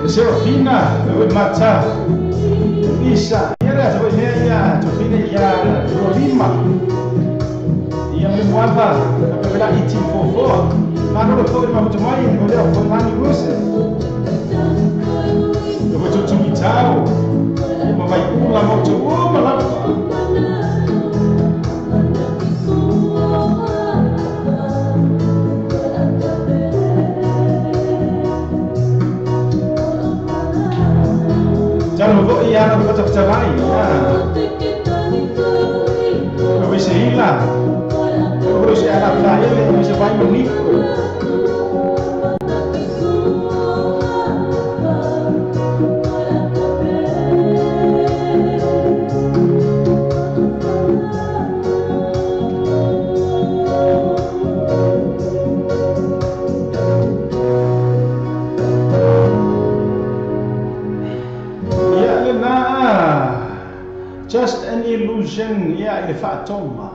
Serafina, Mata, Isa, Ia, Ia, Tofina, Ia, Lima, Ia, Muava, Kapela, Iti, Fofo, Mano, Foi, Mamutumai, Olha, Foi, Mani, Rússia, Eu vou te Tchau, Mamai, Ula, Moto, Uma, Ia no whatapatai. O wese hila. O wese ala whaele, o wese vai moniko. Just an illusion, ia i le whaatonga.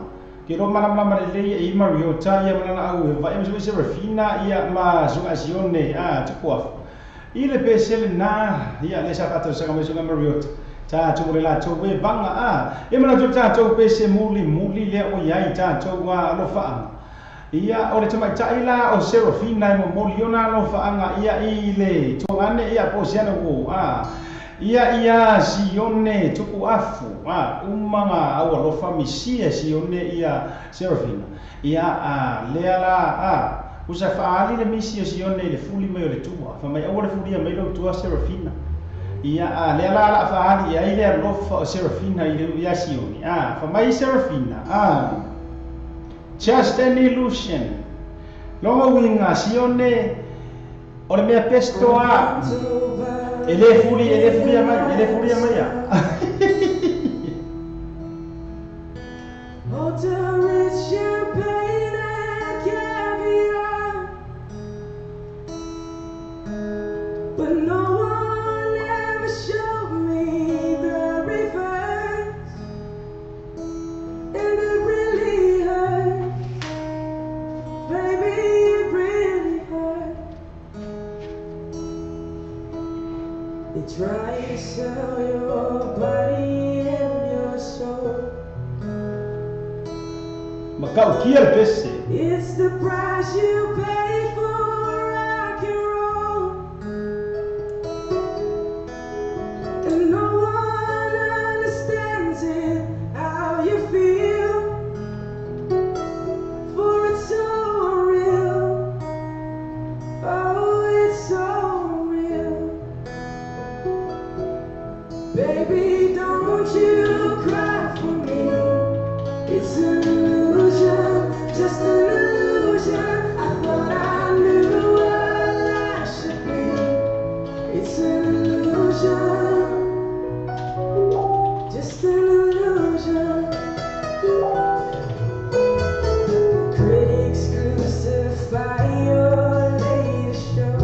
Ke lo mana mana le i Mario ta ia mana au e vai ma Serafina ia ma sunga Sione a tukuafu. I le pese na ia le sa fato sa ma sunga Mario ta tu le la tu we vanga a. E mana tu ta tu pese muli muli le o ia ta tu wa alofa. Ia o le tamaitai la o Serafina e momoli ona alofaanga ia i le tuane ia po siana wo a. Ia ia Sione tukuafu a umanga au alofa misia Sione ia Serafina. Ia a lea la a usa faali le misi o Sione le fuli mai o le tua. Fa mai au le fulia mai lo tua Serafina. Ia a lea la la faali ia i le alofa o Serafina i le ia Sione. A fa mai Serafina a just an illusion. Longa winga Sione o le mea pesto a ele fuli mai ya. Champagne and caviar, but no one ever showed me the reverse, and it really hurt, baby, it really hurt. They try to sell your body and your soul. It's the price you pay for rock and roll, and no one understands it, how you feel, for it's so real. Oh, it's so real. Baby, don't you cry for me. It's an illusion, just an illusion. I thought I knew what life should be. It's an illusion, just an illusion. Critics crucify your latest show.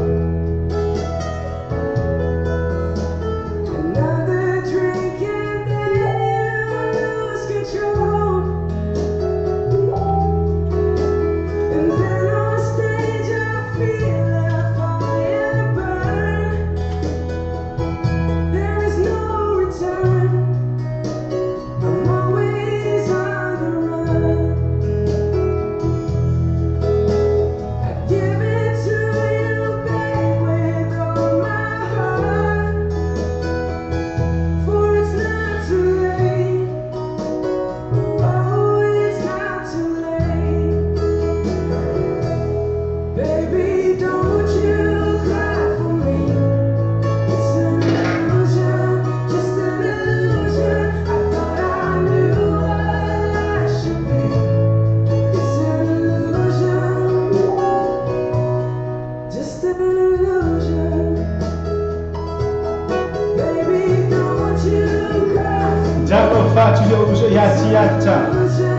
Another drink and then you lose control. And then on stage I feel a fire burn. There is no return. I'm always on the run. I give it to you, babe, with all my heart, for it's not too late. Oh, it's not too late. Baby, don't you cry for me. It's an illusion, just an illusion. I thought I knew what life should be. It's an illusion, just an illusion. Baby, don't you cry for me. Jalo fatu yo uso ya siata.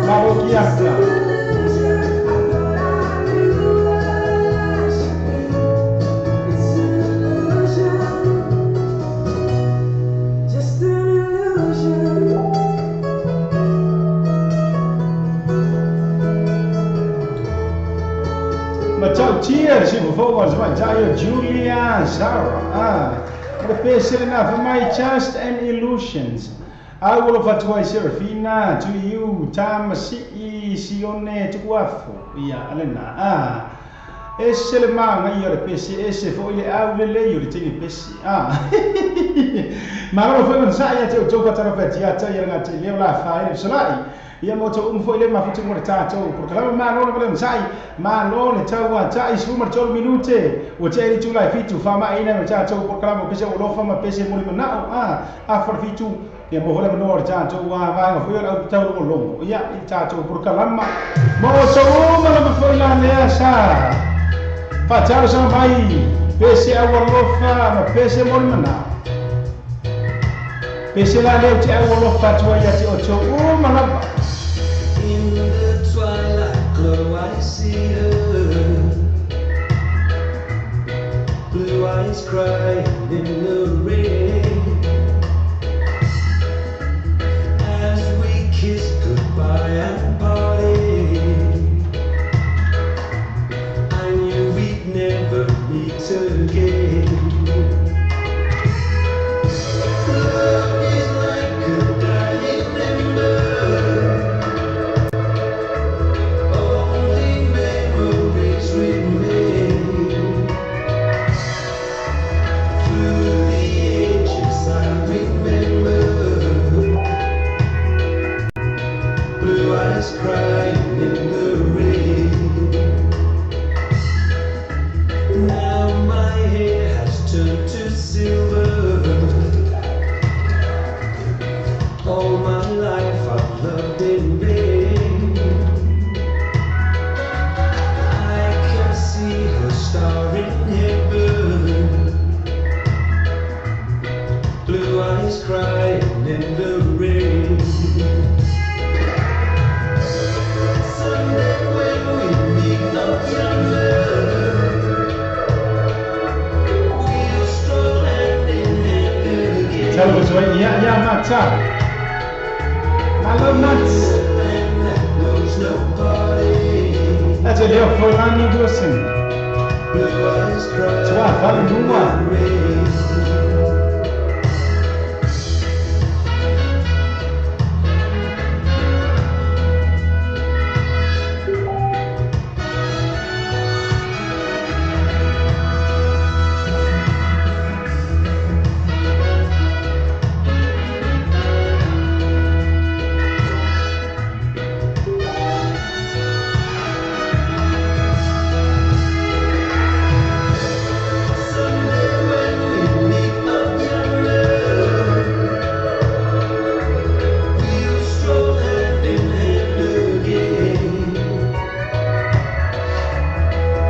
Maro kiata. Just an illusion. Ma tau tia si mo ma tau Julia Zara. Ah, o pese na for my just an illusions. I will fatua Serafina to you tam si Sione tukuafu. Ia alena. Ah. Ese le manga ia le pese ese fo ile au le le le tini pese. Ah. Ma ro fo nsa ia te o toka tara fatia ta ia ngati le la fa ile solai. Ia mo to fo ile ma futu mo ta to porque la ma no le nsai ma no le tau ta isu ma to minute o te ile tu la fitu fa ma ina no ta to porque la mo pese o lo fa ma pese mo le na a a for fitu ia mo hole no ta to wa va fo ia tau lo lo ia ta to porque la ma mo so ma lo fo ila le sa fa ta sa mai pese a lo fa ma pese mo le na pese la le te a lo fa tu ia te o to o ma la. In the twilight glow I see her, blue eyes crying in the rain. As we kiss goodbye and parted, Now my hair has turned to silver. All my life I've loved in vain. I can see her star in heaven. Blue eyes crying in the rain. Someday when we meet up yonder, we'll stroll hand in hand again. Tell us what yeah, Mata. I love nuts. That knows nobody. That's a little for Lani Wilson. Blue eyes crying Tua, in the Valua. rain. Someday when we meet up yonder, we'll stroll hand in hand again.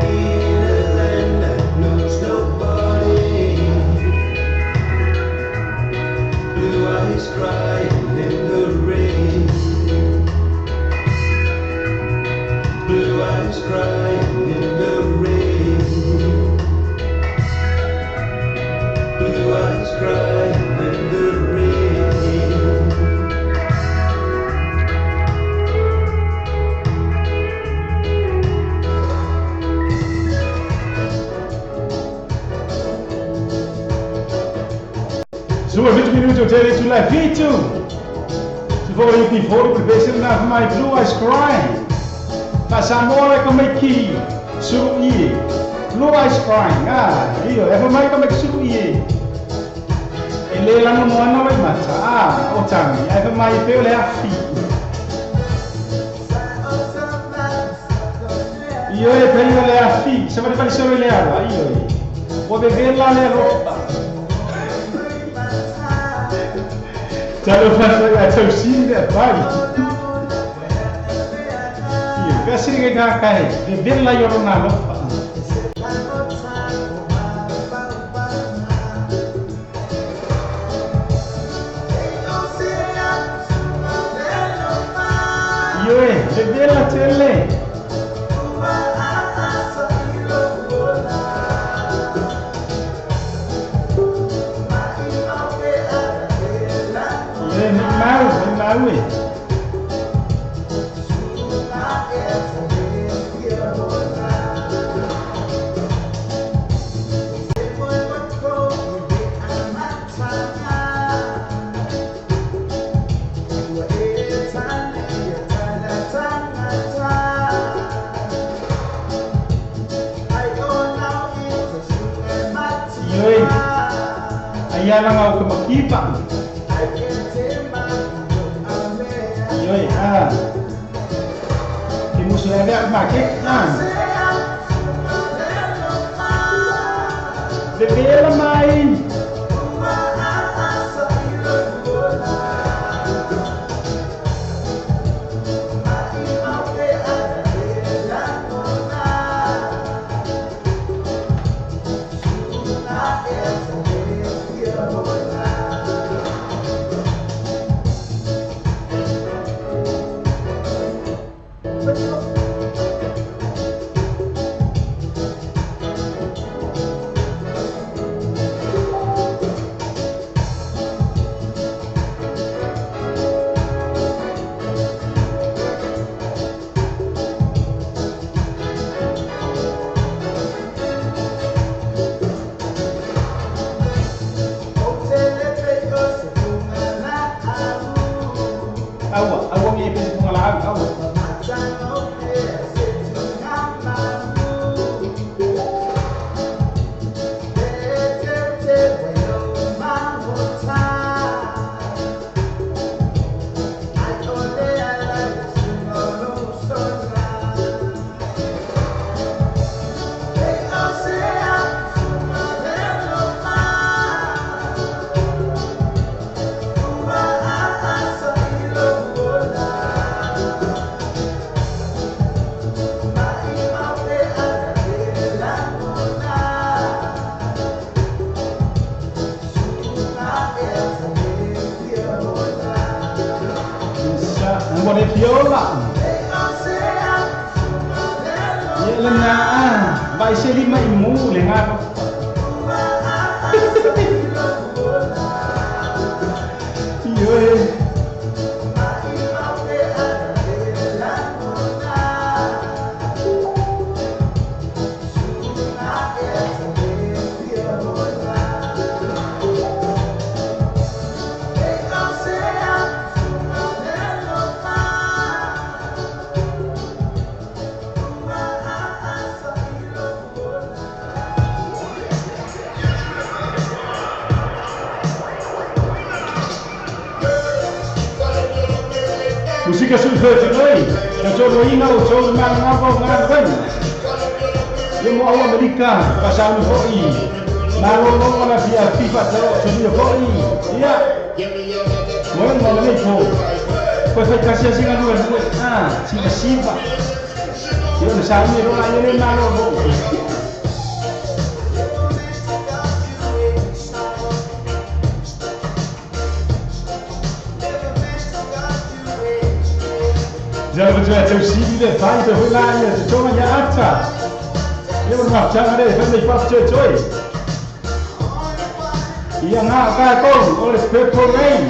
In a land that knows nobody. Blue eyes crying in the rain. Blue eyes crying in the rain. Blue eyes crying in the rain. So, 20 minuto tele tu la fitu. Se for you before the best enough my blue eyes crying. Pasamora come ki su i. Blue eyes crying. Ah, io e mai come su i. E le la no no mai mata. Ah, o tangi. E mai pe le afi. Io e pe le afi. Se va fare solo le ala, io. O bebe la le roba. Tell us what seen that body. You kasi nga kai, de bella yorona lofa. Yo de bella tele. Mau, mau. Yo, ayala nga ako makipa. Yoi, ah. Ki musu le ma ke ah. De bela mai. fiola. Ia lena vai se lima imu le ngā. Ioe. Musika sul-føfiløi, na tolo ina o tolo mangapa o ngā wen. Ia mo au Amerika, pasauni hoi. Malolo na fia FIFA talo tolo hoi. Ia. Mo mo le po. Ko fai kasi asi ngā lua lua. Ah, siva siva. Ia no sauni ro la ia le malolo. Zero te usile fai te hula ia te toma ia ata. Ia mo mafutanga le fai mai papu te toi. Ia ngā ka tolu o le Purple Rain.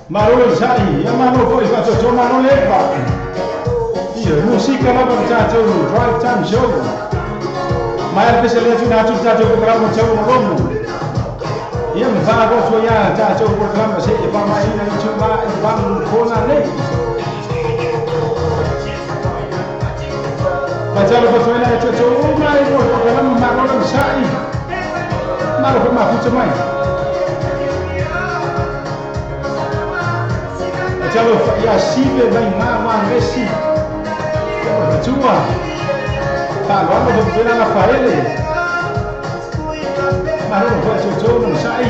Marol sai, ia mano foi fa to mano lepa. Ia musika lava tatou drive time show. Mai pese le tu na tu tatou programa tau no lomo. Ia mfa go so ia tatou programa se e pa mai na tu ba e ba kona le. Patalo fa to ina to mai go programa marol sai. Maro fa ma futu mai. Ia sive mai ngā wā ngesi. Ia matua. Wha loa mo pela la whaele. Maro mo wha tō no sai.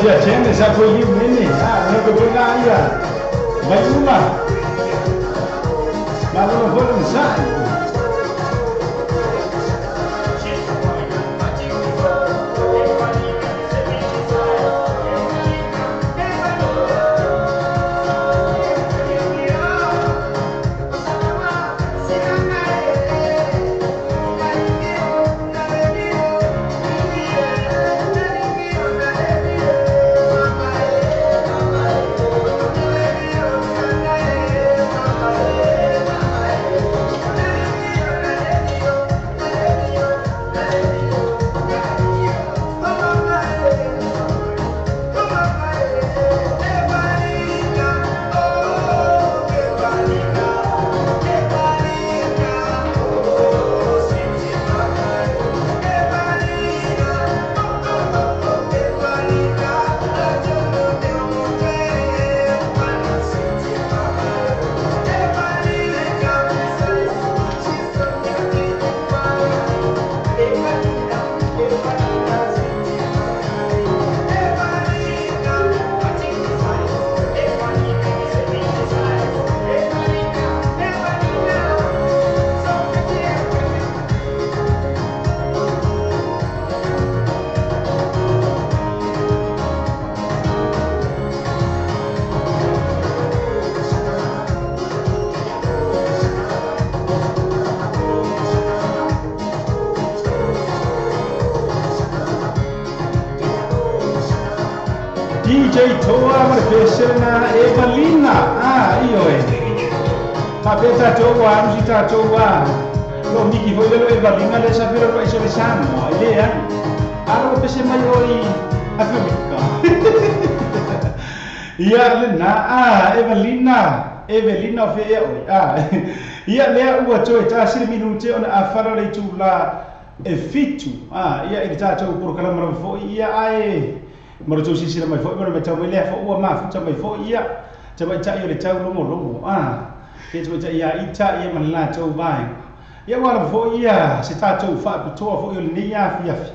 sia chene sa foi liu nene a no ko foi la ia vai ula malo foi le sai. DJ Toa ma le pesena Evelina a ioe papeta toa amusi tatou a lo miki foi lelo Evelina le safira lo iso le Samoa i le ai alo pese mai oi Afrika ia le na a Evelina Evelina fe e oi a ia lea ua toe tasi le minute ona afara le itula e fitu a ia i le tatou polokalama lava foi ia ae maro tau sisila mai foi maro mai tau mai lea foi ua mafuta mai foi ia tamaitai o le tau logologo a ia tamaitai ia ita ia ma le latou vaega ia ua lava foi ia se tatou faapitoa foi o lenei afiafi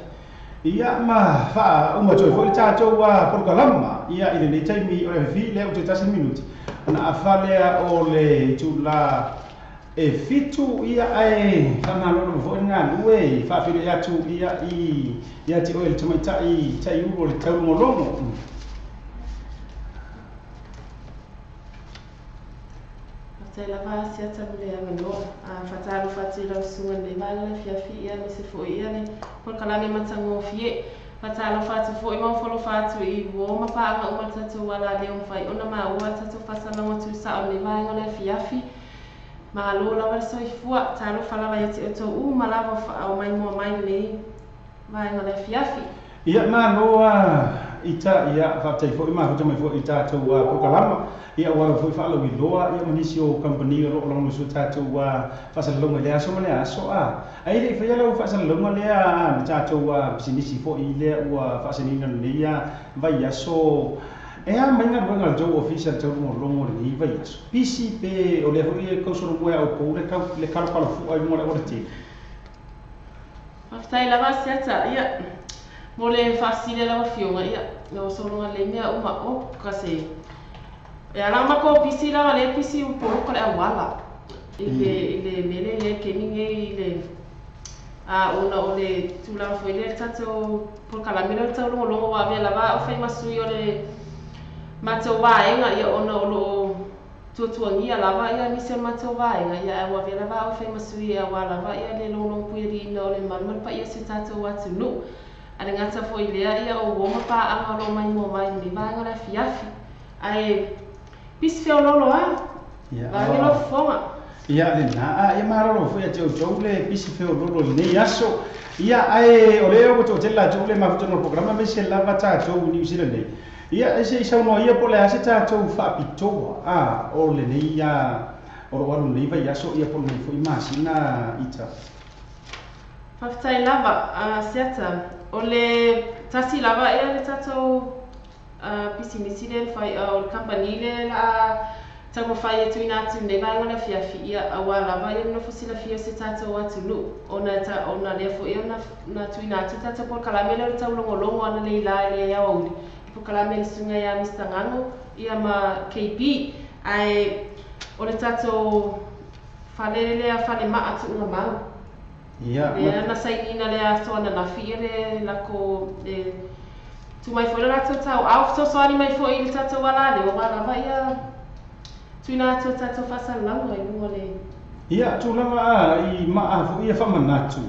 ia ma faauma toe foi le tatou polokalama ia i lenei taimi o le afiafi lea ua toe tasi le minuti ona afa lea o le itula e fitu ia ae faamalo foi le galue faafeiloai atu ia i ia te oe le tamaitai taiulu o le taulogologo. Faafetai lava asiata mo le avanoa faatalofa atu i lau susuga lenei vaega le afiafi ia ma se foi ia le polokalame matagofie. Faatalofa atu foi ma ofolofa atu i uo ma paaga uma le tatou alaleo mafai ona maua tatou faasalaga tusao lenei vaega le afiafi. Malo lava le soifua talofa lava ia te outou uma lava faaao mai moa mai lenei vaega le afiafi. Ia malo ita ia faafetai foi mafuta mai foi i tatou polokalama ia ua lava foi faalauiloa ia ma nisi o kampani o loo lagolagosia tatou faasalalauga i le aso ma le aso a ai le i faia lau faasalalauga lea ma tatou pisinisi foi lea ua faasaina lenei vai aso e a mai galuega le tou ofisa le taulogologo lenei vai aso pisi pe o lea foi e kausolomua e aupou le kalokalofu'a i luga o le aualatele. Faafetai lava asiata ia mo le faasili lau afioga ia o sologa lelei mea uma o ka se e ala makou pisi lava lea pisi poloka le auala i le mele lea kemi nei i le a ona o le tulaga foi lea le tatou polokalame lea o le taulogologo ua avea lava o fai ma sui o le matou vaega ia ona o loo tuatuagia lava ia nisi o le matou vaega ia ae ua avea lava o fai ma sui e auā lava ia le logologo puialiina o le malu ma le paia o si o tatou atunuu. A le gata foi lea ia o uo ma paaga o loo mai moa mai lenei vaega le afiafi ae pisi feololo a vaege lo fofoga. Ia lena a ia malolo foi ia te outou le pisi feololo lenei aso ia ae o lea ua toatele latou le mafutaga o le polokalama aemaise lava tatou i Niu Sila nei ia e se i saunoa ia po o le a se tatou faapitoa a o lenei o loo alu lenei vaiaso ia po o lenei foi masina ita. Faafetai lava asiata o le tasi lava ea le tatou pisinisi lea mafai o le kampani lea la taumafai e tuuina atu lenei vaega le afiafi ia auā lava ia le nofo silafia o se tatou atunuu ona lea foi ona tuuina atu tatou polokalame lea o le taulogologo ana lei la i le aoauli polokalame le susuga ia Mr Gago ia ma KB. Ae o le tatou fale lea falemaa tuugamau. Lea na sainiina le aso ananafi ia le lako le tumai foi le latou tauao fesoasoani mai foi i le tatou alaleo aua lava ia tuuina atu o tatou faasalalauga i luga o le. Ia, tulaga a i maa foi ia faamanatu.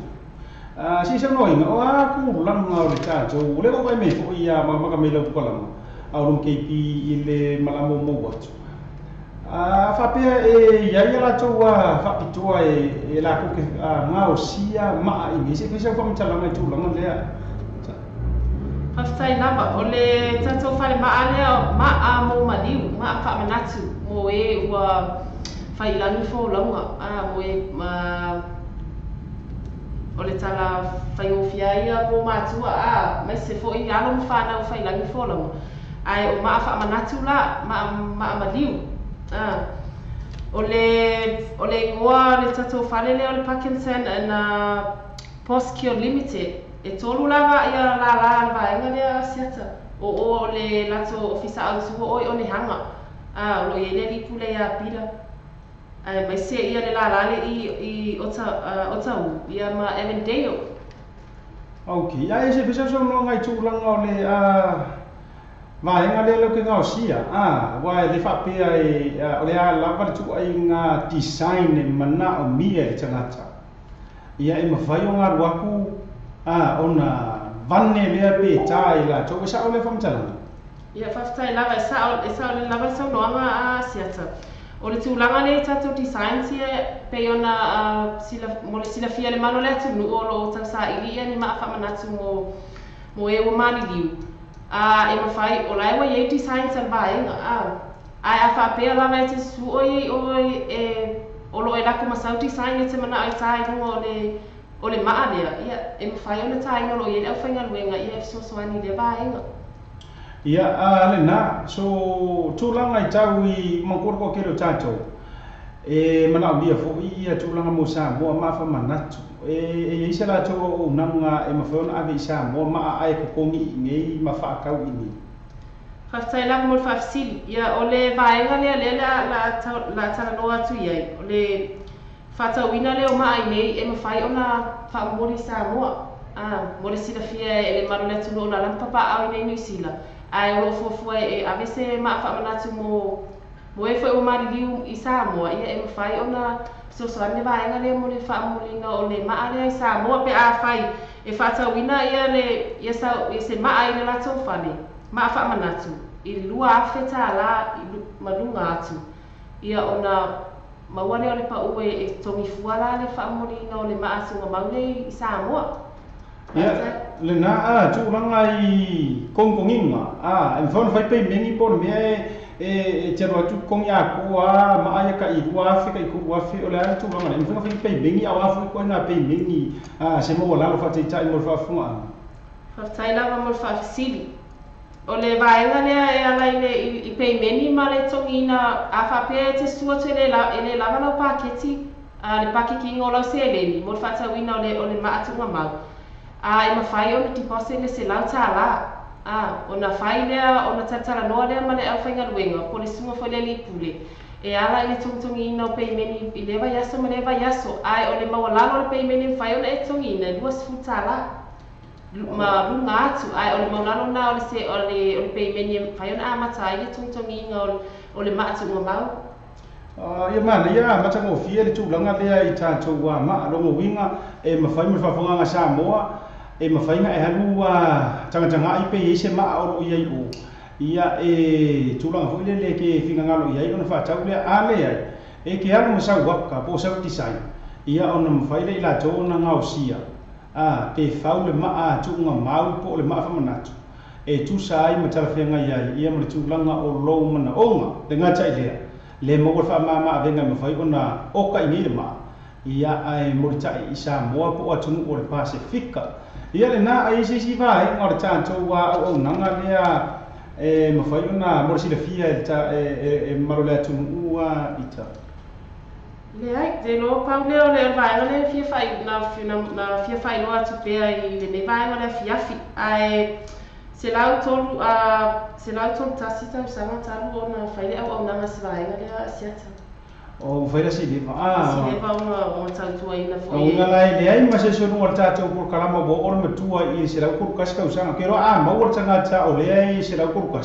Se i saunoaina, o a tulaga o le tatou, o lea ua vaai mai foi ia makamaka mai lau pukalama a o lou KP i le malama ua maua atu. A faapea e i ai a latou faapitoa e latou ke gaosia maa i nei, se i fai sau faamatalaga i tulaga lea. Faafetai lava. O le tatou fale maa lea, maa mo maliu, maa faamanatu mo e ua faiilagi folauga, a mo e o le tala faigofie lava ia mo matua, a aemaise foi alo ma fanau ua faiilagi folauga. Ae o maa faamanatu la, maa maa maliu. A o le o le igoa o le tatou fale lea o le Parkinson and Post Cure Limited. E tolu lava ia lālā a le vaega lea Asiata. O o o le latou ofisa autu o o i Onehanga, a o lo o i ai le alii pule ia Pira. Aemaise ia le lālā le i i Otahuhu ia ma Avondale. Ok, ae se fesoasoanoaga i tulaga o le vaega lea lau ke gaosia, aua e le faapea e o le a lava le tuuaiga design e manaomia e le tagata. Ia e mafai ona alu atu ona vane lea pe ta i latou, e sao lea faamatalaga? Ia, faafetai lava, e sao, e sao lelei lava le saunoaga a Asiata. O le tulaga lea i tatou designs ia, pei ona sila, mo le silafia e le malu o le atunuu o lo o tausaili ia ni maa faamanatu mo, mo e ua maliliu, a e mafai, o la e ua i ai designs a le vaega, a. Ae a faapea lava e te susu oe i oe e, o lo o e lako ma sau design e te manao e tā i luga o le, o le maa lea, ia, e mafai ona tāina o lo o i ai le aufaigaluega ia e fesoasoani i lea vaega. Ia, a lena, so tulaga i tau i manatua le toatele o tatou, e manaomia foi ia tulaga mo Samoa ma faamanatu. E i ai se latou auaunaga e mafai ona ave i Samoa ma aae totogi i inei ma faatau i inei. Faafetai lava mo le faafesili. Ia, o le vaega lea lea le a le a talanoa atu i ai, o le faatauina lea o maa i nei e mafai ona faamomoli i Samoa. A, mo le silafia e le malu o le atunuu o la lava papaao i nei Niu Sila, ae o lo o fuafua e ave se maa faamanatu mo mo e foi ua maliliu i Samoa, ia e mafai ona fesoasoani le vaega lea mo le faamomoliina o le maa lea i Samoa pe afai e faatauina ia le ia sau ia se maa i le latou fale, maa faamanatu i le $2,000 i ma luga atu, ia ona maua lea o le pau e e totogi fua la le faamomoliina o le maa tuugamau lea i Samoa. Ia, lena a tulaga i kogikogiga, a, e mafai ona fai peimeni po o le mea e e te alu atu totogi atoa a maa ia tai 2,000 tai 3,000, o le a le tulaga lea? E mafai ona fai peimeni a o a foi ituaiga peimeni se maualalo faataitai mo le faafofogaaga? Faafetai lava mo le faafesili. O le vaega lea e ala i le i peimeni ma le totogiina a faapea e te susu atu e le e le lava lau paketi a le pakekiina o lau seleni mo le faatauina o le o le maa tuugamau a e mafai ona deposit le $100 a ona fai lea ona talatalanoa lea ma le aufaigaluega po o le susuga foi le alii pule e ala i le togitogiina o peimeni i lea vaiaso ma lea vaiaso ae o le maualalo o le peimeni e mafai ona e totogiina e $20 ma luga atu, ae o le maulalo lena o le se o le o le peimeni e mafai ona amata ai le togitogiina o o le maa tuugamau. Ia manaia matagofie le tulaga lea i tatou maa, lona uiga e mafai mo le faafofogaaga Samoa e mafai ona e alu tagatagai pe i ai se maa o lo o i ai o ia e tulaga foi lele e te finagalo i ai ona faatau lea, a leai e te alu ma sau aka po o sau design ia ona mafai lea i latou ona gaosia a pe fau le maa tuugamau po o le maa faamanatu e tusa ai ma talafeagai ai ia ma le tulaga o lou manaoga. Le gata i lea, le maua le faamama-avega e mafai ona oka i nei le maa, ia ae molitai i Samoa po o atunuu o le Pasefika. Ia lena, a i ai se isi vaega o le tatou auaunaga lea e mafai ona mo le silafia e le mamalu o le atunuu Ita? Leai, te iloa pau lea o le vaega lea e fia fai, na, na, na fia faailoa atu pea i lenei vaega o le afiafi. Ae 131 tausaga talu ona fai le auaunaga se vaega lea Asiata. O fai la sileva. Sileva ona tautuaina fo'i. Uiga la e leai ma se isi o luga o le tatou polokalama ua oo le matua i le 131 tausaga. Ke iloa a maua le tagata o lea e 131,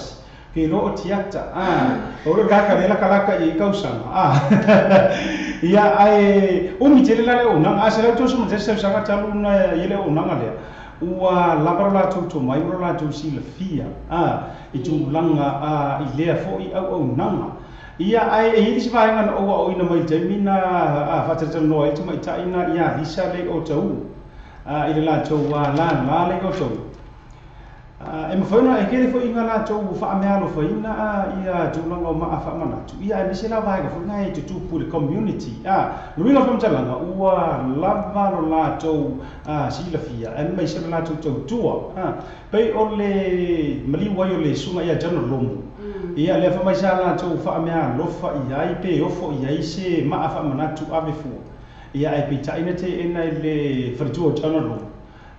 ke iloa o tiata. O le kaka lea lakalaka i ai kausaga. Ia ae umi tele la le auaunaga. A 131 tausaga talu ona i ai le auaunaga lea, ua lava lo latou tomai ma lo latou silafia i tulaga i lea fo'i auaunaga. Ia, ae e i ai le isi vaega na ou aoaoina mai i le taimi na faatalatalanoa ai le tamaitai na ia Lisa le i Otahuhu, i le latou lala le i Otahuhu. E mafai ona e tele foi ina latou faameaalofaina ia tulaga o maa faamanatu, ia aemaise la vaega foi na e tutupu i le community. O le uiga o le faamatalaga, ua lava lo latou silafia aemaise le latou tautua. Pei o le maliu ai o le susuga ia General Lomu, ia lea fai mai sa latou faameaalofa i ai pe ofo i ai se maa faamanatu ave fua. Ia ae peitai na teena i le faletua o General Lomu.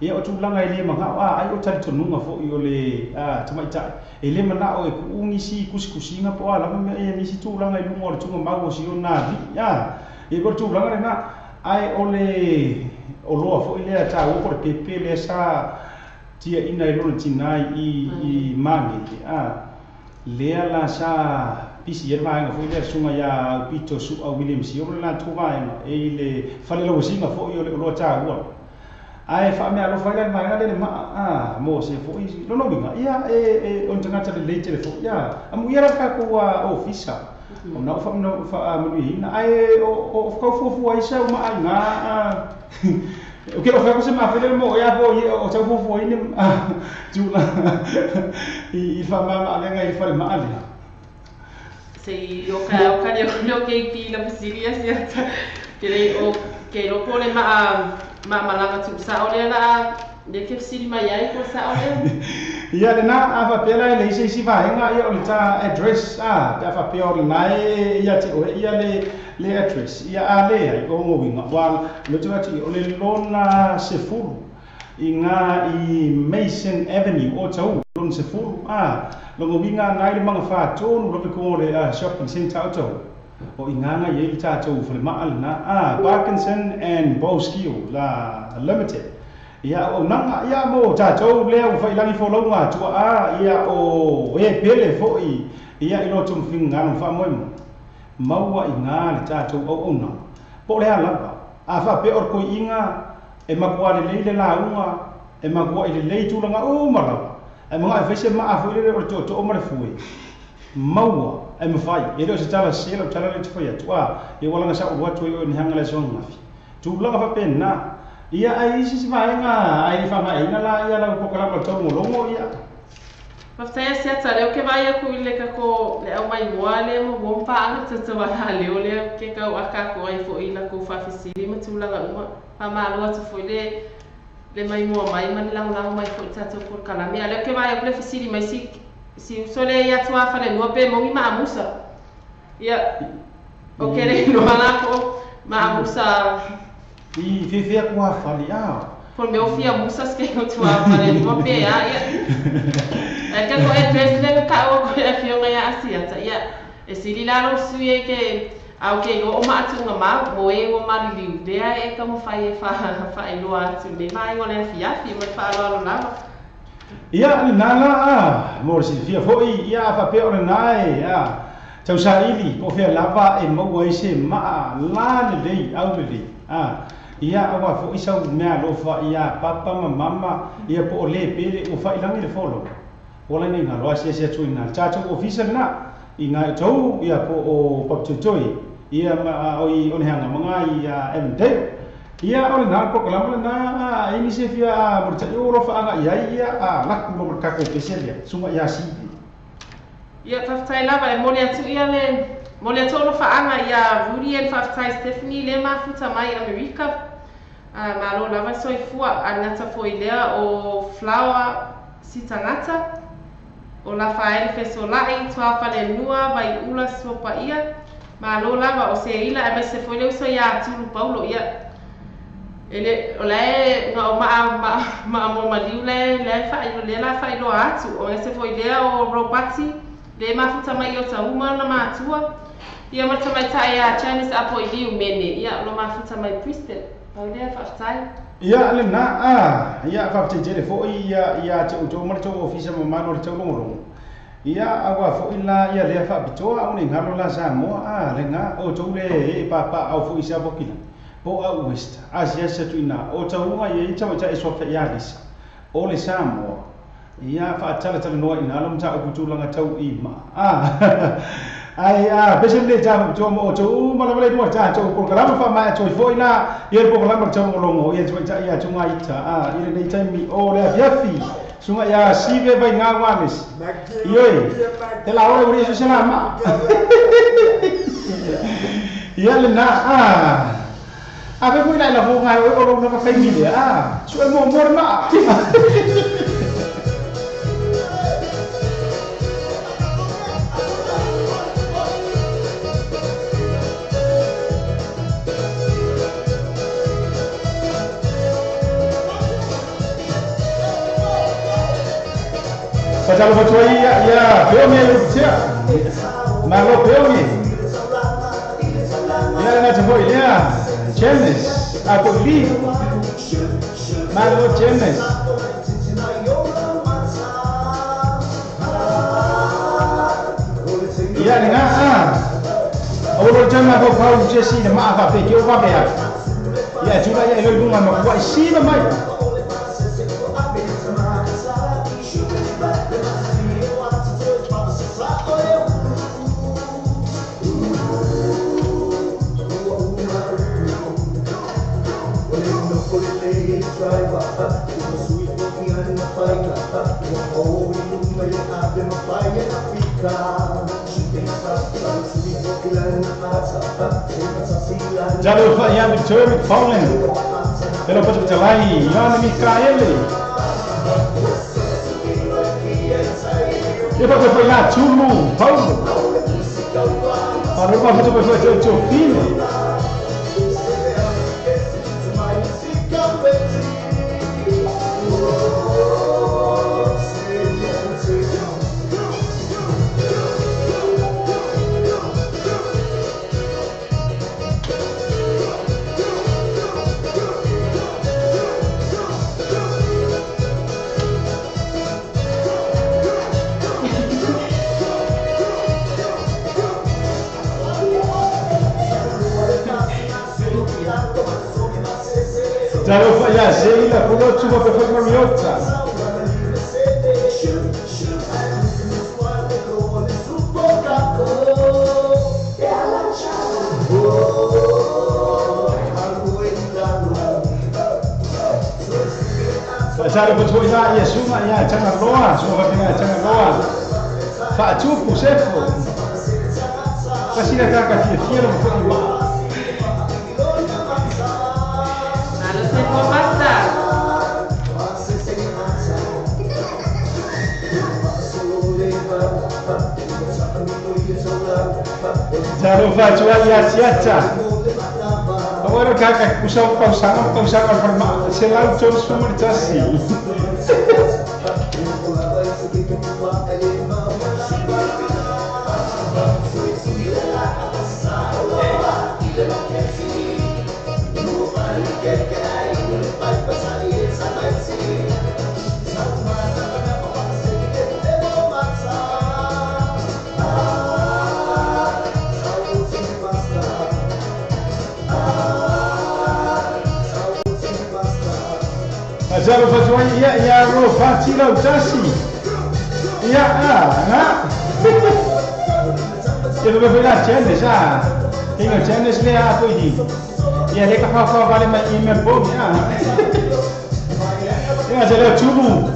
Ia o tulaga e le manao a ai o talitonuga foi o le tamaitai e le manao e kuu nisi kusikusiga po o a lava mea ia nisi tulaga i luga o le tugamau o si ona alii a. Ia pei o le tulaga lena ae o le oloa foi lea taua po o le pepe lea sa tiaina e lona tina i Magege a. Lea la sa pisi ai le vaega foi lea le susuga ia Aupito Su'a William Sio ma le latou vaega e i le fale lauasiga foi o le oloa taua. Ae faameaalofa ai la le vaega lea le maa a mo se foi lona uiga ia e o ni tagata lelei tele foi a amuia la le tatou ofisa ona ua faamanuiaina ae o tau fuafua ai sau maa i ga o ke o fai ko se maa foi lele mo oe a po o tau fuafua ai ni tulaga i faamama-avega i le fale maa lea. Sei o ka o ka leo leo ke pi la fesili Asiata. Ke le o ke iloa po o le maa maa malaga tuusao lea la lea ke fesili mai ai po o sao lea. Ia lena a faapea la e leai se isi vaega ia o le ta address a pe a faapea o lena e ia te oe ia le address ia a leai o lona uiga ua loto atu o le lona 10 i nga i Mason Avenue o Otahuhu lona 10 a lona uiga na i le magafa tonu lava i koga o le shopping centre o Otahuhu o i nga i ai le tatou falemaa lena a Parkinson and Bowskill la Limited. Ia auaunaga ia mo tatou lea ua failagi folauga atua a ia o e pele foi ia i loto ma figagalo ma faamoemoe maua i ga le tatou auaunaga po o le a lava a faapea o le koiiga e matua lelei le lauga e matua i lelei tulaga uma lava ae manao e fai se maa foi lele o le tootoo ma le fue maua e mafai e le o se tala sese lau tala lea ou te fai atu a ia ua laga saulu atu ai oe ni hanga le aso ananafi tulaga faapena. Ia ae i isi vaega ae le faamaeaina la ia lau polokalama o le taulogologo ia. Faafetai Asiata lea ou ke vaai aku i le kako le au mai moa lea ma ua paaga tataua leo lea ke kau akako ai fo'i i lakou faafesili ma tulaga uma. Faamalo atu fo'i le mai moa mai ma le lagolago mai fo'i i le tatou polokalame. A o lea ou ke vaai aku le fesili mai si uso lea ia Tuafalelua pe moni Maamusa. Ia o ke le iloa la po o Maamusa. I fefe aku a fale a. Po o le mea o fia musa se o Tuafalelua pe a ia. Ae ke ko address lea na taua aku e le afioga ia Asiata. Ia e sili la lou sui ai ke a o ke iloa o maatuga mau mo e ua maliliu lea e taumafai e faailoa atu i lenei vaega o le afiafi ma le faaaloalo lava. Ia lena la a mo le silafia foi ia a faapea o lena e a tausaili po o fea lava e maua ai se maa la lelei au lelei a ia aua foi sau meaalofa ia papa ma mama ia po o le pele ua failagi le folauga ua laina i galo asiasi atu i na le tatou ofisa lena i nga i tou ia po o Papatoetoe ia ma o i o le hanga manga i Avondale ia o lena le polokalama lena a ai nisi e fia mo le taʻi o alofa i ai ia a laku loa ma le tatou pese lea susuga ia Sivi. Ia, faafetai lava e momoli atu ia le momoli atu alofaaga ia Rudy e le faafetai Stephanie lea mafuta mai Amerika. Malo lava soifua a gata foi lea o Flower Sitagata o Lafaele Fesola'i Tuafalenua Vaiula Suapaia. Malo lava o Seila aemaise foi le uso ia Tulu Paulo. Ia Ele o le nga o ma ma ma mo maliu le le fa le la fa ilo atu o ese foi le o robati le mafuta mai o tauma na matua ia ma tamai tai a Chinese apo i liu mene ia lo mafuta mai Brisbane o le fa tai ia le na a ia fa te tele foi ia ia te o ma te ofisa ma malo te longo ia awa foi la ia le fa bitoa o ni ngalo la sa mo a le nga o tole e papa au foi sa bokina po a west asia sa tuina o taunga ye tau ta eso fa ya lisa o le Samoa ia fa tala tala noa ina lo mta o kutulanga tau i ma a ai a pese le ta to mo to ma le mo ta to ko kala fa ma to foi na ye po kala ta mo longo ye to ta ia tunga ita a ile nei taimi o le afiafi sunga ya sive vai nga wanes ioi te la ora uri so ma ia le na a a ve foi la vo ngai o lo na família ah su mo mo ma Fatalo fatua ia ia peo me tia malo peo me ia na te foi ia Chenes, Apoli, Malo Chenes. Ia le nga a. O lo chama ko pau Jesse na ma fa pe ke o fa ya. Ia tula ia lo lunga ma kwa si na mai. Jalo fa ia Victoria McFarlane. Pelo pote talai, Iana Micaele. E pa foi lá Tulu, Paulo. Para o papo foi Teofilo. Jalo fa ia Sheila Polo Tuma pe foi Mariota. Jalo fa foi ia Suma ia Tanga Loa, Suma fa ia Tanga Loa. Fa tupu sefo. Fasina taka fia fia lo foi ma. Jalo fa tua ia siata. Agora kaka usau pausanga pausanga forma selau tol sumur tasi. Jalo fa tua ia ia ro fa tila tasi. Ia a na. Ia va foi lá Chenes a. Tengo Chenes le a foi di. Ia le ka fa fa vale mai email bom ia. Ia jalo tulu.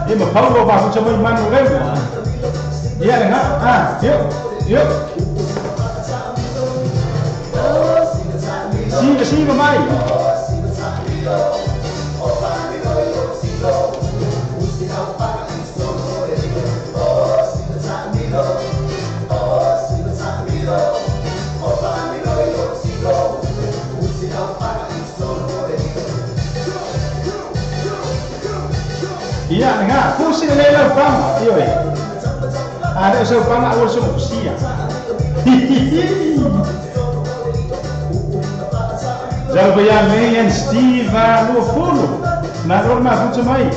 Ia ma Paulo va fu mai manu le. Ia le na a yo yo. Si si mai. Ia nga fusi le lau panga ioe. A le sau panga o so fusia. Zalo ia me and Steve no fulo. Na norma futu mai.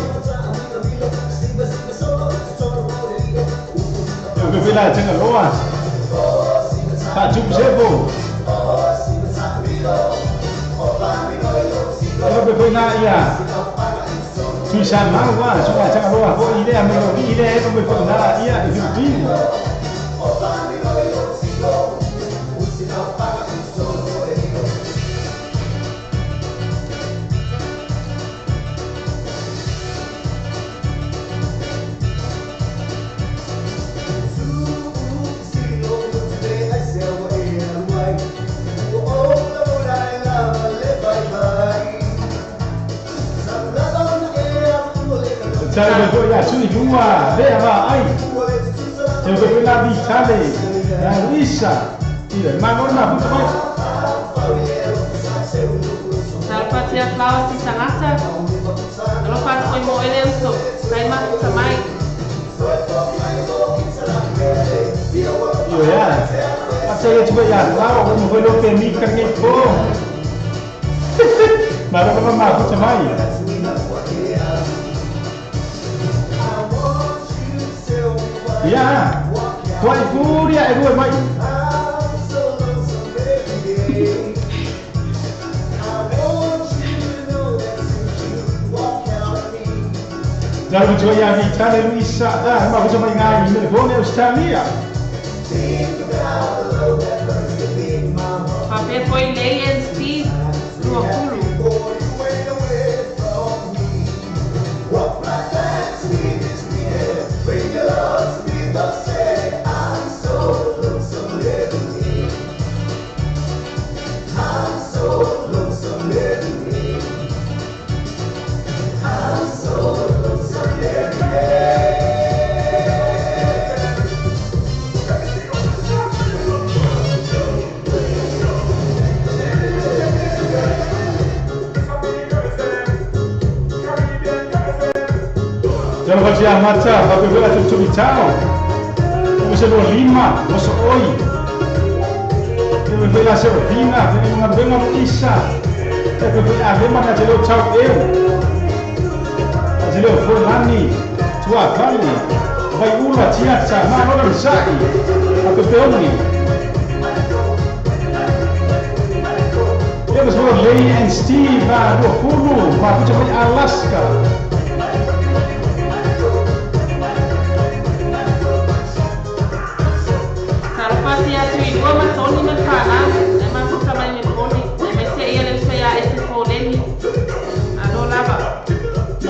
Eu vou lá tinha loa. Tá tudo certo. Eu vou lá ia. Tuisa maua, sua tanga loa ko ile a me ile e ko ko na ia i Filipino. Sabe ko ia sui lua, le va ai. Te ko la vitale, la Luisa. Ile ma non ma puto mai. Salpatia flowers ti sangata. Lo pa ko mo ele uso, kai ma puto mai. Io ya. Ate ye tu ya, la o mo lo pe mi ka ni po. Ma lo ma puto mai. Ya, tuai furia e due mai. Già lo gioia vitale Luisa, ma cosa mai ngai nel buone Australia. Papè poi lei e Steve lo culo. Già mazza, va per quella tutto ciao. Come se lo lima, lo so oi. Deve quella serpina, deve una bella notizia. E per quella aveva una ce ciao eu. Ce l'ho fuori tua falli. Vai una tiazza, ma non lo sai. A pepeoni. Io sono lei and Steve, lo furno, ma tu c'è Alaska.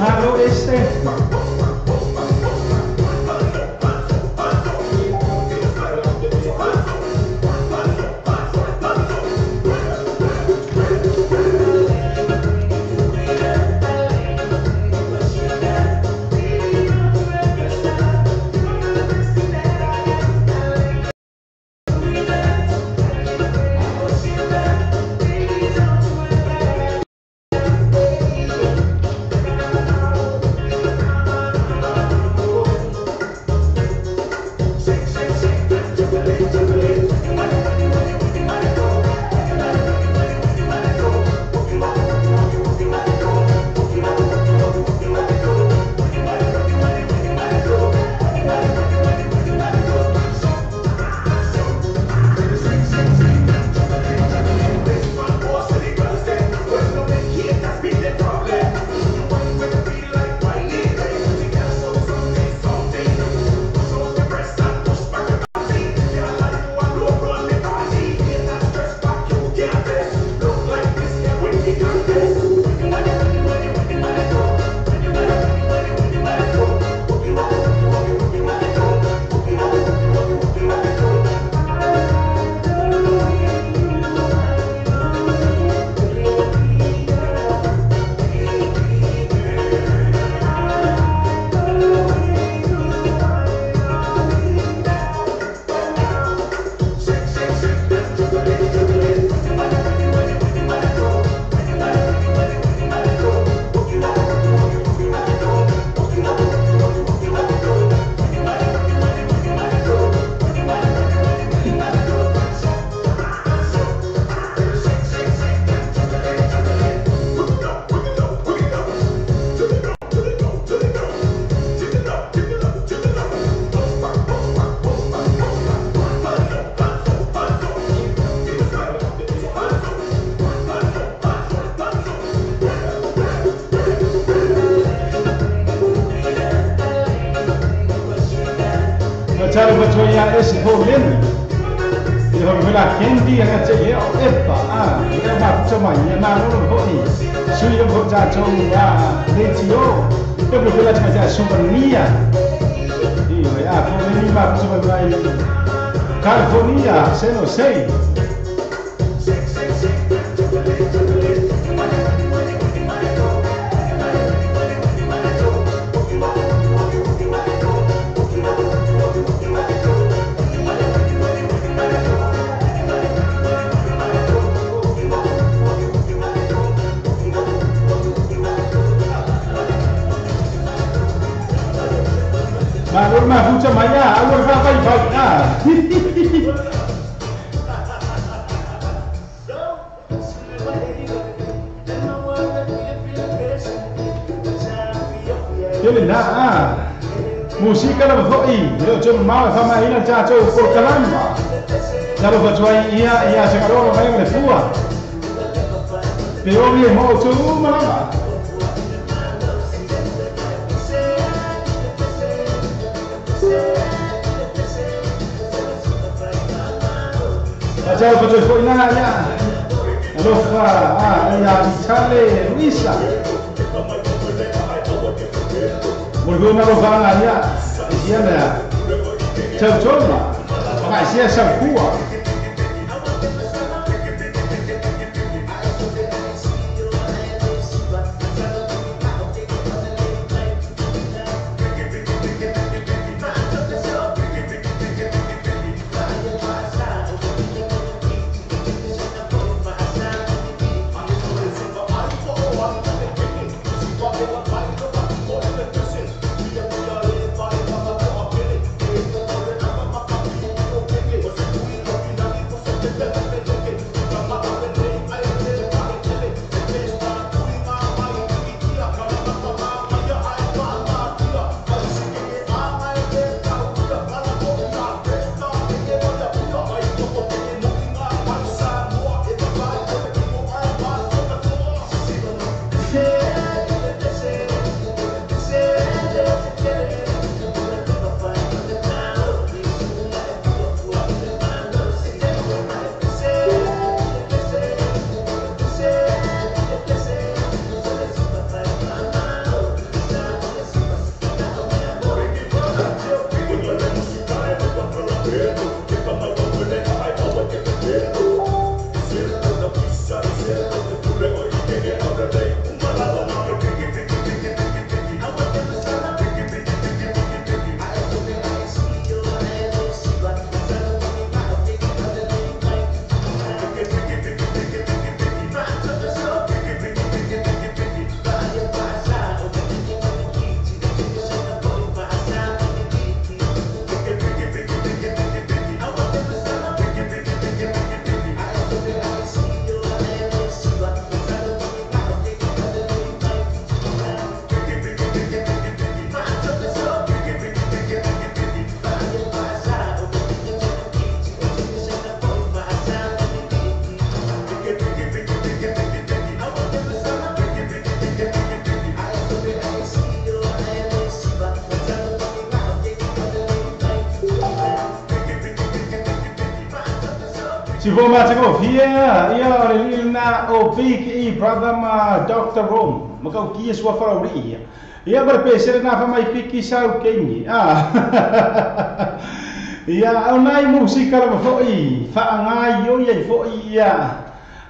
Hello, este. Ia la gente a che le epa a ia ma toma ia na no ho ni sui yo ho ta to ya le ti yo e mo la tma ta souvenir io ya fo ni ma toma mai California se no sei. Ma fucha maya, agora vai vai ah. Ele na ah. Música la foi, eu chamo mal fa mai na cha chou por calamba. Já lo foi ia ia se calou vai me fua. Pero mi mo tu malamba. Ciao, faccio fuori na ya. Aloha, ah, ya Vitale Luisa. Volvió aloha ya. Isiana. Ciao, ciao. Ma sia Sankua. Si vou ma te fia ia le na o big e brother ma Dr. Rome ma kau kia sua farauri ia bar pe se na fa mai piki sau kengi ah ia o nai música la foi fa ngai yo ia foi ia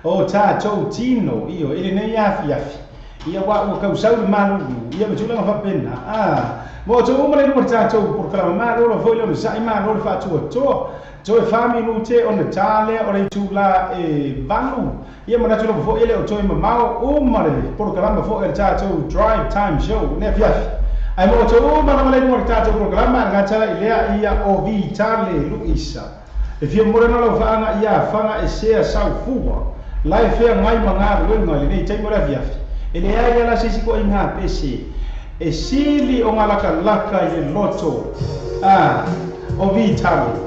o ta chou tino io ele nei afi afi ia wa o kau sau malu ia ma tula fa pena ah mo to uma le mo ta chou por kala ma lo foi lo sai ma lo fa tu to to fa minute on the tale o le tula e valu ia ma na tula foi ele o to ma mau o ma le por kala foi el ta chou drive time show ne fi afi ai mo to uma na le mo ta chou programa nga tala ilea ia o Vitale Luisa e fia morena lo fa nga ia fa nga e sea sau fua lai fea ngai manga luenga le nei tai mora fiafi ele ai ala sisi ko inga pese e sili o ngalaka laka i loto ah o Vitale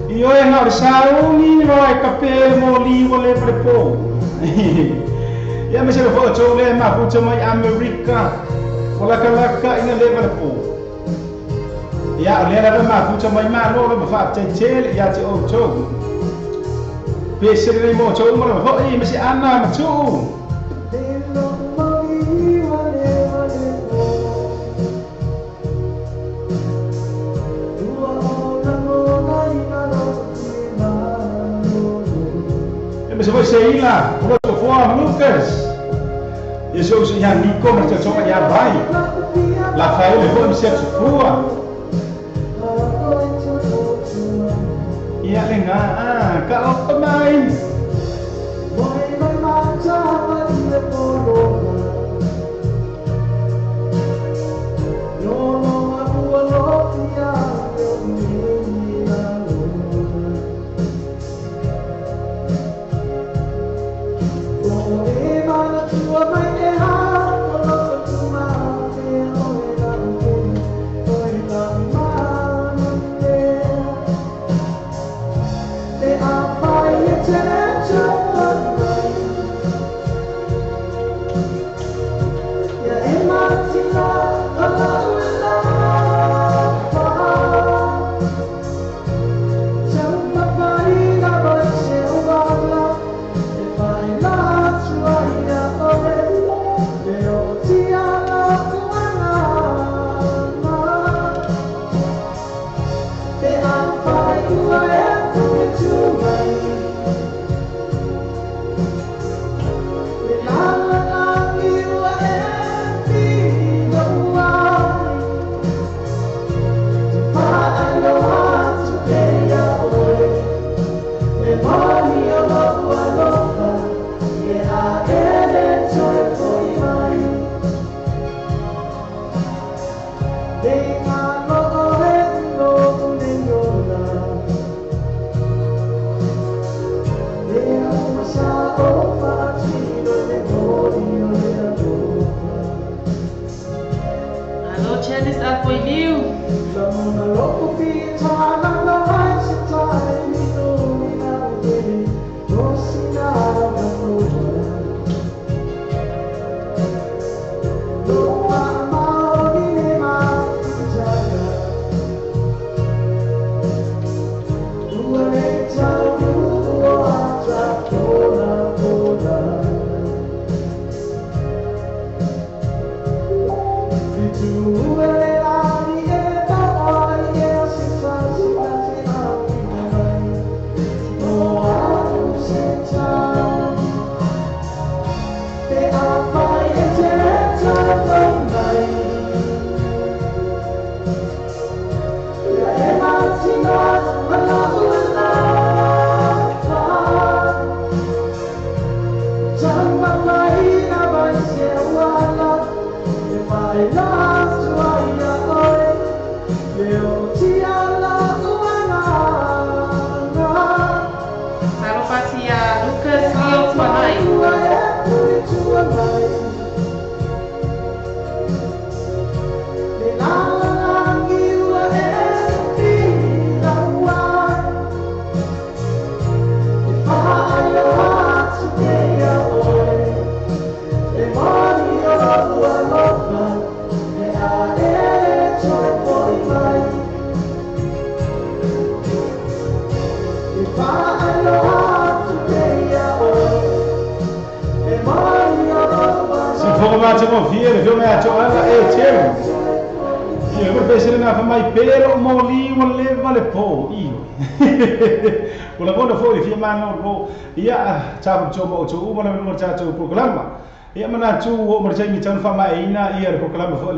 io e nga sauni no e kape mo li o le prepo ia me se lo to le ma puto mai America o laka laka ina le prepo Ia o lea lava mafuta mai malo le faafetai ia te outou. Pese le mo outou ma le foi ma se ana ma tuu. E se foi Seila, o foi Lucas. E se o ia Nico, mas eu sou ia vai. Rafael foi me fua. Ia lenga, ka o mai.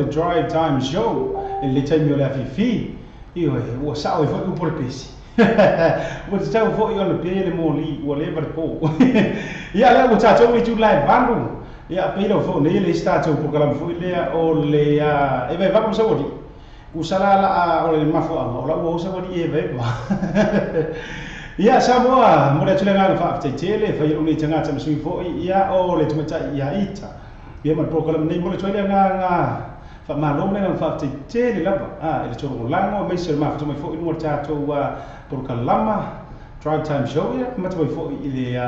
Drive Time Show le taimi o le afifi ioe ua sa'o ai fo'i upu le pesi ua tatau fo'i ona pe le moli ua leva le po ia lea ua tatou i tulae valu ia pei lau fo'i nei le isi tatou polokalame fo'i lea o le e vaevaga ma sauali'i usala la'a o le mafua'aga o la'u ua sauali'i e vaeva ia Samoa mo le atu le agaga faafetaitele fai lou nei tagata ma sui fo'i ia o le tumaita'i ia ita ia ma le polokalame nei mo le atu ai le agaga faamalo ma le agaga faafetaitele lava e le tologolago aemaise o le mafuta mai fo'i luga o le tatou polokalama Drive Time Show ia mata mai fo'i i le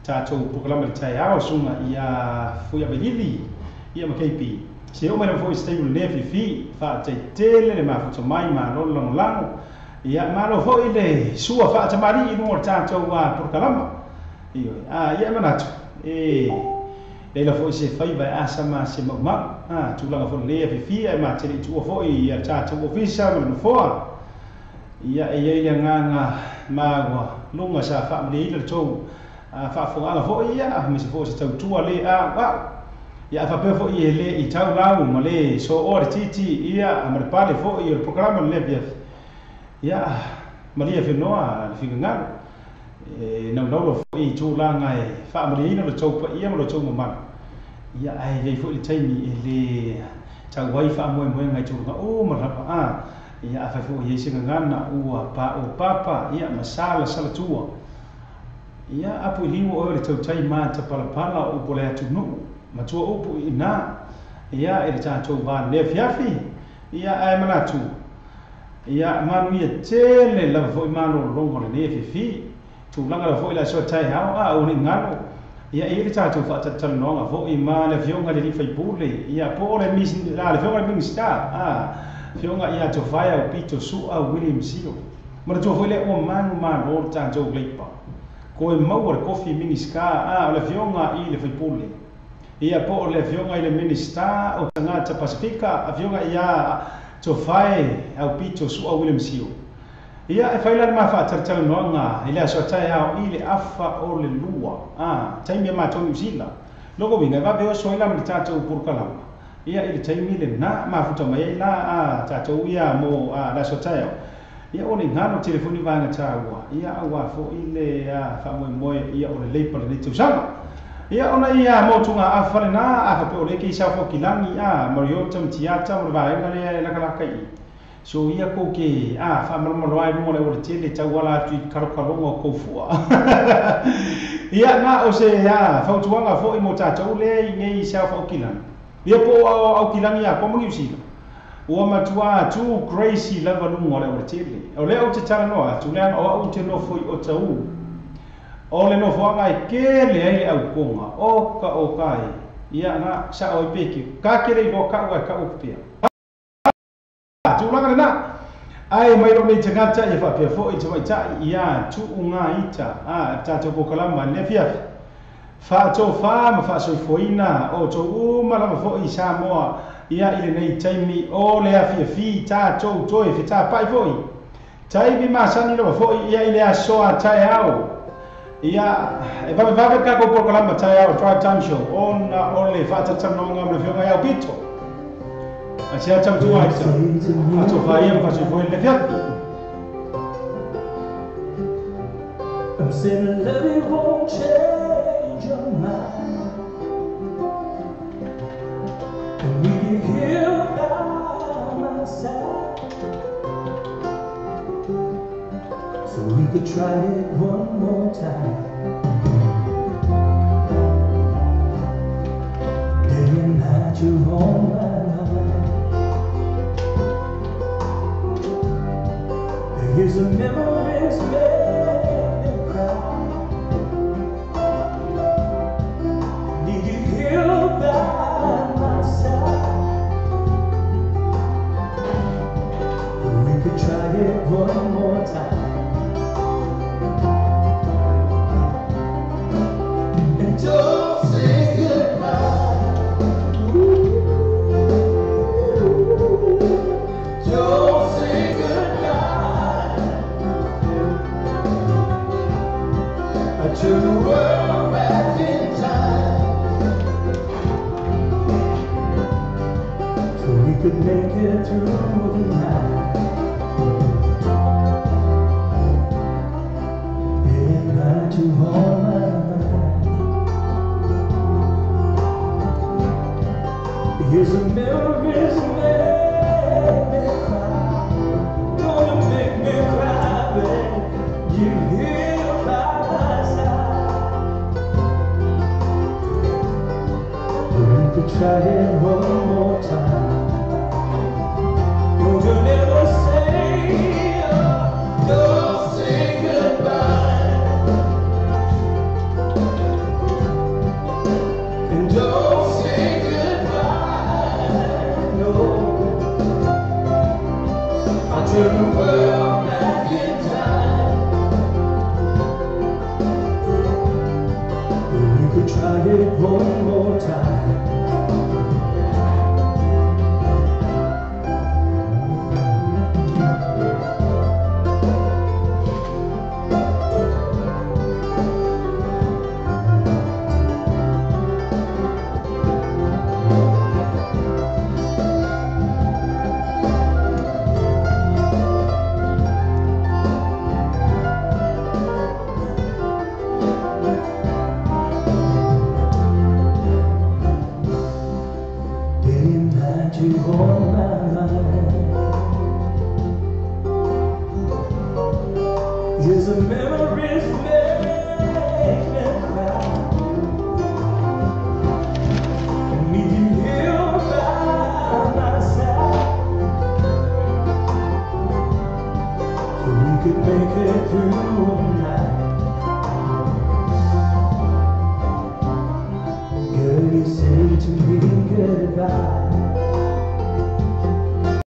tatou polokalama le taeao suga ia Fuiavailili ia ma KP Se o mai lava foi se taimi o lenei afiafi, faataitele le mafuta mai malo le lagolago. Ia malo foi le sua faatamalii i luga o le tatou polokalama. Ioe, ia e manatu, e leila foi se faiva e asa ma se maumau. Tulaga foi lenei afiafi ae matele i tuua foi ia le tatou ofisa ma le nofoa. Ia e iai le agaga ma ua luga sa faamalieina le tou faafofogaaga foi ia aemaise foi o se tautua le auau. Ia a faapea foi e le i tau lau ma le sooa le titi ia ma le pale foi o le polokalama lenei afiafi. Ia malie fenoa le finagalo. E naunaulo foi i tulaga e faamalieina lo tou paia ma lo tou mamalu. Ia ae iai foi le taimi e le tau ai faamoemoega i tulaga uma lava. Ia afai foi iai se gagana ua paopapa ia ma salasalatua. Ia apu i liu o oe o le tautai ma tapalapala o upu o le atunuu, matua upu i ina, ia i le tatou va lenei afiafi, ia ae manatu, ia manuia tele lava foi malologa o lenei afiafi, tulaga lava foi le aso taeao, a ua nei galo, ia e i ai le tatou faatalatalanoaga foi ma le afioga i le alii faipule, ia po o le le afioga i le Minisita, afioga ia Tofae Aupito Sua William Sio. Manatua foi lea ua manumalo le tatou Leipa. Koe maua le kofi Minisita, o le afioga i le faipule, ia po o le afioga i le Minisita o Tagata Pasifika, afioga ia Tofae Aupito Sua William Sio. Ia e fai la le ma faatalatalanoaga i le aso taeao i le afa o le 2, taimi e matou Niu Sila. Loko uiga e vave oso ai la ma le tatou polokalama. Ia i le taimi lena mafuta mai ai la tatou ia mo le aso taeao. Ia o le galo telefoni vaega taua, ia aua foi le faamoemoe ia o le Leipa lenei tausaga. Ia ona ia motuga afa lena, a faapea o lea ke i Safokilangi, Mariota ma Tiata ma le vaega lea e lakalaka i. So ia kou ke faamalomaloa ai luga o le auala tele tauala atu i kalokaloga o kou fua. Ia na o se fautuaga foi mo tatou lea i nei Safokilangi. Ia po o Aukilangi ia koa ma Niu Sila. Ua matua too crazy lava luga o le auala tele. O lea ou te talanoa atu leaga o au ou te nofo i Otahuhu. O le nofoaga e kele ai le aukoga o ka o ka e. Ia na sao ai pe ke ka kele i loa ka'u ae ka'u aku pea. Tulaga lena. Ae mai lou nei tagata ia faapea foi i tamaitai ia tuu ngā ita le tatou polokalama i lenei afiafi. Faatofā ma faasoifuaina o outou uma lava foi i Samoa ia i lenei taimi o le afiafi tatou toe fetapai foi. Taimi masani lava foi ia i le aso a taeao. Ia e vavevave le tatou polokalama taeao Drive Time Show ona o le faatalatalanoaga ma le afioga ia Aupito. A se ata matua ita faatofā ia ma faasoifuaina i lenei afiafi. I'm saying love it won't change your mind. I need you here by my side, so we could try it one more time. Day and night you're on my mind. Here's the memories make me cry. Need you here by my side. We could try it one more time. And don't say goodbye. Ooh, don't say goodbye. I turn the world back in time, so we could make it through the night. Day and night you on my mind. Here's the memories make me cry. Gonna make me cry, babe. You here by my side. We could try it one more time. Don't you never say, oh, don't say goodbye. And don't say goodbye. One more time. Day and night you on my mind. Yes, the memories make me cry. I need you here by my side, so we could make it through the night. Girl, you say to me goodbye.